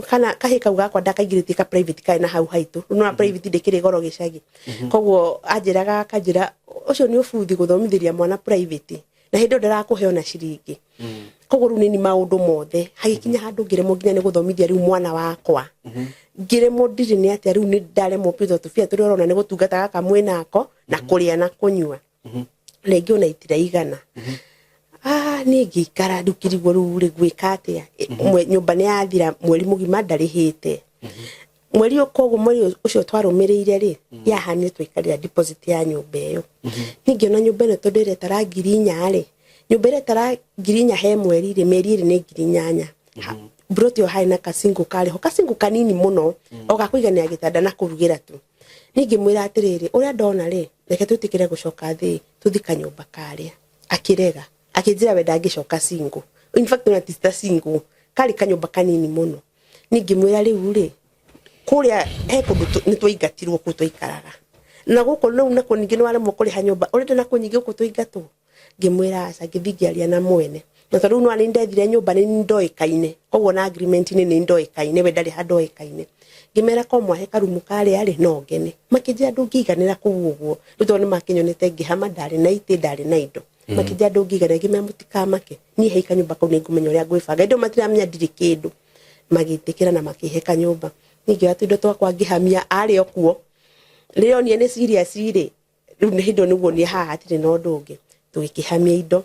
kana kahĩ kau gakwa ndakaingĩrĩtie ka private karĩ na hau haitũ. Rĩu no private ndĩkĩrĩ goro gĩcagi, koguo anjĩraga akanjĩra ũcio nĩ ũbuthi gũthomithĩria mwana private na hĩndĩ ĩyo ndarakũhe ona ciringi. Koguo rĩu nĩni maũndũ mothe hagĩkinya handũ ngĩremwo nginya nĩ gũthomithia rĩu mwana wakwa. Ngĩremwo ndirĩ nĩ atĩa rĩu nĩ ndaremwo biũ tondũ tũbia tũrĩa ũrona nĩ gũtungata gaka mwĩnako na kũrĩa na kũnyua. Rĩngĩ ona itiraigana. Niĩ ngĩikara rĩu ngĩrigwo rĩu rĩ ngwĩka atĩa. Nyũmba nĩ yathira mweri mũgima ndarĩhĩte. Mweri koguo mweri ũcio twarũmĩrĩire rĩ yahanire twaikarĩra deposit ya nyũmba ĩyo. Niĩ ngĩona nyũmba ĩno tondũ ĩretara 4,000 rĩ, nyũmba ĩretara 4,000 he mweri rĩ, mĩeri ĩrĩ nĩ 8,000. Mburoti ĩyo harĩ na kacingo karĩ ho, kacingo kanini mũno o ga kũiganĩra gĩtanda na kũrugĩra tu. Niĩ ngĩmwĩra atĩrĩrĩ, ũrĩa ndona rĩ, reke twĩtĩkĩre gũcoka thĩ tũthi kanyũmba karĩa. Akĩrega, akĩnjĩra we ndangĩcoka single. In fact ona ti ta single, karĩ kanyũmba kanini mũno. Niĩ ngĩmwĩra rĩu rĩ, kũrĩa he kũndũ nĩ twaingatirwo kũu twaikaraga. Na gũkũ rĩu nakuo ningĩ nĩ waremwo kũrĩha nyũmba, ũrenda nakuo ningĩ gũkũ tũingatwo? Ngĩmwĩra aca, ngĩthiĩ ngĩaria na mwene. Na tondũ rĩu nĩ ndethire nyũmba nĩ ndoĩkaine, koguo na agreement-inĩ nĩ ndoĩkaine, we ndarĩ handũ oĩkaine. Ngĩmera ko mwahe karumu karĩa rĩ, no ngene. Makĩnjĩra ndũngĩiganĩra kũu ũguo. Rĩu tondũ nĩ makĩnyonete ngĩhama, ndarĩ na itĩ, ndarĩ na indo. Makĩnjĩra ndũngĩiganĩra, ngĩmera mũtikamake. Niĩ hei kanyũmba kau nĩ ngũmenya ũrĩa ngwĩbanga. Hĩndĩ ĩyo matiramenya ndirĩ kĩndũ. Magĩtĩkĩra na makĩhe kanyũmba. Niĩ ngĩoya tũindo twakwa ngĩhamia, arĩ o kuo. Rĩrĩa onire nĩ serious rĩ, rĩu nĩ hĩndĩ ĩyo nĩguo onire haha hatirĩ na ũndũ ũngĩ. Tũgĩkĩhamia indo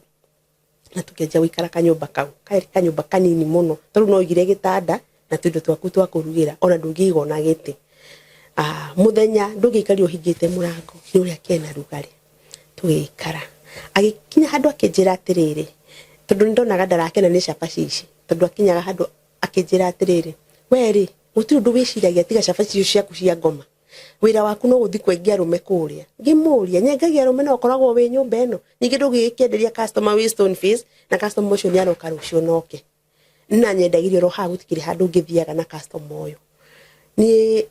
na tũkĩanjia gũikara kanyũmba kau. Karĩ kanyũmba kanini mũno, tondũ no ũigire gĩtanda na tũindo twaku twa kũrugĩra, ona ndũngĩiga ona gĩtĩ. Mũthenya ndũngĩikarire ũhingĩte mũrango nĩ ũrĩa kena rugarĩ. Tũgĩikara. Agĩkinya handũ akĩnjĩra atĩrĩrĩ, tondũ nĩ ndonaga ndarakena nĩ cabaci ici, tondũ akinyaga handũ akĩnjĩra atĩrĩrĩ, we rĩ, gũtirĩ ũndũ wĩciragia tiga cabaci icio ciaku cia ngoma. Wĩra waku no gũthiĩ kwengia arũme kũrĩa. Ngĩmũria, nyengagia arũme no ũkoragwo wĩ nyũmba ĩno? Ningĩ ndũngĩgĩkĩenderia customer wĩ stone face na customer ũcio nĩ aroka rũciũ noke. Na nyendagĩria oro haha gũtikĩrĩ handũ ngĩthiaga na customer ũyũ. Niĩ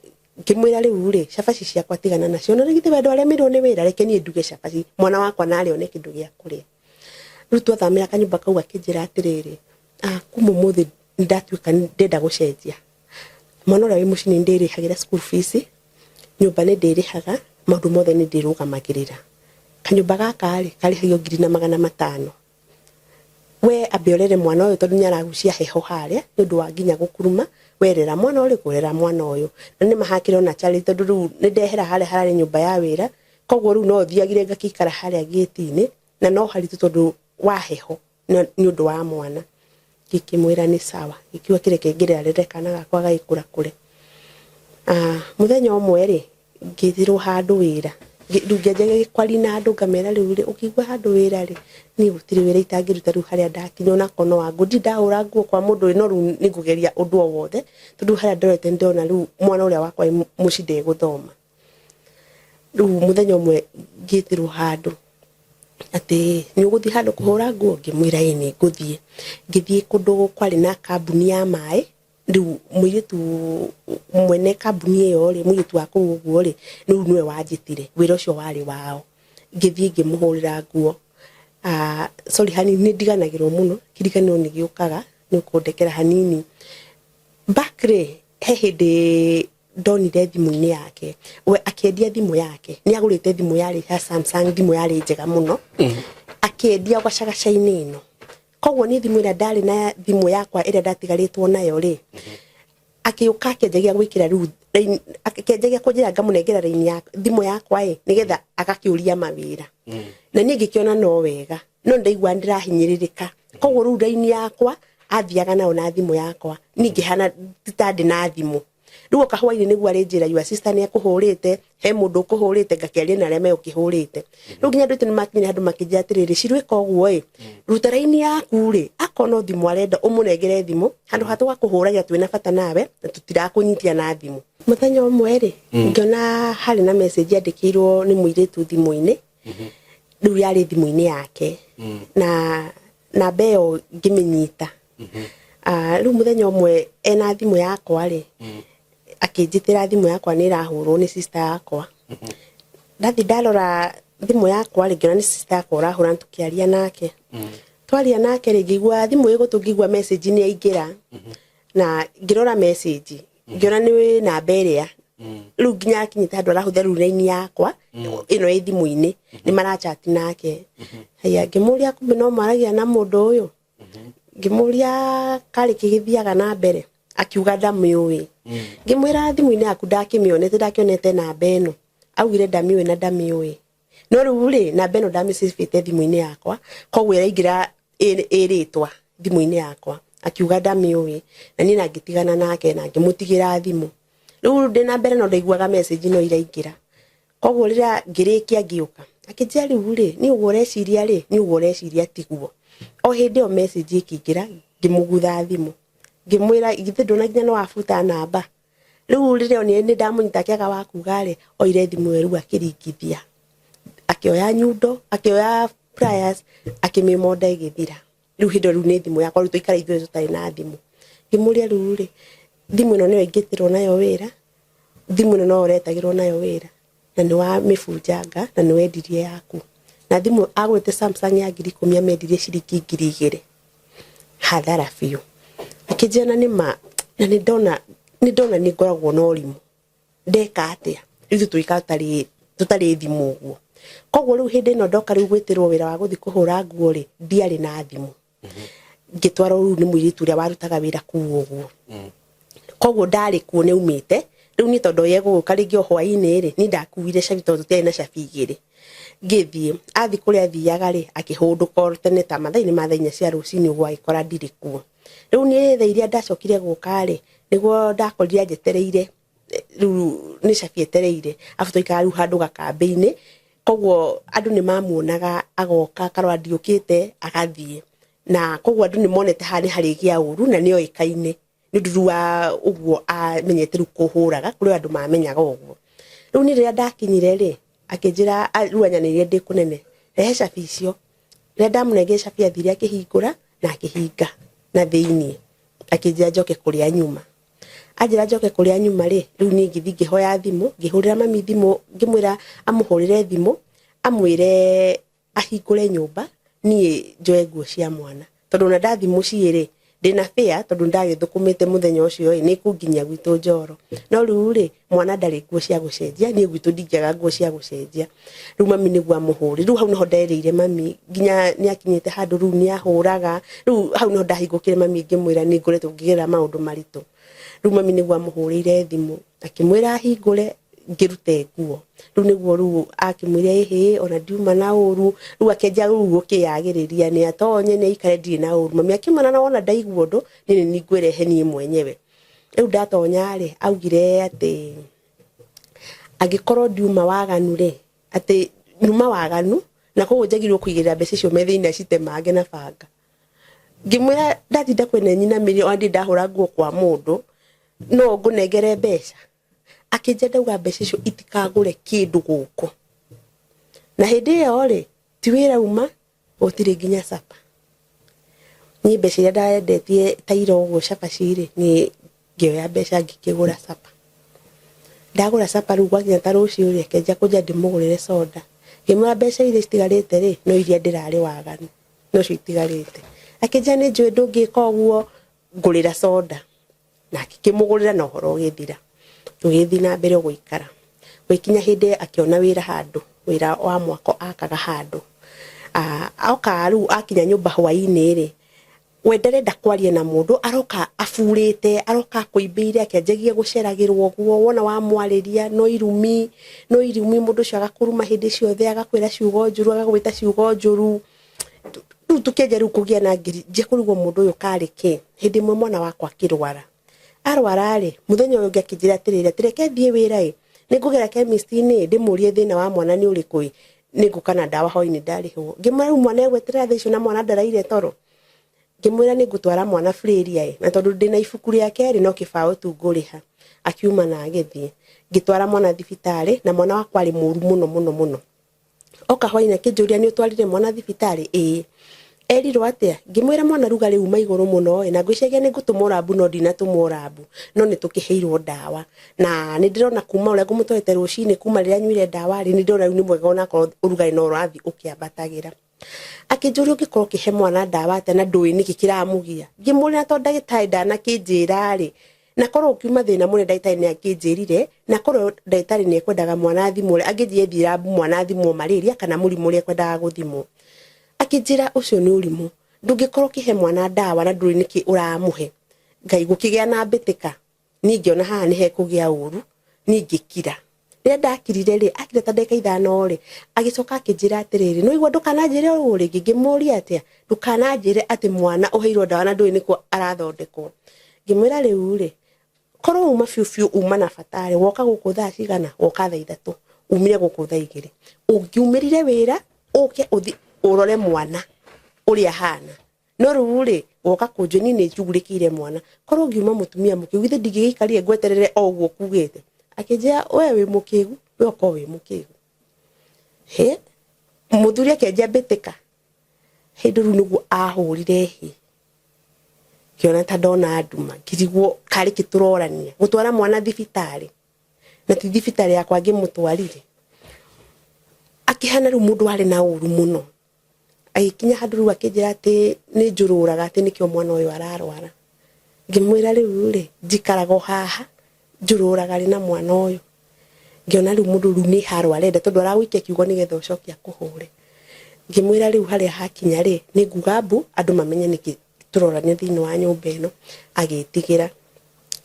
ngĩmwĩra rĩu rĩ, cabaci ciakwa tigana nacio. Na githĩ we ndwaremirwo nĩ wĩra, reke niĩ nduge cabaci, mwana wakwa narĩ one kĩndũ gĩa kũrĩa. Rĩu twathamĩra kanyũmba kau akĩnjĩra atĩrĩrĩ, kuma ũmũthĩ ndatuĩka ndĩrenda gũcenjia. Mwana ũrĩa wĩ mũciĩ nĩ ndĩrĩhagĩra school fees, nyũmba nĩ ndĩrĩhaga, maũndũ mothe nĩ ndĩrũgamagĩrĩra. Kanyũmba gaka rĩ, karĩhagio 4,500. We ambe ũrere mwana ũyũ tondũ nĩ aragucia heho harĩa nĩ ũndũ wa nginya gũkuruma, we rera mwana ũrĩkũ, rera mwana ũyũ. Na nĩ mahakĩre ona charity tondũ rĩu nĩ ndehera harĩa hararĩ nyũmba ya wĩra, koguo rĩu no thiagire ngakĩikara harĩa gĩti-inĩ, na no haritũ tondũ wa heho nĩ ũndũ wa mwana. Ngĩkĩmwĩra nĩ sawa, ngĩkiuga kĩreke ngĩrera rere kana gakwa gagĩkũra kũre. Mũthenya ũmwe rĩ, ngĩthirwo handũ wĩra. Rĩu ngĩanjagia kwaria na andũ ngamera rĩu rĩ, ũngĩigua handũ wĩra rĩ, niĩ gũtirĩ wĩra itangĩruta rĩu harĩa ndakinya onakorwo no wa nguo. Ndirĩ ndahũra nguo kwa mũndũ no rĩu nĩ ngũgeria ũndũ o wothe, tondũ harĩa ndorete nĩ ndĩrona rĩu mwana ũrĩa wakwa wĩ mũciĩ ndegũthoma. Rĩu mũthenya ũmwe ngĩtĩrwo handũ atĩ nĩ ũgũthiĩ handũ kũhũra nguo, ngĩmwĩra ĩĩ nĩ ngũthiĩ. Ngĩthiĩ kũndũ kwarĩ na kambuni ya maĩ, rĩu mũirĩtu mwene kambuni ĩyo rĩ, mũirĩtu wa kũu ũguo rĩ, rĩu nĩwe wanjĩtire, wĩra ũcio warĩ wao. Ngĩthiĩ ngĩmũhũrĩra nguo. Sorry hanini nĩ ndiganagĩrwo mũno, kĩriganĩro nĩ gĩũkaga, nĩ ũkũndekera hanini. Back rĩ, he hĩndĩ ndonire thimũ-inĩ yake, we akĩendia thimũ yake, nĩ agũrĩte thimũ yarĩ ya Samsung, thimũ yarĩ njega mũno, akĩendia gacagaca-inĩ ĩno. Koguo niĩ thimũ ĩrĩa ndarĩ na thimũ yakwa ĩrĩa ndatigarĩtwo nayo rĩ, akĩũka akĩanjagia gwĩkĩra rĩu akĩanjagia kũnjĩra ngamũnengera raini ya thimũ yakwa ĩ, nĩgetha agakĩũria mawĩra. Na niĩ ngĩkĩona no wega, no ndaigua ndĩrahinyĩrĩrĩka. Koguo rĩu raini yakwa athiaga nayo na thimũ yakwa, niĩ ngĩhana ta ndĩ na thimũ. Rĩu oka hwainĩ nĩguo arĩnjĩra your sister nĩ akũhũrĩte, he mũndũ ũkũhũrĩte, ngakĩaria na arĩa megũkĩhũrĩte. Rĩu nginya andũ aitũ nĩ makinyire handũ makĩnjĩra atĩrĩrĩ, Shiru ĩka ũguo ĩ, ruta raini yaku rĩ, akorwo no thimũ arenda ũmũnengere thimũ, handũ ha tũgakũhũragĩra twĩna bata nawe na tũtirakũnyitia na thimũ. Mũthenya ũmwe rĩ, ngĩona harĩ na message yandĩkĩirwo nĩ mũirĩtu thimũ-inĩ, rĩu yarĩ thimũ-inĩ yake, na namba ĩyo ngĩmĩnyita. Rĩu mũthenya ũmwe ena thimũ yakwa rĩ, akĩnjĩtĩra thimũ yakwa nĩ ĩrahũrwo nĩ sister yakwa. Ndathiĩ ndarora thimũ yakwa rĩ, ngĩona nĩ sister yakwa ũrahũra na tũkĩaria nake. Twaria nake rĩ, ngĩigua thimũ ĩ gũtũ ngĩigua message nĩ yaingĩra, na ngĩrora message, ngĩona nĩ namba ĩrĩa. Rĩu nginya akinyĩte handũ arahũthĩra rĩu raini yakwa ĩno ĩ thimũ-inĩ, nĩ marachat nake. Haya, ngĩmũria kumbe no mwaragia na mũndũ ũyũ. Ngĩmũria karĩ kĩgĩthiaga na mbere, akiuga ndamĩũĩ. Ngĩmwĩra thimũ-inĩ yaku ndakĩmĩonete, ndakĩonete namba ĩno. Augire ndamĩũĩ na ndamĩũĩ, no rĩu rĩ, namba ĩno ndamĩcĩbĩte thimũ-inĩ yakwa, koguo ĩraingĩra ĩrĩtwa thimũ-inĩ yakwa. Akiuga ndamĩũĩ, na niĩ na ngĩtigana nake na ngĩmũtigĩra thimũ. Rĩu ndĩna mbere no ndaiguaga message no iraingĩra, koguo rĩrĩa ngĩrĩkia ngĩũka akĩnjĩra, rĩu rĩ, nĩ ũguo ũreciria rĩ, nĩ ũguo ũreciria tiguo. O hĩndĩ ĩyo message ĩkĩingĩra, ngĩmũgutha thimũ, ngĩmwĩra, githĩ ndũna nginya nĩ wabuta namba? Rĩu rĩrĩa onire nĩ ndamũnyita akĩaga wa kuga rĩ, oire thimũ ĩyo rĩu akĩringithia, akĩoya nyundo, akĩoya pliers, akĩmĩmonda ĩgĩthira. Rĩu hĩndĩ ĩyo rĩu nĩ thimũ yakwa, rĩu tũikara ithuĩ tũtarĩ na thimũ. Ngĩmũria, rĩu rĩ, thimũ ĩno nĩyo ingĩtĩrwo nayo wĩra, thimũ ĩno no ũretagĩrwo nayo wĩra, na nĩ wamĩbunjanga na nĩ wendirie yaku. Na thimũ agũrĩte Samsung ya 10,000, amĩendirie ciringi 2,000, hathara biũ. Akĩnjĩra na nĩ ma, na nĩ ndona nĩ ngoragwo na ũrimũ, ndeka atĩa ithuĩ tũikara tũtarĩ thimũ ũguo. Koguo rĩu hĩndĩ ĩno ndoka rĩu gwĩtĩrwo wĩra wa gũthiĩ kũhũra nguo rĩ, ndiarĩ na thimũ. Ngĩtwarwo rĩu nĩ mũirĩtu ũrĩa warutaga wĩra kũu ũguo. Koguo ndarĩ kuo, nĩ aumĩte. Rĩu niĩ tondũ ye gũgũka rĩngĩ o hwaĩ-inĩ rĩ, niĩ ndakuire cabi tondũ tũtiarĩ na cabi igĩrĩ. Ngĩthiĩ, athiĩ kũrĩa athiaga rĩ, akĩhũndũka o tene ta mathaa-inĩ ma thaa 4 cia rũcinĩ ũguo, agĩkora ndirĩ kuo. Rĩu niĩ thaa iria ndacokire gũka rĩ, nĩguo ndakorire anjetereire. Rĩu nĩ cabi etereire, arabu twaikaraga rĩu handũ gakambĩ-inĩ, koguo andũ nĩ mamuonaga agoka akarora ndiũkĩte agathiĩ, na koguo andũ nĩ monete haha nĩ harĩgĩa ũru na nĩ oĩkaine nĩ ũndũ rĩu wa ũguo amenyete rĩu kũhũraga kũrĩ andũ mamenyaga ũguo. Rĩu niĩ rĩrĩa ndakinyire rĩ, akĩnjĩra, rĩu anyanĩire ndĩ kũnene, rehe cabi icio. Rĩrĩa ndamũnengire cabi, athire akĩhingũra na akĩhinga na thĩiniĩ, akĩnjĩra njoke kũrĩa nyuma. Anjĩra njoke kũrĩa nyuma rĩ, rĩu niĩ ngĩthiĩ ngĩhoya thimũ, ngĩhũrĩra mami thimũ, ngĩmwĩra amũhũrĩre thimũ amwĩre ahingũre nyũmba niĩ njoe nguo cia mwana, tondũ ona ndathiĩ mũciĩ rĩ, ndĩna bĩa, tondũ ndagĩthũkũmĩte mũthenya ũcio ĩ, nĩ kũnginyia gwitũ njoro. No rĩu rĩ, mwana ndarĩ nguo cia gũcenjia, niĩ gwitũ ndingĩaga nguo cia gũcenjia. Rĩu mami nĩguo amũhũrĩ. Rĩu hau nĩho nderĩire mami, nginya nĩ akinyĩte handũ rĩu nĩ ahũraga. Rĩu hau nĩho ndahingũkire mami ngĩmwĩra nĩ ngoretwo ngĩgerera maũndũ maritũ. Rĩu mami nĩguo amũhũrĩire thimũ akĩmwĩra ahingũre ngĩrute nguo. Rĩu nĩguo rĩu akĩmwĩra, ĩhĩ, ona ndiuma na ũru. Rĩu akĩanjia rĩu gũkĩyagĩrĩria nĩ atonye nĩ aikare, ndirĩ na ũru. Mami akĩmwĩra, na wona ndaigua ũndũ niĩ nĩ ngwĩrehe niĩ mwenyewe. Rĩu ndatonya rĩ, augire atĩ angĩkorwo ndiuma waganu rĩ, atĩ nyuma waganu, na koguo njagĩrĩirwo kũigĩrĩra mbeca icio metha-inĩ acitemange na banga. Ngĩmwĩra ndatinda kwene nyinamĩrĩire, ona ndirĩ ndahũra nguo kwa mũndũ, no ngũnengere mbeca? Akĩnjĩra ndauga mbeca icio itikagũre kĩndũ gũkũ. Na hĩndĩ ĩyo rĩ, ti wĩra uma, gũtirĩ nginya capa. Niĩ mbeca iria ndendetie ta ira ũguo cabaci rĩ, niĩ ngĩoya mbeca ngĩkĩgũra capa. Ndagũra capa, rĩu gwakinya ta rũciũ rĩ, akĩanjia kũnjĩra ndĩmũgũrĩre soda. Ngĩmwĩra mbeca iria citigarĩte rĩ, no iria ndĩrarĩ waganu, nocio itigarĩte. Akĩnjĩra nĩ njũĩ ndũngĩka ũguo, ngũrĩra soda. Na akĩmũgũrĩra na ũhoro ũgĩthira. Tũgĩthiĩ na mbere gũikara. Gũgĩkinya hĩndĩ akĩona wĩra handũ, wĩra wa mwako akaga handũ. Oka rĩu akinya nyũmba hwaĩ-inĩ rĩ, we ndarenda kwaria na mũndũ, aroka aburĩte, aroka akũimbĩire, akĩanjagia gũceragĩrwo ũguo. Wona wamwarĩria no irumi, no irumi. Mũndũ ũcio agakũruma hĩndĩ ciothe, agakwĩra ciugo njũru, agagwĩta ciugo njũru. Rĩu tũkĩanjia rĩu kũgĩa na ngiri njia kũrigwo mũndũ ũyũ karĩ kĩ. Hĩndĩ ĩmwe mwana wakwa akĩrwara. Arwara rĩ, mũthenya ũyũ ũngĩ akĩnjĩra atĩrĩrĩ, atĩ reke thiĩ wĩra ĩ, nĩ ngũgera chemist-inĩ ndĩmũrie thĩna wa mwana nĩ ũrĩkũ ĩ, nĩ ngũka na ndawa hwaĩ-inĩ ndarĩhwo. Ngĩmwĩra rĩu mwana egweterera thaa icio na mwana ndaraire toro. Ngĩmwĩra nĩ ngũtwara mwana Fleria ĩ, na tondũ ndĩna ibuku rĩake rĩ, no kĩbaũ tu ngũrĩha. Akiuma na agĩthiĩ. Ngĩtwara mwana thibitarĩ, na mwana wakwa arĩ mũru mũno mũno mũno. Oka hwaĩ-inĩ akĩnjũria, nĩ ũtwarire mwana thibitarĩ? Ĩĩ. Erirwo atĩa? Ngĩmwĩra mwana rugarĩ uma igũrũ mũno ĩ, na ngwĩciragia nĩ ngũtũmwo rambu no ndinatũmwo rambu, no nĩ tũkĩheirwo ndawa. Na nĩ ndĩrona kuma ũrĩa ngũmũtwarĩte rũcinĩ, kuma rĩrĩa anyuire ndawa rĩ, nĩ ndĩrona rĩu nĩ mwega onakorwo ũrugarĩ no ũrathiĩ ũkĩambatagĩra. Akĩnjũria, ũngĩkorwo ũkĩhe mwana ndawa atĩa na ndũĩ nĩkĩ kĩramũgia? Ngĩmũria tondũ ndagĩtarĩ ndanakĩnjĩra rĩ, na korwo ũkiuma thĩna mũnene ndagĩtarĩ nĩ akĩnjĩrire, na korwo ndagĩtarĩ nĩ ekwendaga mwana athimwo, angĩnjĩrire thiĩ rambu mwana athimwo malaria kana mũrimũ ũrĩa ekwendaga gũthimwo. Akĩnjĩra ũcio nĩ ũrimũ. Ndũngĩkorwo ũkĩhe mwana ndawa na ndũrĩ nĩkĩ ũramũhe. Ngai gũkĩgĩa na mbĩtĩka, niĩ ngĩona haha nĩ hekũgĩa ũru, niĩ ngĩkira. Rĩrĩa ndakirire rĩ, akire ta ndagĩka 5 rĩ, agĩcoka akĩnjĩra atĩrĩrĩ, nĩ waigua ndũkananjĩre ũũ rĩngĩ. Ngĩmũria atĩa? Ndũkananjĩre atĩ mwana ũheirwo ndawa na ndũĩ nĩkũ arathondekwo. Ngĩmwĩra rĩu rĩ, korwo uma biũ biũ uma na bata rĩ, woka gũkũ thaa cigana? Woka thaa 3, umire gũkũ thaa 2. Ũngiumĩrire wĩra ũke ũthi ũrore mwana ũrĩa ahana. No rĩu rĩ, woka kũnjũria niĩ nĩ njugurĩkĩire mwana. Korwo ngiuma mũtumia mũkĩgu, githĩ ndingĩgĩikarire ngweterere o ũguo kugĩte? Akĩnjĩra we wĩ mũkĩgu, we ũkorwo wĩ mũkĩgu. Hĩ, mũthuri akĩanjia mbĩtĩka. Hĩndĩ rĩu nĩguo ahũrire hĩ. Ngĩona ta ndona nduma, ngĩrigwo karĩ kĩ tũrorania. Gũtwara mwana thibitarĩ, na ti thibitarĩ yakwa ngĩmũtwarire. Akĩhana rĩu mũndũ warĩ na ũru mũno. Agĩkinya handũ rĩu akĩnjĩra atĩ nĩ njũrũraga atĩ nĩkĩo mwana ũyũ ararwara. Ngĩmwĩra rĩu rĩ, njikaraga o haha, njũrũraga rĩ na mwana ũyũ. Ngĩona rĩu mũndũ rĩu nĩ haro arenda tondũ aragũikia kiugo nĩgetha ũcoke akũhũre. Ngĩmwĩra rĩu harĩa hakinya rĩ, nĩ nguga mbu andũ mamenye nĩkĩ tũrorania thĩinĩ wa nyũmba ĩno. Agĩtigĩra.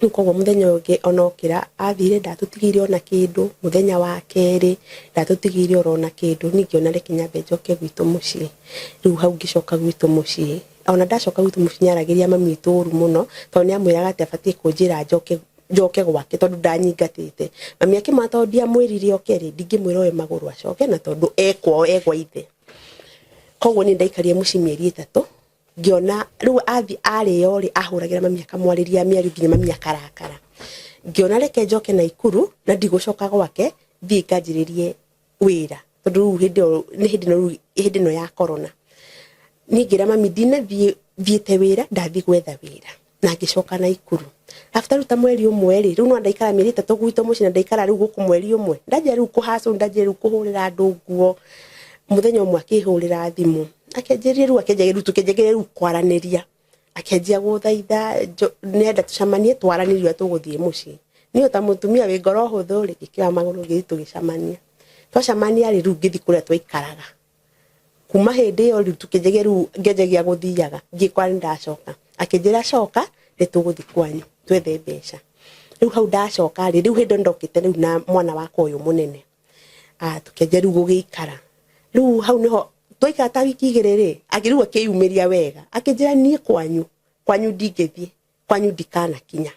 Rĩu koguo mũthenya ũyũ ũngĩ ona okĩra athire ndatũtigĩire ona kĩndũ, mũthenya wa kerĩ ndatũtigĩire oro ona kĩndũ. Niĩ ngĩona reke nyambe njoke gwitũ mũciĩ. Rĩu hau ngĩcoka gwitũ mũciĩ. Ona ndacoka gwitũ mũciĩ nĩaragĩria mami witũ ũru mũno, tondũ nĩamwĩraga atĩ abatiĩ kũnjĩra njoke njoke gwake tondũ ndanyingatĩte. Mami akĩmwĩra tondũ ndiamwĩrire oke rĩ, ndingĩmwĩra oe magũrũ acoke na tondũ e kwao e gwa ithe. Koguo niĩ ndaikarire mũciĩ mĩeri 3, ngĩona rĩu athi arĩo rĩ, ahũragĩra mami akamwarĩria mĩario nginya mami akarakara. Ngĩona reke njoke Naikuru na ndigũcoka gwake, thiĩ nganjĩrĩrie wĩra tondũ rĩu hĩndĩ ĩyo nĩ hĩndĩ ĩno rĩu hĩndĩ ĩno ya corona. Niĩ ngĩra mami ndinathiĩ thiĩte wĩra, ndathiĩ gwetha wĩra na ngĩcoka Naikuru. After rĩu ta mweri ũmwe rĩ, rĩu no ndaikara mĩeri 3 gwitũ mũciĩ na ndaikara rĩu gũkũ mweri ũmwe. Ndanjia rĩu kũhacũ, ndanjia rĩu kũhũrĩra andũ nguo. Mũthenya ũmwe akĩhũrĩra thimũ, akĩanjĩrĩria rĩu akĩanjia rĩu tũkĩanjia rĩu kwaranĩria. Akĩanjia gũthaitha nĩenda tũcemanie twaranĩrie ũrĩa tũgũthiĩ mũciĩ. Niĩ ta mũtumia wĩ ngoro hũthũ rĩ, ngĩkĩoya magũrũ ngĩthiĩ tũgĩcemania. Twacemania rĩ, rĩu ngĩthiĩ kũrĩa twaikaraga. Kuma hĩndĩ ĩyo rĩu tũkĩnjagia rĩu ngĩanjagia gũthiaga, ngĩkora nĩ ndacoka. Akĩnjĩra coka nĩ tũgũthiĩ kwanyu twethe mbeca. Rĩu hau ndacoka rĩ, rĩu hĩndĩ ĩyo nĩndokĩte rĩu na mwana wakwa ũyũ mũnene. Tũkĩanjia rĩu gũgĩikara. Rĩu hau nĩho twaikara ta wiki 2 rĩ, rĩu akĩyumĩria wega. Akĩnjĩra niĩ kwanyu, kwanyu ndingĩthiĩ, kwanyu ndikanakinya.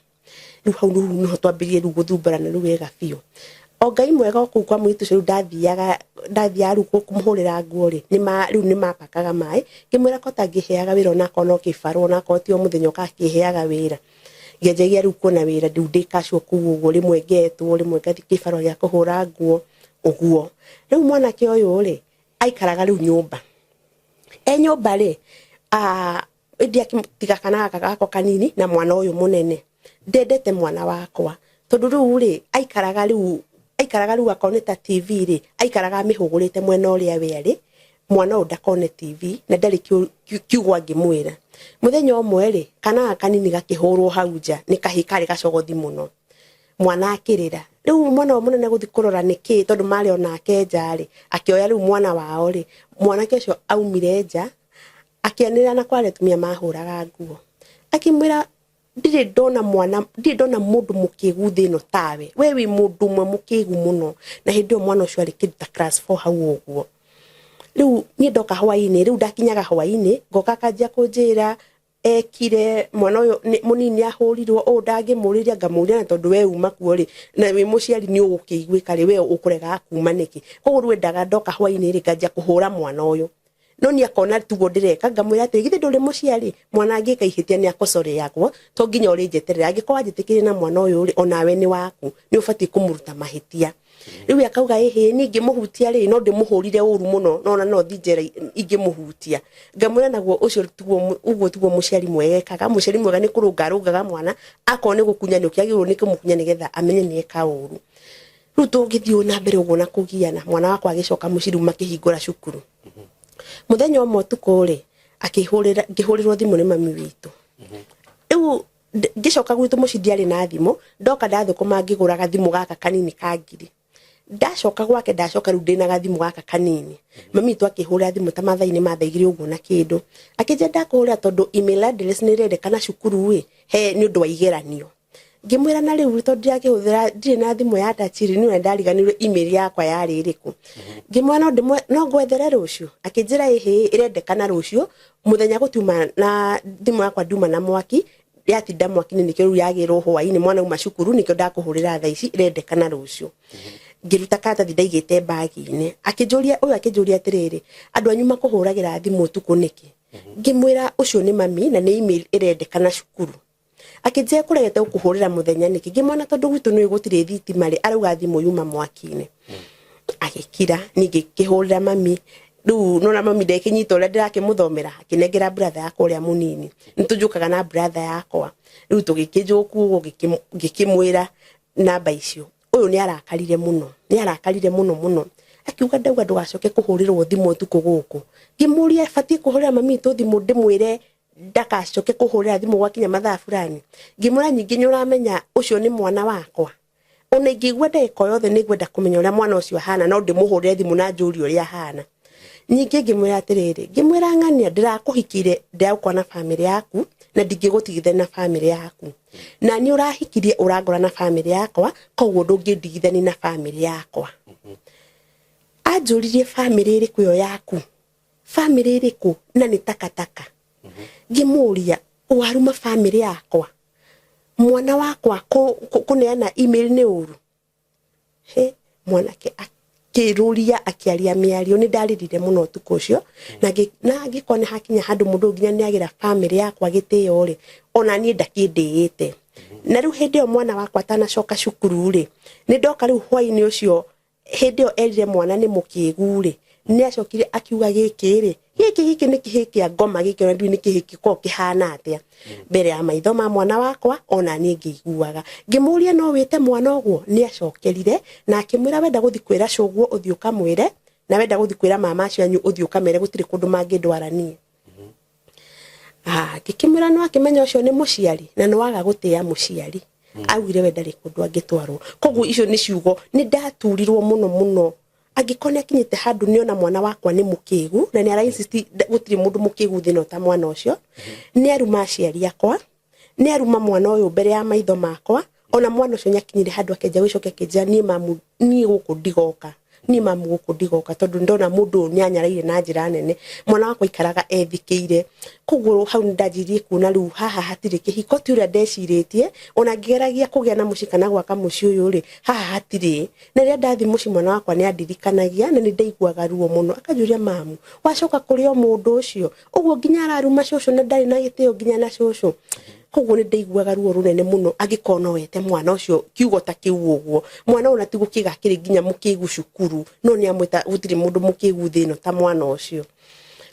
Rĩu hau rĩu nĩho twambĩrĩirie rĩu gũthumbarana rĩu wega biũ. O Ngai mwega o kũu kwa mũirĩtu ũcio rĩu ndathiaga rĩu kũmũhũrĩra nguo rĩ, rĩu nĩmapakaga maĩ. Ngĩmwĩra ko tangĩheaga wĩra onakorwo no kĩbarũa onakorwo ti o mũthenya ũgakĩheaga wĩra. Ngĩanjagia rĩu kuona wĩra rĩu ndĩ casual kũu ũguo, rĩmwe ngetwo, rĩmwe ngathiĩ kĩbarũa gĩa kũhũra nguo, ũguo. Rĩu mwanake ũyũ rĩ, aikaraga rĩu nyũmba. E nyũmba rĩ, ĩndĩ akĩtiga kana gaka gakwa kanini na mwana ũyũ mũnene. Ndendete mwana wakwa tondũ rĩu rĩ, aikaraga rĩu aikaraga rĩu akorwo nĩ ta TV rĩ, aikaraga amĩhũgũrĩte mwena ũrĩa we arĩ, mwana ũyũ ndakone TV na ndarĩ kiugo angĩmwĩra. Mũthenya ũmwe rĩ, kana gaka kanini gakĩhũrwo hau nja nĩ kahĩĩ karĩ gacogothi mũno. Mwana akĩrĩra. Rĩu mwana ũyũ mũnene gũthiĩ kũrora nĩkĩ tondũ marĩ onake nja rĩ, akĩoya rĩu mwana wao rĩ, mwanake ũcio aumire nja akĩanĩrĩra na kwarĩ atumia mahũraga nguo. Akĩmwĩra ndirĩ ndona mwana, ndirĩ ndona mũndũ mũkĩgu thĩ ĩno tawe. We wĩ mũndũ ũmwe mũkĩgu mũno. Na hĩndĩ ĩyo mwana ũcio arĩ kĩndũ ta class 4 hau ũguo. Rĩu niĩ ndoka hwainĩ, rĩu ndakinyaga hwainĩ, ngoka akanjia kũnjĩra ekire mwana ũyũ mũnini ahũrirwo ũũ ndangĩmũrĩria, ngamũria na tondũ we uma kuo rĩ, na wĩ mũciari nĩ ũgũkĩiguĩka rĩ, we ũkũregaga kuma nĩkĩ? Koguo rĩu endaga ndoka hwainĩ rĩ, nganjia kũhũra mwana ũyũ. No niĩ akona tiguo ndĩreka, ngamwĩra atĩrĩ, githĩ ndũrĩ mũciari? Mwana angĩka ihĩtia nĩ akocoreagwo, to nginya ũrĩnjeterera. Angĩkorwo wanjĩtĩkĩrie na mwana ũyũ rĩ, onawe nĩ waku, nĩ ũbatiĩ kũmũruta mahĩtia. Rĩu akauga ĩhĩ, niĩ ingĩmũhutia rĩ, no ndĩmũhũrire ũru mũno, no ona no thiĩ njera ingĩmũhutia. Ngamwĩra naguo ũcio tiguo ũguo tiguo mũciari mwega ekaga. Mũciari mwega nĩ kũrũnga arũngaga mwana, akorwo nĩ gũkunya nĩ ũkĩagĩrĩirwo nĩ kũmũkunya nĩgetha amenye nĩ eka ũru. Rĩu tũngĩthiĩ na mbere ũguo na kũgiana, mwana wakwa agĩcoka mũciĩ rĩu makĩhingũra cukuru. Mũthenya ũmwe ũtukũ rĩ, ngĩhũrĩrwo thimũ nĩ mami witũ. Rĩu ngĩcoka gwitũ mũciĩ ndiarĩ na thimũ, ndoka ndathũkũma ngĩgũra gathimũ gaka kanini ka ngiri. Ndacoka gwake, ndacoka rĩu ndĩna gathimũ gaka kanini, mami witũ akĩhũrĩra thimũ ta mathaa-inĩ ma thaa 2 ũguo na kĩndũ, akĩnjĩra ndakũhũrĩra tondũ email address nĩ ĩrendekana cukuru ĩ he nĩ ũndũ wa igeranio. Ngĩmwĩra na rĩu tondũ ndirakĩhũthĩra, ndirĩ na thimũ ya touch rĩ, niĩ ndariganĩirwo email yakwa yarĩ ĩrĩkũ. Ngĩmwĩra no ngwethere rũciũ. Akĩnjĩra ĩhĩ, ĩrendekana rũciũ mũthenya, gũtiuma na thimũ yakwa nduma na mwaki, yatinda mwaki-inĩ, nĩkĩo rĩu yagĩrwo hwaĩ-inĩ mwana auma cukuru, nĩkĩo ndakũhũrĩra thaa ici, ĩrendekana rũciũ. Ngĩruta karatathi ndaigĩte mbagi-inĩ. Akĩnjũria ũyũ, akĩnjũria atĩrĩrĩ, andũ anyu makũhũragĩra thimũ ũtukũ nĩkĩ? Ngĩmwĩra ũcio nĩ mami na nĩ email ĩrendekana cukuru. Akĩnjĩra kũregete gũkũhũrĩra mũthenya nĩkĩ? Ngĩmwona tondũ gwitũ nĩ gũtirĩ thitima rĩ, arauga thimũ yuma mwaki-inĩ. Agĩkira. Ningĩ ngĩhũrĩra mami rĩu, nona mami ndekĩnyita ũrĩa ndĩrakĩmũthomera, akĩnengera brother yakwa ũrĩa mũnini, nĩ tũnjũkaga na brother yakwa rĩu tũgĩkĩnjũku ũguo, ngĩkĩmwĩra namba icio. Ũyũ nĩ arakarire mũno, nĩ arakarire mũno mũno, akiuga ndauga ndũgacoke kũhũrĩrwo thimũ ũtukũ gũkũ. Ngĩmũria batiĩ kũhũrĩra mami witũ thimũ ndĩmwĩre ndakacoke kũhũrĩra thimũ gwakinya mathaa fulani. Ngĩmwĩra ningĩ nĩ ũramenya ũcio nĩ mwana wakwa, ona ingĩigua ndagĩka o yothe nĩ ngwenda kũmenya ũrĩa mwana ũcio ahana, no ndĩmũhũrĩre thimũ na njũrie ũrĩa ahana. Ningĩ ngĩmwĩra atĩrĩrĩ, ngĩmwĩra ng'ania ndĩrakũhikire, ndĩragũkora na bamĩrĩ yaku na ndingĩgũtigithania na bamĩrĩ yaku, na nĩ ũrahikirie ũrangora na bamĩrĩ yakwa, koguo ndũngĩndigithania na bamĩrĩ yakwa. Anjũririe bamĩrĩ ĩrĩkũ ĩyo yaku, bamĩrĩ ĩrĩkũ na nĩ takataka. Ngĩmũria waruma bamĩrĩ yakwa, mwana wakwa kũneana email nĩ ũru? He mwanake akĩrũria, akĩaria mĩario, nĩ ndarĩrire mũno ũtukũ ũcio. Na angĩkorwo nĩ hakinya handũ mũndũ nginya nĩ agĩra bamĩrĩ yakwa gĩtĩo rĩ, ona niĩ ndakĩndĩĩte. Na rĩu hĩndĩ ĩyo mwana wakwa atanacoka cukuru rĩ, nĩ ndoka rĩu hwaĩ-inĩ ũcio, hĩndĩ ĩyo erire mwana nĩ mũkĩgu rĩ, nĩ acokire akiuga gĩkĩ rĩ, gĩkĩ nĩ kĩhĩ kĩa ngoma gĩkĩ, ona ndiũĩ nĩ kĩhĩ gĩkoragwo kĩhana atĩa, mbere ya maitho ma mwana wakwa. Ona niĩ ngĩiguaga. Ngĩmũria no wĩte mwana ũguo? Nĩ acokerire na akĩmwĩra wenda gũthiĩ kwĩra cũguo ũthiĩ ũkamwĩre, na wenda gũthiĩ kwĩra mama acio anyu ũthiĩ ũkamere, gũtirĩ kũndũ mangĩndwara niĩ. Ngĩkĩmwĩra no akĩmenya ũcio nĩ mũciari na nĩ waga gũtĩa mũciari. Augire we ndarĩ kũndũ angĩtwarwo. Koguo icio nĩ ciugo nĩ ndaturirwo mũno mũno. Angĩkorwo nĩ akinyĩte handũ nĩona mwana wakwa nĩ mũkĩgu na nĩ ara insist gũtirĩ mũndũ mũkĩgu thĩ ĩno ta mwana ũcio, nĩ aruma aciari akwa, nĩ aruma mwana ũyũ mbere ya maitho makwa. Ona mwana ũcio nĩ akinyire handũ akĩanjia gwĩcokia, akĩnjĩra niĩ mamu, niĩ gũkũ ndigoka, niĩ mamu gũkũ ndigoka, tondũ ndona mũndũ ũyũ nĩ anyaraire na njĩra nene. Mwana wakwa aikaraga ethikĩire. Koguo hau nĩ ndanjirie kuona rĩu haha hatirĩ kĩhiko, ti ũrĩa ndecirĩtie. Ona ngĩgeragia kũgĩa na mũciĩ kana gwaka mũciĩ ũyũ rĩ, haha hatirĩ. Na rĩrĩa ndathiĩ mũciĩ mwana wakwa nĩ andirikanagia na nĩ ndaiguaga ruo mũno, akanjũria mamu wacoka kũrĩ o mũndũ ũcio ũguo nginya araruma cũcũ na ndarĩ na gĩtĩo nginya na cũcũ. Koguo nĩ ndaiguaga ruo rũnene mũno angĩkorwo no wete mwana ũcio kiugo ta kĩu ũguo. Mwana ũyũ na ti gũkĩga akĩrĩ nginya mũkĩgu cukuru, no nĩ amwĩta gũtirĩ mũndũ mũkĩgu thĩ ĩno ta mwana ũcio.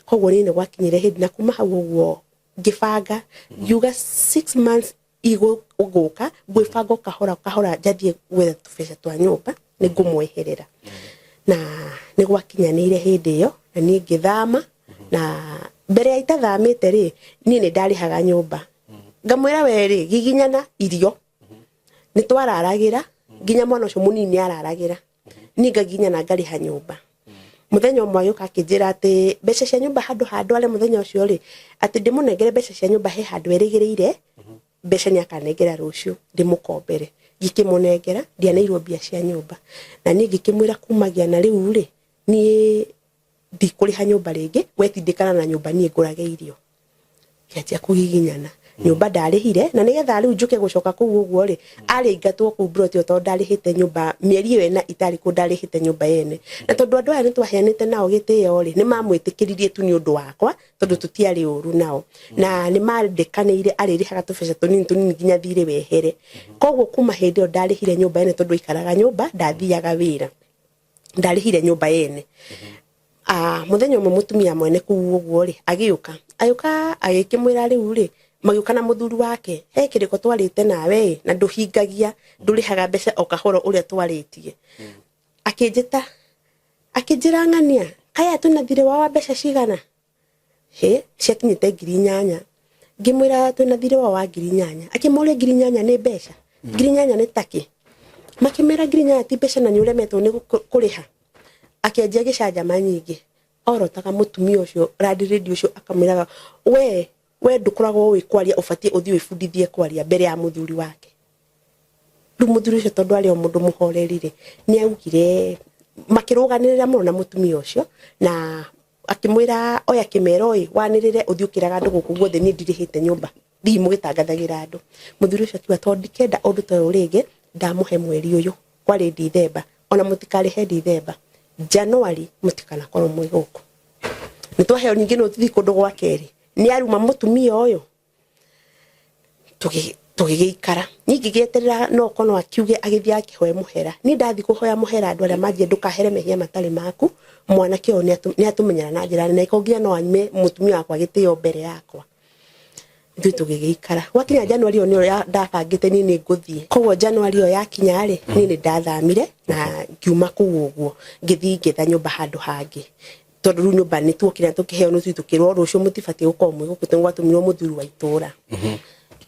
Koguo niĩ nĩ gwakinyire hĩndĩ na kuma hau ũguo ngĩbanga, ngiuga 6 months igũka ngwĩbanga o kahora kahora, njanjie gwetha tũbeca twa nyũmba nĩ ngũmweherera. Na nĩ gwakinyanĩire hĩndĩ ĩyo na niĩ ngĩthama. Na mbere ya itathamĩte rĩ, niĩ nĩ ndarĩhaga nyũmba. Ngamwĩra we rĩ, giginyana irio nĩ twararagĩra, nginya mwana ũcio mũnini nĩ araragĩra, niĩ ngaginyana ngarĩha nyũmba. Mũthenya ũmwe agĩũka akĩnjĩra atĩ mbeca cia nyũmba handũ ha ndware mũthenya ũcio rĩ, atĩ ndĩmũnengere mbeca cia nyũmba, he handũ erĩgĩrĩire mbeca nĩ akanengera rũciũ, ndĩmũkombere. Ngĩkĩmũnengera, ndianeirwo mbia cia nyũmba. Na niĩ ngĩkĩmwĩra kumagia na rĩu rĩ, niĩ ndikũrĩha nyũmba rĩngĩ, wetindĩkana na nyũmba, niĩ ngũrage irio. Kĩanjia kũgiginyana nyũmba ndarĩhire, na nĩgetha rĩu njũke gũcoka kũu ũguo rĩ, arĩ aingatwo kũu mburoti ĩyo tondũ ndarĩhĩte nyũmba mĩeri ĩyo ĩna itarĩ kuo, ndarĩhĩte nyũmba yene. Na tondũ andũ aya nĩ twaheanĩte nao gĩtĩo rĩ, nĩ mamwĩtĩkĩririe tu nĩ ũndũ wakwa, tondũ tũtiarĩ ũru nao, na nĩ mandĩkanĩire arĩrĩhaga tũbeca tũnini tũnini nginya thirĩ wehere. Koguo kuma hĩndĩ ĩyo ndarĩhire nyũmba yene, tondũ aikaraga nyũmba, ndathiaga wĩra, ndarĩhire nyũmba yene. Mũthenya ũmwe mũtumia mwene kũu ũguo rĩ, agĩũka agĩkĩmwĩra rĩu rĩ, magĩũka na mũthuri wake, he kĩrĩko twarĩte nawe ĩ, na ndũhingagia, ndũrĩhaga mbeca o kahora ũrĩa twarĩtie. Akĩnjĩta akĩnjĩra ng'ania kaya twĩna thirĩ wao wa mbeca cigana? Hĩ, ciakinyĩte 8,000. Ngĩmwĩra twĩna thirĩ wao wa 8,000. Akĩmũria 8,000 nĩ mbeca? 8,000 nĩ takĩ? Makĩmera 8,000 ti mbeca na nĩ ũremetwo nĩ kũrĩha. Akĩanjia gĩcanjama nyingĩ, orotaga mũtumia ũcio landlady ũcio akamwĩraga, we ndũkoragwo ũĩ kwaria, ũbatiĩ ũthiĩ wĩbundithie kwaria mbere ya mũthuri wake. Rĩu mũthuri ũcio tondũ arĩ o mũndũ mũhoreri rĩ, nĩ augire makĩrũganĩrĩra mũno na mũtumia ũcio, na akĩmwĩra oya kĩmera ũyũ wanĩrĩre ũthiĩ ũkĩraga andũ gũkũ guothe, niĩ ndirĩhĩte nyũmba, thiĩ mũgĩtangathagĩra andũ. Mũthuri ũcio akiuga tondũ ndikenda ũndũ ta ũyũ rĩngĩ, ndamũhe mweri ũyũ, kwarĩ Dithemba, ona mũtikarĩhe Dithemba, Januari mũtikanakorwo mwĩ gũkũ. Nĩ twaheo ningĩ no tũthiĩ kũndũ gwa kerĩ, nĩ aruma mũtumia ũyũ. Tũgĩgĩikara, niĩ ngĩgĩeterera no korwo no akiuge agĩthiĩ akĩhoe mũhera. Niĩ ndathiĩ kũhoya mũhera andũ arĩa manjia ndũkahere mehia matarĩ maku, mwanake ũyũ nĩ atũmenyera na njĩra nene, angĩkorwo nginya no anyime mũtumia wakwa gĩtĩo mbere yakwa. Ithuĩ tũgĩgĩikara, gwakinya Januari ĩyo nĩyo ndabangĩte niĩ nĩ ngũthiĩ. Koguo Januari ĩyo yakinya rĩ, niĩ nĩ ndathamire na ngiuma kũu ũguo, ngĩthiĩ ngĩetha nyũmba handũ hangĩ, tondũ rĩu nyũmba nĩ tuokire na tũkĩheo notice, tũkĩrwo rũciũ mũtibatiĩ gũkorwo mwĩ gũkũ, tondũ gwatũmirwo mũthuri wa itũra.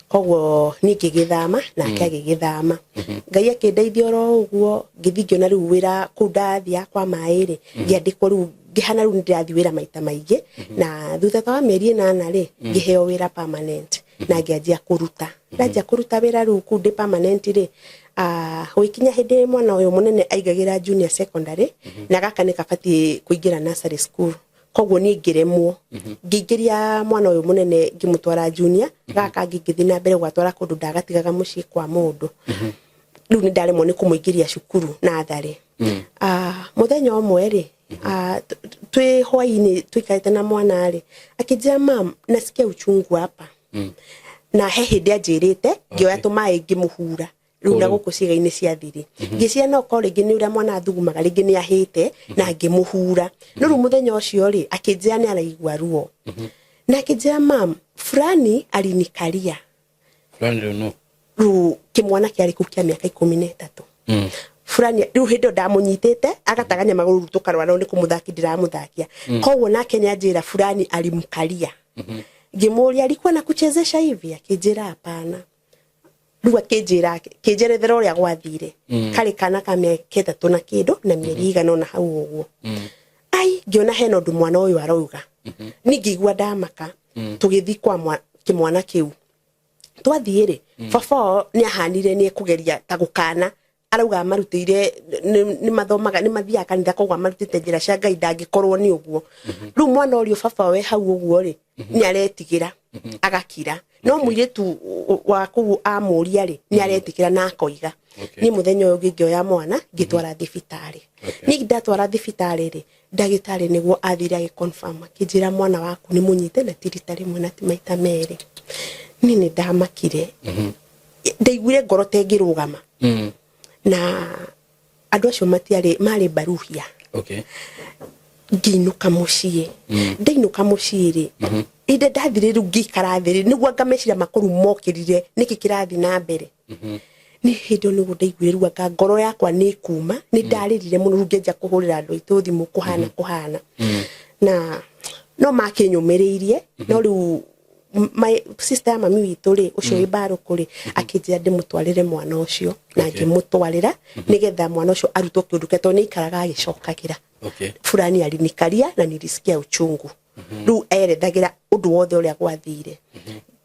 Koguo niĩ ngĩgĩthama nake agĩgĩthama. Ngai akĩndeithia oro ũguo, ngĩthiĩ ngĩona rĩu wĩra kũu ndathiaga kwa maĩ rĩ, ngĩandĩkwo rĩu ngĩhana rĩu nĩndĩrathiĩ wĩra maita maingĩ, na thutha ta wa mĩeri 8 rĩ, ngĩheo wĩra permanent na ngĩanjia kũruta. Ndanjia kũruta wĩra rĩu kũu ndĩ permanent rĩ, gũgĩkinya hĩndĩ mwana ũyũ mũnene aingagĩra junior secondary, na gaka nĩ kabatiĩ kũingĩra nursery school. Koguo niĩ ngĩremwo, ngĩingĩria mwana ũyũ mũnene ngĩmũtwara junior, gaka kangĩ ngĩthiĩ na mbere gũgatwara kũndũ ndagatigaga mũciĩ kwa mũndũ. Rĩu nĩ ndaremwo nĩ kũmũingĩria cukuru natharĩ. Mũthenya ũmwe rĩ, twĩ hwainĩ tũikarĩte na mwana rĩ, akĩnjĩra, "Mam, nasikia uchungu hapa." Na he hĩndĩ anjĩrĩte ngĩoya tũmaĩ ngĩmũhura rĩu na gũkũ ciĩga-inĩ cia thiri, ngĩciria no korwo rĩngĩ nĩ ũrĩa mwana athugumaga, rĩngĩ nĩ ahĩte, na ngĩmũhura. No rĩu mũthenya ũcio rĩ, akĩnjĩra nĩ araigua ruo, na akĩnjĩra, "Mam, fulani alinikalia." Fulani rĩu no? Rĩu kĩmwana kĩarĩ kũu kĩa mĩaka 13. Fulani rĩu hĩndĩ ĩyo ndamũnyitĩte agataganya magũrũ, rĩu tũkarwara, no nĩ kũmũthaki ndĩramũthakia. Koguo nake nĩ anjĩra fulani alimkalia. Ngĩmũria, "Alikuwa na kuchezesha hivi?" Akĩnjĩra, "Hapana." Rĩu akĩnjĩra, akĩnjerethera ũrĩa gwathire. Karĩ kana ka mĩaka 3 na kĩndũ na mĩeri igana ũna hau ũguo. Ai, ngĩona hena ũndũ mwana ũyũ arauga. Niĩ ngĩigua ndamaka. Tũgĩthiĩ kwa kĩmwana kĩu. Twathiĩ rĩ, baba wao nĩ ahanire nĩ ekũgeria ta gũkana, arauga amarutĩire nĩ mathomaga, nĩ mathiaga kanitha, koguo amarutĩte njĩra cia Ngai, ndangĩkorwo nĩ ũguo. Rĩu mwana ũrĩa baba we hau ũguo rĩ, nĩ aretigĩra agakira, no mũirĩtu wa kũu amũria rĩ, nĩ aretigĩra na akoiga. Niĩ mũthenya ũyũ ũngĩ ngĩoya mwana ngĩtwara thibitarĩ. Niĩ ndatwara thibitarĩ rĩ, ndagĩtarĩ nĩguo athire agĩ confirm, akĩnjĩra, "Mwana waku nĩ mũnyite, na ti rita rĩmwe na ti maita merĩ." Niĩ nĩ ndamakire, ndaiguire ngoro ta ĩngĩrũgama. Na andũ acio matiarĩ marĩ mbaruhia. Ngĩinũka mũciĩ, ndainũka mũciĩ rĩ, hĩndĩ ndathire rĩu ngĩikara thĩ rĩ, nĩguo anga meciria makũrũ mokĩrire nĩkĩ kĩrathiĩ na mbere. Nĩ hĩndĩ ĩyo nĩguo ndaiguire rĩu anga ngoro yakwa nĩ kuma. Nĩ ndarĩrire mũno. Rĩu ngĩanjia kũhũrĩra andũ aitũ thimũ, kũhana kũhana na no makĩnyũmĩrĩirie. No rĩu my sister ya mami witũ rĩ, ũcio wĩ mbarũkũ rĩ, akĩnjĩra ndĩmũtwarĩre mwana ũcio, na ngĩmũtwarĩra nĩgetha mwana ũcio arutwo kĩũndũ kĩa, tondũ nĩ aikaraga agĩcokagĩra, "Fulani alinikalia na nilisikia uchungu." Rĩu erethagĩra ũndũ wothe ũrĩa gwathire.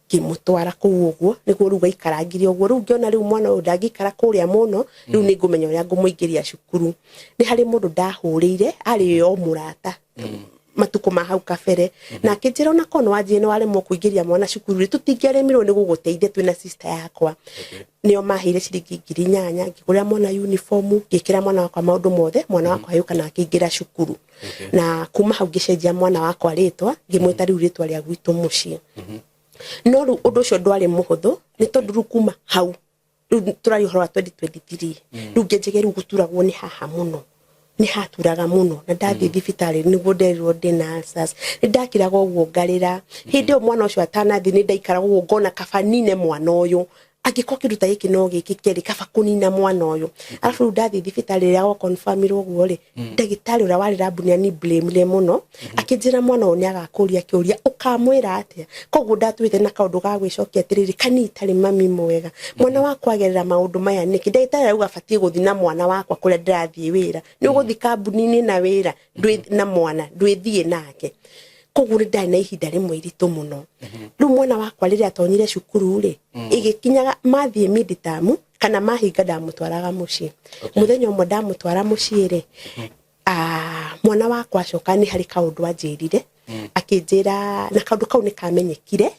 Ngĩmũtwara kũu ũguo nĩguo rĩu gaikarangire ũguo. Rĩu ngĩona rĩu mwana ũyũ ndangĩikara kũrĩa mũno, rĩu nĩ ngũmenya ũrĩa ngũmũingĩria cukuru. Nĩ harĩ mũndũ ndahũrĩire, arĩ o mũrata matukũ ma hau kabere, na akĩnjĩra ona korwo nĩ wanjie nĩ waremwo kũingĩria mwana cukuru rĩ, tũtingĩaremirwo nĩ gũgũteithia twĩna sister yakwa. Nĩo maheire ciringi 8,000, ngĩgũrĩra mwana uniform, ngĩkĩra mwana wakwa maũndũ mothe. Mwana wakwa agĩũka na akĩingĩra cukuru, na kuma hau ngĩcenjia mwana wakwa rĩtwa, ngĩmwĩta rĩu rĩtwa rĩa gwitũ mũciĩ. No rĩu ũndũ ũcio ndwarĩ mũhũthũ, nĩ tondũ rĩu kuma hau, rĩu tũraria ũhoro wa 2023, rĩu ngĩnjĩge rĩu gũturagwo nĩ haha mũno, nĩ haturaga mũno. Na ndathiĩ thibitarĩ nĩguo nderirwo ndĩna ulcers. Nĩ ndakiraga ũguo ngarĩra. Hĩndĩ ĩyo mwana ũcio atanathiĩ, nĩ ndaikaraga ũguo ngona kaba nine mwana ũyũ. Angĩkorwo kĩndũ ta gĩkĩ no gĩkĩke rĩ, kaba kũnina mwana ũyũ. Arabu rĩu ndathiĩ thibitarĩ rĩrĩa gwakonfamirwo ũguo rĩ, ndagĩtarĩ ũrĩa warĩ rabu nĩ ani-blame-ire mũno, akĩnjĩra mwana ũyũ nĩ agakũria kĩũria, ũkamwĩra atĩa? Koguo ndatuĩte na kaũndũ ga gwĩcokia atĩrĩrĩ, kani itarĩ mami mwega, mwana wakwa agerera maũndũ maya nĩkĩ? Ndagĩtarĩ arauga batiĩ gũthiĩ na mwana wakwa kũrĩa ndĩrathiĩ wĩra. Nĩ ũgũthiĩ kambuni-inĩ na wĩra ndwĩ na mwana, ndwĩthiĩ nake. Koguo nĩ ndarĩ na ihinda rĩmwe iritũ mũno. Rĩu mwana wakwa rĩrĩa atonyire cukuru rĩ, ĩgĩkinyaga mathiĩ midterm kana mahinga ndamũtwaraga mũciĩ. Mũthenya ũmwe ndamũtwara mũciĩ rĩ, mwana wakwa acoka nĩ harĩ kaũndũ anjĩrire, akĩnjĩra na kaũndũ kau nĩ kamenyekire,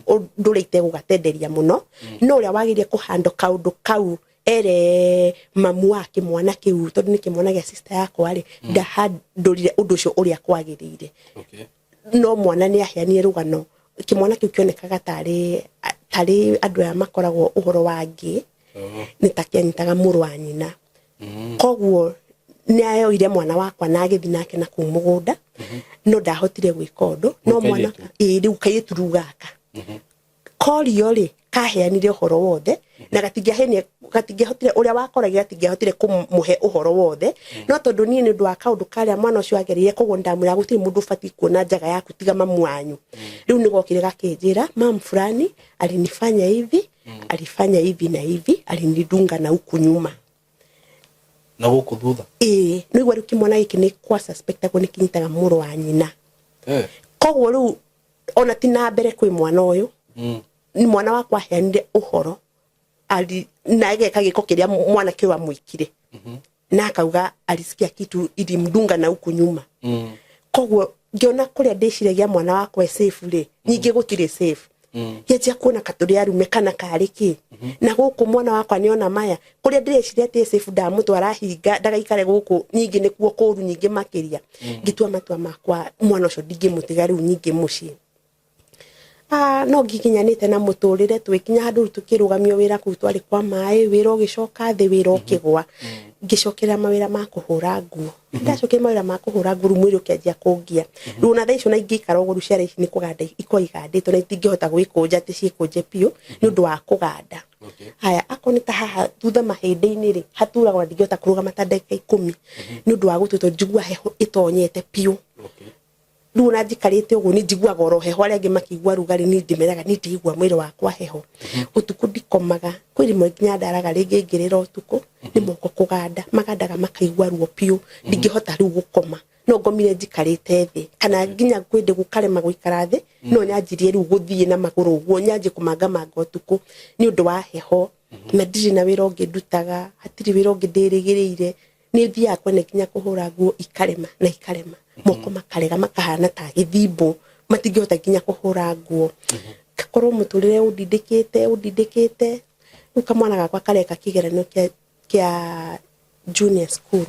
ũndũ ũrĩa itegũgatenderia mũno, no ũrĩa wagĩrĩire kũhandwo kaũndũ kau ere mamu wa kĩmwana kĩu, tondũ nĩ kĩmwana gĩa sister yakwa rĩ, ndahandũrire ũndũ ũcio ũrĩa kwagĩrĩire. No mwana nĩ aheanire rũgano. Kĩmwana kĩu kĩonekaga tarĩ andũ aya makoragwo ũhoro wa ngĩ, nĩ ta kĩanyitaga mũrũ wa nyina. Koguo nĩ ayoire mwana wakwa na agĩthiĩ nake na kũu mũgũnda, no ndahotire gwĩka ũndũ. No mwana ĩĩ, rĩu kairĩtu rĩu gaka korio rĩ, kaheanire ũhoro wothe na gatingĩahotire, ũrĩa wakoragia gatingĩahotire kũmũhe ũhoro wothe. No tondũ niĩ nĩ ũndũ wa kaũndũ karĩa mwana ũcio agereire, koguo ndamwĩra gũtirĩ mũndũ ũbatiĩ kuona njaga yaku tiga mamu wanyu. Rĩu nĩ gokire gakĩnjĩra, mam fulani alinifanya hivi, alifanya hivi na hivi, alinidunga na huku nyuma. Na gũkũ thutha. Ĩĩ, nĩ igua rĩu kĩmwana gĩkĩ nĩ kwa suspectagwo nĩ kĩnyitaga mũrũ wa nyina. Koguo rĩu ona ti na mbere kwĩ mwana ũyũ, ni mwana wakwa aheanire ũhoro ali na ageka gĩko kĩrĩa mwanake ũyũ amwĩkire, na akauga alisikia kitu ilimdunga na huku nyuma. Koguo ngĩona kũrĩa ndĩciragia mwana wakwa e safe rĩ, ningĩ gũtirĩ safe. Ngĩanjia kuona katũrĩ arume kana karĩ kĩ na gũkũ mwana wakwa nĩona maya, kũrĩa ndĩreciria atĩ e safe ndamũtwara hinga ndagaikare gũkũ, ningĩ nĩkuo kũru nyingĩ makĩria. Ngĩtua matua makwa, mwana ũcio ndingĩmũtiga rĩu nyingĩ mũciĩ. No ngikinyanĩte na mũtũrĩre, twĩkinya handũ rĩu tũkĩrũgamio wĩra kũu twarĩ kwa maĩ, wĩra ũgĩcoka thĩ, wĩra ũkĩgwa. Ngĩcokerera mawĩra ma kũhũra nguo. Ndacokera mawĩra ma kũhũra nguo, rĩu mwĩrĩ ũkĩanjia kũngia. Rĩu ona thaa icio ona ingĩikara ũguo, rĩu ciara ici nĩ kũganda ikoragwo igandĩtwo na itingĩhota gwĩkũnja atĩ ciĩkũnje biũ nĩ ũndũ wa kũganda. Haya, akorwo nĩ ta haha thutha mahĩndĩ-inĩ rĩ, haturaga, ona ndingĩhota kũrũgama ta ndagĩka 10 nĩ ũndũ wa gũtua, tondũ njiguaga heho ĩtonyete biũ. Rĩu ona njikarĩte ũguo nĩ njiguaga oro heho, arĩa angĩ makĩigua rugarĩ, niĩ ndĩmeraga niĩ ndĩigua mwĩrĩ wakwa heho. Ũtukũ ndikomaga, kwĩ rĩmwe nginya ndaraga rĩngĩ ngĩrĩra ũtukũ nĩ moko kũganda, magandaga makaigua ruo biũ, ndingĩhota rĩu gũkoma. No ngomire njikarĩte thĩ kana nginya kwĩndĩ gũkarema gũikara thĩ, no nyanjirie rĩu gũthiĩ na magũrũ ũguo, nyanjie kũmangamanga ũtukũ nĩ ũndũ wa heho. Na ndirĩ na wĩra ũngĩ ndutaga, hatirĩ wĩra ũngĩ ndĩrĩgĩrĩire. Nĩ thiaga kwene nginya kũhũra nguo ikarema na ikarema, moko makarega makahana ta gĩthimbo, matingĩhota nginya kũhũra nguo. Ngakorwo mũtũrĩre ũndindĩkĩte ũndindĩkĩte. Rĩu kamwana gakwa kareka kĩgeranio kĩa junior school.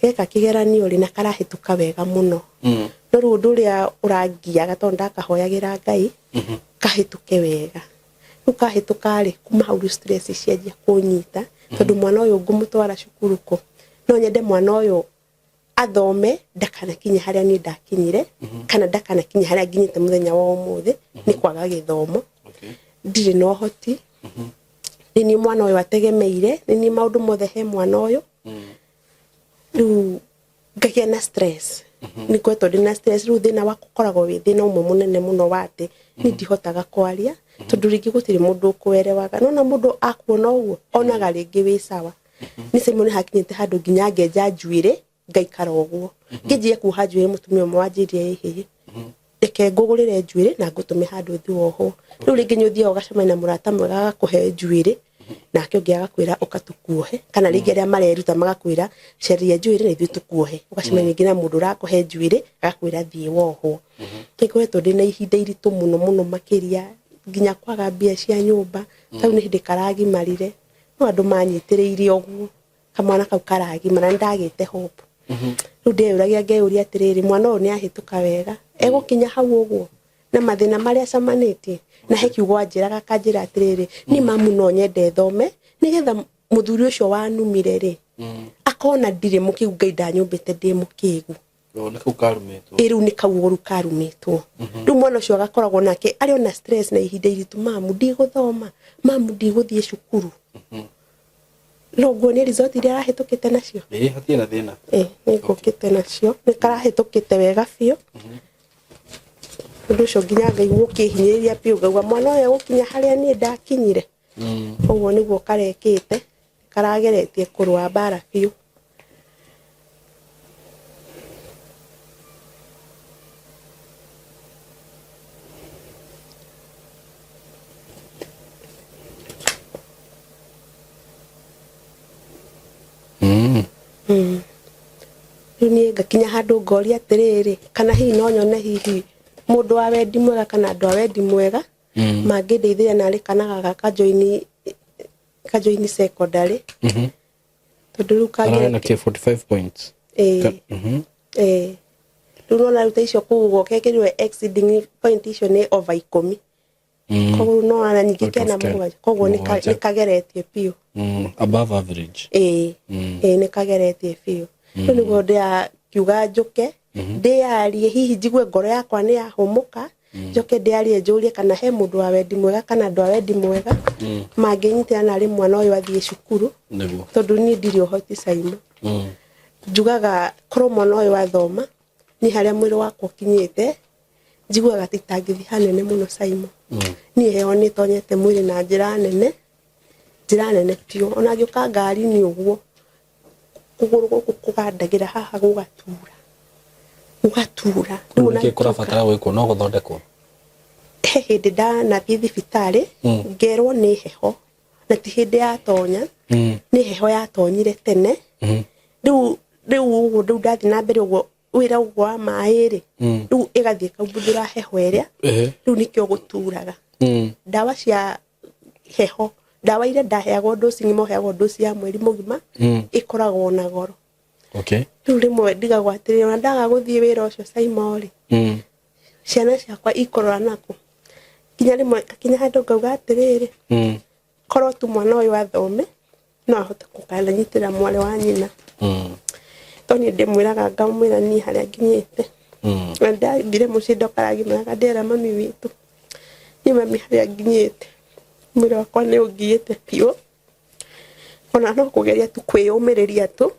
Geka kĩgeranio rĩ, na karahĩtũka wega mũno, no rĩu ũndũ ũrĩa ũrangiaga, tondũ ndakahoyagĩra Ngai kahĩtũke wega, rĩu kahĩtũka rĩ, kuma hau rĩu stress cianjia kũnyita, tondũ mwana ũyũ ngũmũtwara cukuru kũ? No nyende mwana ũyũ athome, ndakanakinye harĩa niĩ ndakinyire, kana ndakanakinye harĩa nginyĩte mũthenya wa ũmũthĩ nĩ kwaga gĩthomo. Ndirĩ na ũhoti, nĩ niĩ mwana ũyũ ategemeire, nĩ niĩ maũndũ mothe he mwana ũyũ. Rĩu ngagĩa na stress, nĩ ngoretwo ndĩ na stress. Rĩu thĩna wakwa ũkoragwo wĩ thĩna ũmwe mũnene mũno wa atĩ niĩ ndihotaga kwaria, tondũ rĩngĩ gũtirĩ mũndũ ũkwerewaga. Nona mũndũ akuona ũguo onaga rĩngĩ wĩ sawa. Nĩ Simon hakinyĩte handũ nginya ngenja njuĩrĩ ngaikara ũguo. Ngĩnjie kuoha njuĩrĩ, mũtumia ũmwe wanjĩrire, ĩhĩ, reke ngũgũrĩre njuĩrĩ na ngũtũme handũ ũthiĩ wohwo. Rĩu rĩngĩ nĩ ũthiaga ũgacemania na mũrata mwega agakũhe njuĩrĩ, nake ũngĩ agakwĩra ũka tũkuohe, kana rĩngĩ arĩa mareruta magakwĩra caria njuĩrĩ na ithuĩ tũkuohe. Ũgacemania ningĩ na mũndũ ũrakũhe njuĩrĩ agakwĩra thiĩ wohwo. Nĩ ngoretwo ndĩna ihinda iritũ mũno mũno makĩria, nginya kwaga mbia cia nyũmba. Tarĩu nĩ hĩndĩ karagimarire, no andũ manyitĩrĩire ũguo, kamwana kau karagimara, nĩ ndagĩte hope. Rĩu ndeyũragia ngeyũria atĩrĩrĩ, mwana ũyũ nĩ ahĩtũka wega, egũkinya hau ũguo na mathĩna marĩa acemanĩtie na? He kiugo anjĩraga, akanjĩra atĩrĩrĩ, niĩ mamu no nyende thome nĩgetha mũthuri ũcio wanumire rĩ, akona ndirĩ mũkĩgu, Ngai ndanyũmbĩte ndĩ mũkĩgu. Nĩ kau karumĩtwo. Ĩ, rĩu nĩ kau ũru karumĩtwo. Rĩu mwana ũcio agakoragwo nake arĩ ona stress na ihinda iritũ, mamu ndigũthoma, mamu ndigũthiĩ cukuru. No nguonie result iria arahĩtũkĩte nacio. Ĩ, hatirĩ na thĩna. Ĩ, nĩ ngũkĩte nacio, nĩ karahĩtũkĩte wega biũ. Ũndũ ũcio nginya ngaigua ũkĩhinyĩrĩria biũ, ngauga mwana ũyũ egũkinya harĩa niĩ ndakinyire. Ũguo nĩguo karekĩte, karageretie kũrũa mbara biũ. Rĩu niĩ ngakinya handũ ngoria atĩrĩrĩ, kana hihi no nyone hihi mũndũ wa wendi mwega kana andũ a wendi mwega mangĩndeithĩrĩria narĩ kana gaka kajoini secondary, tondũ rĩu Kararĩ na kĩ 45 points. Ĩĩ. Ĩĩ, rĩu nona rĩu ta icio kũu ũguo kekĩrirwo exceeding point, icio nĩ over 10. Koguo no ona ningĩ Out of kena 10. 7, koguo nĩ 7. nĩ kageretie biũ. Above average. Ĩĩ. Ĩĩ, nĩ kageretie biũ. Rĩu nĩguo ndĩrakiuga njũke ndĩyarie, hihi njigue ngoro yakwa nĩ yahũmũka, njoke ndĩarie njũrie kana he mũndũ wa wendi mwega kana andũ a wendi mwega mangĩnyitĩra narĩ mwana ũyũ athiĩ cukuru. Nĩguo. Tondũ niĩ ndirĩ ũhoti, Caimo. Njugaga korwo mwana ũyũ athoma, niĩ harĩa mwĩrĩ wakwa ũkinyĩte njiguaga ta itangĩthiĩ hanene mũno, Caimo. Niĩ heho nĩ tonyete mwĩrĩ na njĩra nene, njĩra nene biũ. Ona ngĩũka ngari-inĩ ũguo, kũgũrũ gũkũ kũgandagĩra haha, gũgatura, gũgatura. Rĩu ona Nĩkĩ ngĩũka- kũrabatara gwĩkwo no gũthondekwo? He hĩndĩ ndanathiĩ thibitarĩ, ngerwo nĩ heho na ti hĩndĩ yatonya. Nĩ heho yatonyire tene. Rĩu ũguo rĩu ndathiĩ na mbere ũguo wĩra ũguo wa maĩ rĩ, rĩu ĩgathiĩ ĩkaumbuthũra heho ĩrĩa. Rĩu nĩkĩo gũturaga. Ndawa cia heho, ndawa iria ndaheagwo ndoci ng'ima, ũheagwo ndoci ya mweri mũgima, ĩkoragwo na goro. Rĩu rĩmwe ndigagwo atĩrĩrĩ, ona ndaga gũthiĩ wĩra ũcio, Caimo rĩ, ciana ciakwa ikũrora nakũ? Nginya rĩmwe ngakinya handũ ngauga atĩrĩrĩ, korwo tu mwana ũyũ athome, no ahote gũkananyitĩra mwarĩ wa nyina. To niĩ ndĩmwĩraga, ngamwĩra niĩ harĩa nginyĩte. Na ndathire mũciĩ ndokaragimaraga, ndera mami witũ, niĩ mami harĩa nginyĩte mwĩrĩ wakwa nĩ ũngiĩte biũ, ona no kũgeria tu kwĩyũmĩrĩria tu,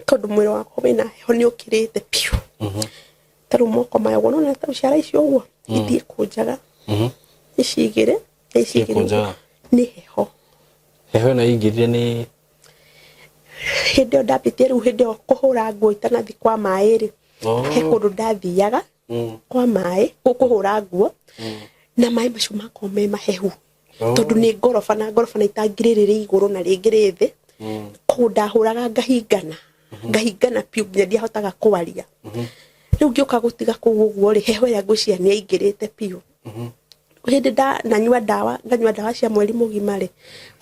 tondũ mwĩrĩ wakwa wĩna heho nĩ ũkĩrĩte biũ. Ta rĩu moko maya ũguo nona, ta rĩu ciara icio ũguo ithiĩ kũnjaga, ici igĩrĩ na ici igĩrĩ ũguo. Ikũnjaga? Nĩ heho. Heho ĩno ĩingĩrire nĩ Hĩndĩ ĩyo ndambĩtie, rĩu hĩndĩ ĩyo kũhũra nguo itanathi kwa maĩ rĩ, he kũndũ ndathiaga kwa maĩ kũhũra nguo, na maĩ macio makorwo me mahehu, tondũ nĩ ngoroba na ngoroba na itangi rĩrĩ rĩ igũrũ na rĩngĩ rĩ thĩ. Koguo ndahũraga ngahingana, ngahingana biũ nginya ndiahotaga kwaria. Rĩu ngĩũka gũtiga kũu ũguo rĩ, heho ĩrĩa ngwĩciria nĩ yaingĩrĩte biũ. Hĩndĩ nda nanyua ndawa, nganyua ndawa cia mweri mũgima rĩ,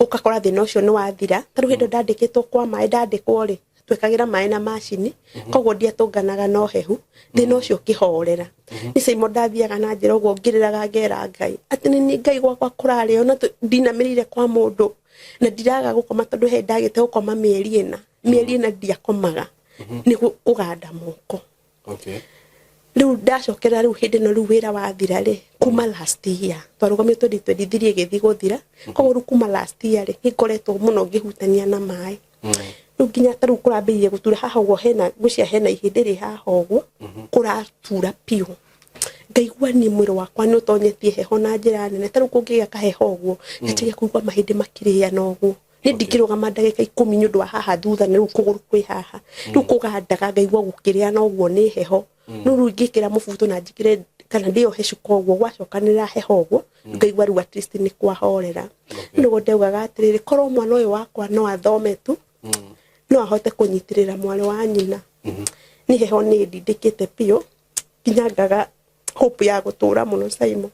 ũgakora thĩna ũcio nĩ wathira. Ta rĩu hĩndĩ ĩyo ndandĩkĩtwo kwa maĩ, ndandĩkwo rĩ, twekagĩra maĩ na macini, koguo ndiatũnganaga na ũhehu, thĩna ũcio ũkĩhorera. Nĩ Caimo ndathiaga na njĩra ũguo ngĩrĩraga, ngera Ngai atĩ nĩ niĩ Ngai gwakwa kũrarĩ ona ndinamĩrĩire kwa mũndũ na ndiraga gũkoma, tondũ he ndagĩte gũkoma mĩeri 4, mĩeri 4 ndiakomaga nĩ kũganda moko. Rĩu ndacokera, rĩu hĩndĩ ĩno rĩu wĩra wathira rĩ, kuma last year twarũgamio 2023 ĩgĩthiĩ gũthira, koguo rĩu kuma last year rĩ, nĩ ngoretwo mũno ngĩhutania na maĩ. Rĩu nginya ta rĩu kũrambĩrĩria gũtura haha ũguo, hena ngwĩciria hena ihĩndĩ rĩ haha ũguo kũratura biũ, ngaigua niĩ mwĩrĩ wakwa nĩ ũtonyetie heho na njĩra nene. Ta rĩu kũngĩgĩa kaheho ũguo, nyanjagia kũigua mahĩndĩ makĩrĩana ũguo. Niĩ ndingĩrũgama ndagĩka 10 nĩ ũndũ wa haha thutha, na rĩu kũgũrũ kwĩ haha, rĩu kũgandaga, ngaigua gũkĩrĩana ũguo nĩ heho. No rĩu ingĩkĩra mũbuto na njĩkĩre kana ndĩyohe cuka ũguo, gwacokanĩrĩra heho ũguo, ngaigua rĩu at least nĩ kwahorera. Nĩguo ndaugaga atĩrĩrĩ, korwo mwana ũyũ wakwa no athome tu, no ahote kũnyitĩrĩra mwarĩ wa nyina. Nĩ heho nĩ ndindĩkĩte biũ nginya ngaga hope ya gũtũra mũno, Caimo,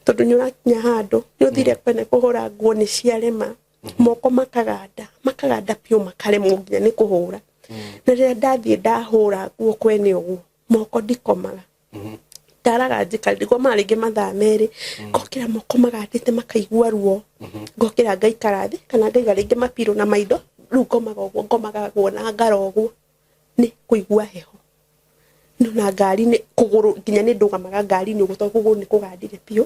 tondũ nĩ ũrakinya handũ nĩ ũthire kwene kũhũra nguo nĩ ciarema, moko makaganda, makaganda biũ, makaremwo nginya nĩ kũhũra. Na rĩrĩa ndathiĩ ndahũra nguo kwene ũguo, moko ndikomaga, ndaraga njikari ndikomaga rĩngĩ mathaa 2, ngokĩra moko magandĩte, makaigua ruo, ngokĩra ngaikara thĩ kana ngaiga rĩngĩ mapiro na maindo. Rĩu ngomaga ũguo, ngomaga ũguo na ngara ũguo nĩ kũigua heho. No na ngari-inĩ kũgũrũ nginya nĩ ndũgamaga ngari-inĩ ũguo tondũ kũgũrũ nĩ kũgandire biũ,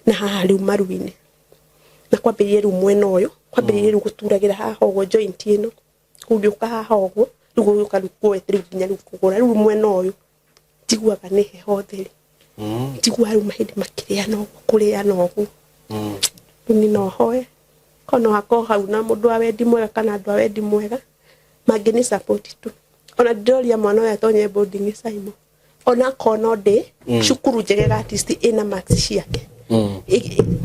na haha rĩu maru-inĩ, na kwambĩrĩirie rĩu mwena ũyũ, kwambĩrĩirie rĩu gũturagĩra haha ũguo joint ĩno, ũgĩũka haha ũguo, rĩu gũgĩũka rĩu kuoete rĩu nginya rĩu kũgũra rĩu mwena ũyũ njiguaga nĩ heho theri, njiguaga rĩu mahĩndĩ makĩrĩana ũguo kũrĩana ũguo. Rĩu niĩ no hoe korwo no hakorwo hau na mũndũ wa wendi mwega kana andũ a wendi mwega mangĩni support tu. Ona ndĩroria mwana ũyũ atonye boarding Simon, ona akorwo no ndĩ cukuru njegega at least ĩna marks ciake,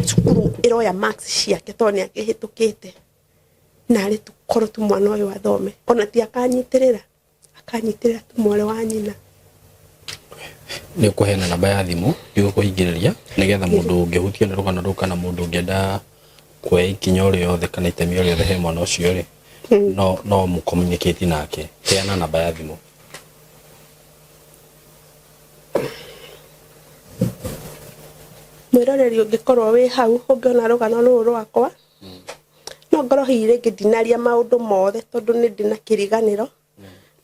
cukuru ĩroya marks ciake tondũ nĩ akĩhĩtũkĩte, narĩ tu korwo tu mwana ũyũ athome, ona ti akanyitĩrĩra, akanyitĩrĩra tu mwarĩ wa nyina. Nĩ ũkũheana namba ya thimũ ndigũkũhingĩrĩria nĩgetha mũndũ ũngĩhutio nĩ rũgano rũu kana mũndũ ũngĩenda kuoya ikinya o rĩothe kana itemi o rĩothe he mwana ũcio rĩ, no mũ communicate nake. Heana namba ya thimũ. Mwĩroreri ũngĩkorwo wĩ hau ũngĩona rũgano rũrũ rwakwa, no ngorwo hihi rĩngĩ ndinaria maũndũ mothe tondũ nĩ ndĩ na kĩriganĩro,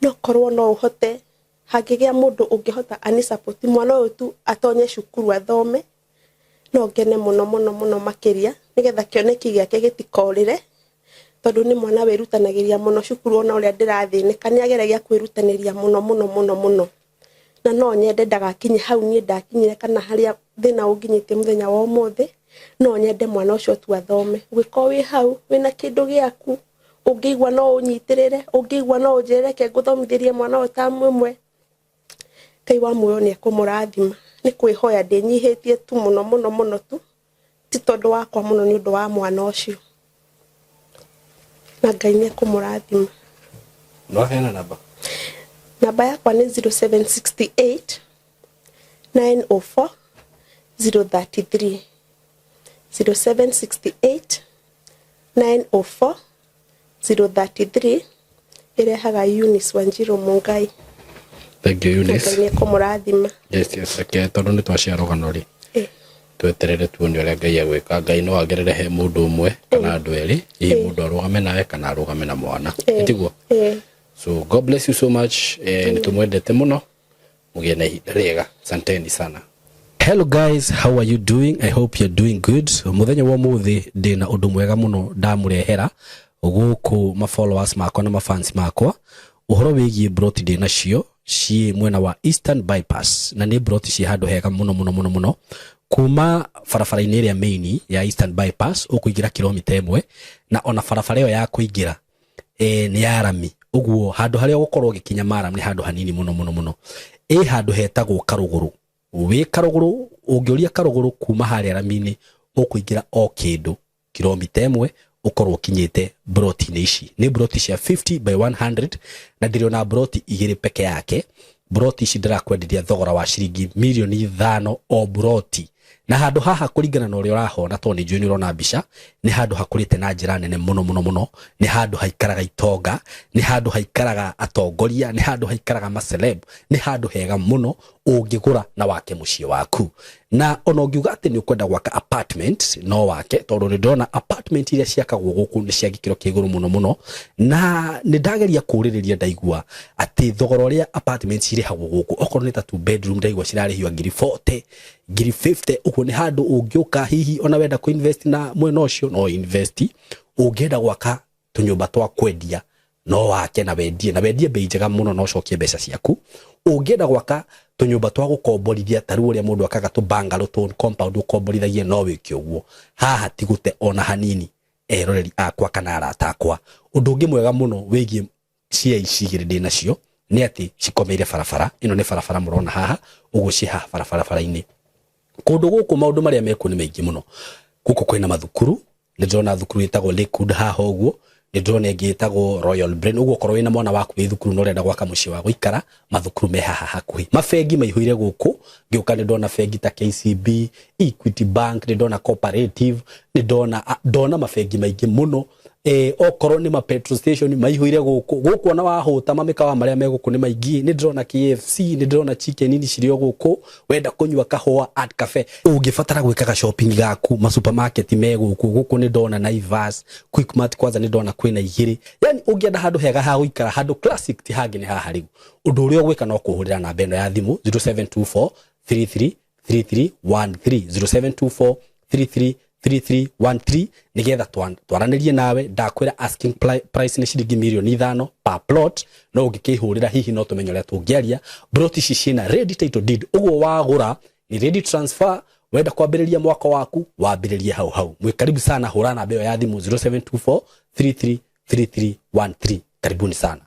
no korwo no ũhote hangĩgĩa mũndũ ũngĩhota ani support mwana ũyũ tu atonye cukuru athome, no ngene mũno mũno mũno makĩria, nĩgetha kĩoneki gĩake gĩtikorĩre, tondũ nĩ mwana wĩrutanagĩria mũno cukuru, ona ũrĩa ndĩrathĩnĩka nĩ ageragia kwĩrutanĩria mũno mũno mũno mũno, na no nyende ndagakinye hau niĩ ndakinyire kana harĩa thĩna ũnginyĩtie mũthenya wa ũmũthĩ. No nyende mwana ũcio tu athome. Ũngĩkorwo wĩ hau wĩna kĩndũ gĩaku ũngĩigua no ũnyitĩrĩre, ũngĩigua no ũnjĩre reke ngũthomithĩrie mwana ũyũ tamu ĩmwe, Ngai wa muoyo nĩ ekũmũrathima. Nĩ kwĩhoya ndĩnyihĩtie tu mũno mũno mũno tu, ti tondũ wakwa mũno, nĩ ũndũ wa mwana ũcio, na Ngai nĩ ekũmũrathima. No heana namba. Namba yakwa nĩ 0768 904 033, 0768 904 033, ĩrehaga Eunice Wanjiru Mungai. Thank you, Eunice. Ngai nĩ ekũmũrathima. Yes, reke tondũ nĩ twacia rũgano rĩ, tweterere tuone ũrĩa Ngai egwĩka. Ngai no agerere he mũndũ ũmwe kana andũ erĩ, hihi mũndũ arũgame nawe kana arũgame na mwana. Tiguo? Eh. So God bless you so much. Nĩ tũmwendete mũno, mũgĩe na ihinda rĩega, asanteni sana. Hello guys, how are you doing? I hope you're doing good. Muthenya wa muthi ndina undu mwega muno ndamurehera guku ma followers makwa na ma fans makwa, uhoro wigie broti ndi nacio ci mwena wa Eastern Bypass, na ni broti ci handu hega muno muno muno muno, kuma barabara-inĩ ĩrĩa main ya Eastern Bypass ũkũingĩra kilomita 1, na ona barabara ĩyo ya kũingĩra nĩ ya rami, ũguo handũ harĩa ũgũkorwo ũgĩkinya maram nĩ handũ hanini mũno mũno mũno. Ĩ handũ hetagwo Karũgũrũ, wĩ Karũgũrũ, ũngĩũria Karũgũrũ kuma harĩa rami-inĩ ũkũingĩra o kĩndũ kilomita 1 ũkorwo ũkinyĩte broti-inĩ ici. Nĩ broti cia 50 by 100 na ndĩrĩ ona broti 2 peke yake. Broti ici ndĩrakwenderia thogora wa ciringi mirioni 5 o broti, na handũ haha kũringana na ũrĩa ũrahona, tondũ nĩ njũĩ nĩ ũrona mbica, nĩ handũ hakũrĩte na njĩra nene mũno mũno mũno. Nĩ handũ haikaraga itonga, nĩ handũ haikaraga atongoria, nĩ handũ haikaraga maceleb, nĩ handũ hega mũno ũngĩgũra na wake mũciĩ waku. Na ona ũngiuga atĩ nĩ ũkwenda gwaka apartment no wake, tondũ nĩ ndĩrona apartment iria ciakagwo gũkũ nĩ cia gĩkĩro kĩa igũrũ mũno mũno, na nĩ ndageria kũũrĩrĩria ndaigua atĩ thogora ũrĩa apartment cirĩhagwo gũkũ, okorwo nĩ ta 2 bedroom, ndaigua cirarĩhio ngiri 40, ngiri 50 ũguo. Nĩ handũ ũngĩũka hihi ona wenda kũ invest na mwena ũcio no invest, ũngĩenda gwaka tũnyũmba twa kwendia no wake na wendie, na wendie bei njega mũno na ũcokie mbeca ciaku. Ũngĩenda gwaka tũnyũmba twa gũkomborithia, ta rĩu ũrĩa mũndũ akaga tũ bungalow, tũ compound ũkomborithagie, no wĩke ũguo. Haha ti gũte ona hanini, eroreri akwa kana arata akwa. Ũndũ ũngĩ mwega mũno wĩgiĩ cia ici igĩrĩ ndĩ nacio nĩ atĩ cikomeire barabara ĩno, nĩ barabara mũrona haha ũguo, ciĩ haha barabara-inĩ. Kũndũ gũkũ maũndũ marĩa mekuo nĩ maingĩ mũno. Gũkũ kwĩna mathukuru, nĩ ndĩrona thukuru ĩtagwo Lakewood haha ũguo, nĩ ndĩrona ĩngĩ ĩtagwo Royal Brain, ũguo okorwo wĩna mwana waku wĩ thukuru na ũrenda gwaka mũciĩ wa gũikara, mathukuru me haha hakuhĩ. Mabengi maihũire gũkũ, ngĩũka nĩ ndona bengi ta KCB, Equity Bank, nĩ ndona Cooperative, nĩ ndona mabengi maingĩ mũno. Okorwo nĩ ma petrol station maihũire gũkũ gũkũ, ona wahũta mamĩkawa marĩa me gũkũ nĩ maingĩ. Nĩ ndĩrona KFC, nĩ ndĩrona chicken ini cirĩ o gũkũ. Wenda kũnyua kahũa, Art Cafe. Ũngĩbatara gwĩkaga shopping gaku, ma supermarket me gũkũ. Gũkũ nĩ ndona Naivas, Quickmart, kwanza nĩ ndona kwĩna igĩrĩ. Yani ũngĩenda handũ hega ha gũikara, handũ classic, ti hangĩ nĩ haha. Rĩu ũndũ ũrĩa ũgwĩka no kũhũrĩra namba ĩno ya thimũ, 0724 33 3313, 0724 33 3313, nigetha twaranĩrie nawe. Ndakwĩra asking price nĩ ciringi mirioni 5 per plot, no ũngĩkĩhũrĩra hihi no tũmenye ũrĩa tũngĩaria. Plot ici ciĩna ready title deed, ũguo wagũra ni ready transfer. Wenda kwambĩrĩria mwaka waku, wambĩrĩrie hau hau. Mwĩ karibu sana. Hũra namba ĩyo ya thimũ, 0724 33 3313. Karibuni sana.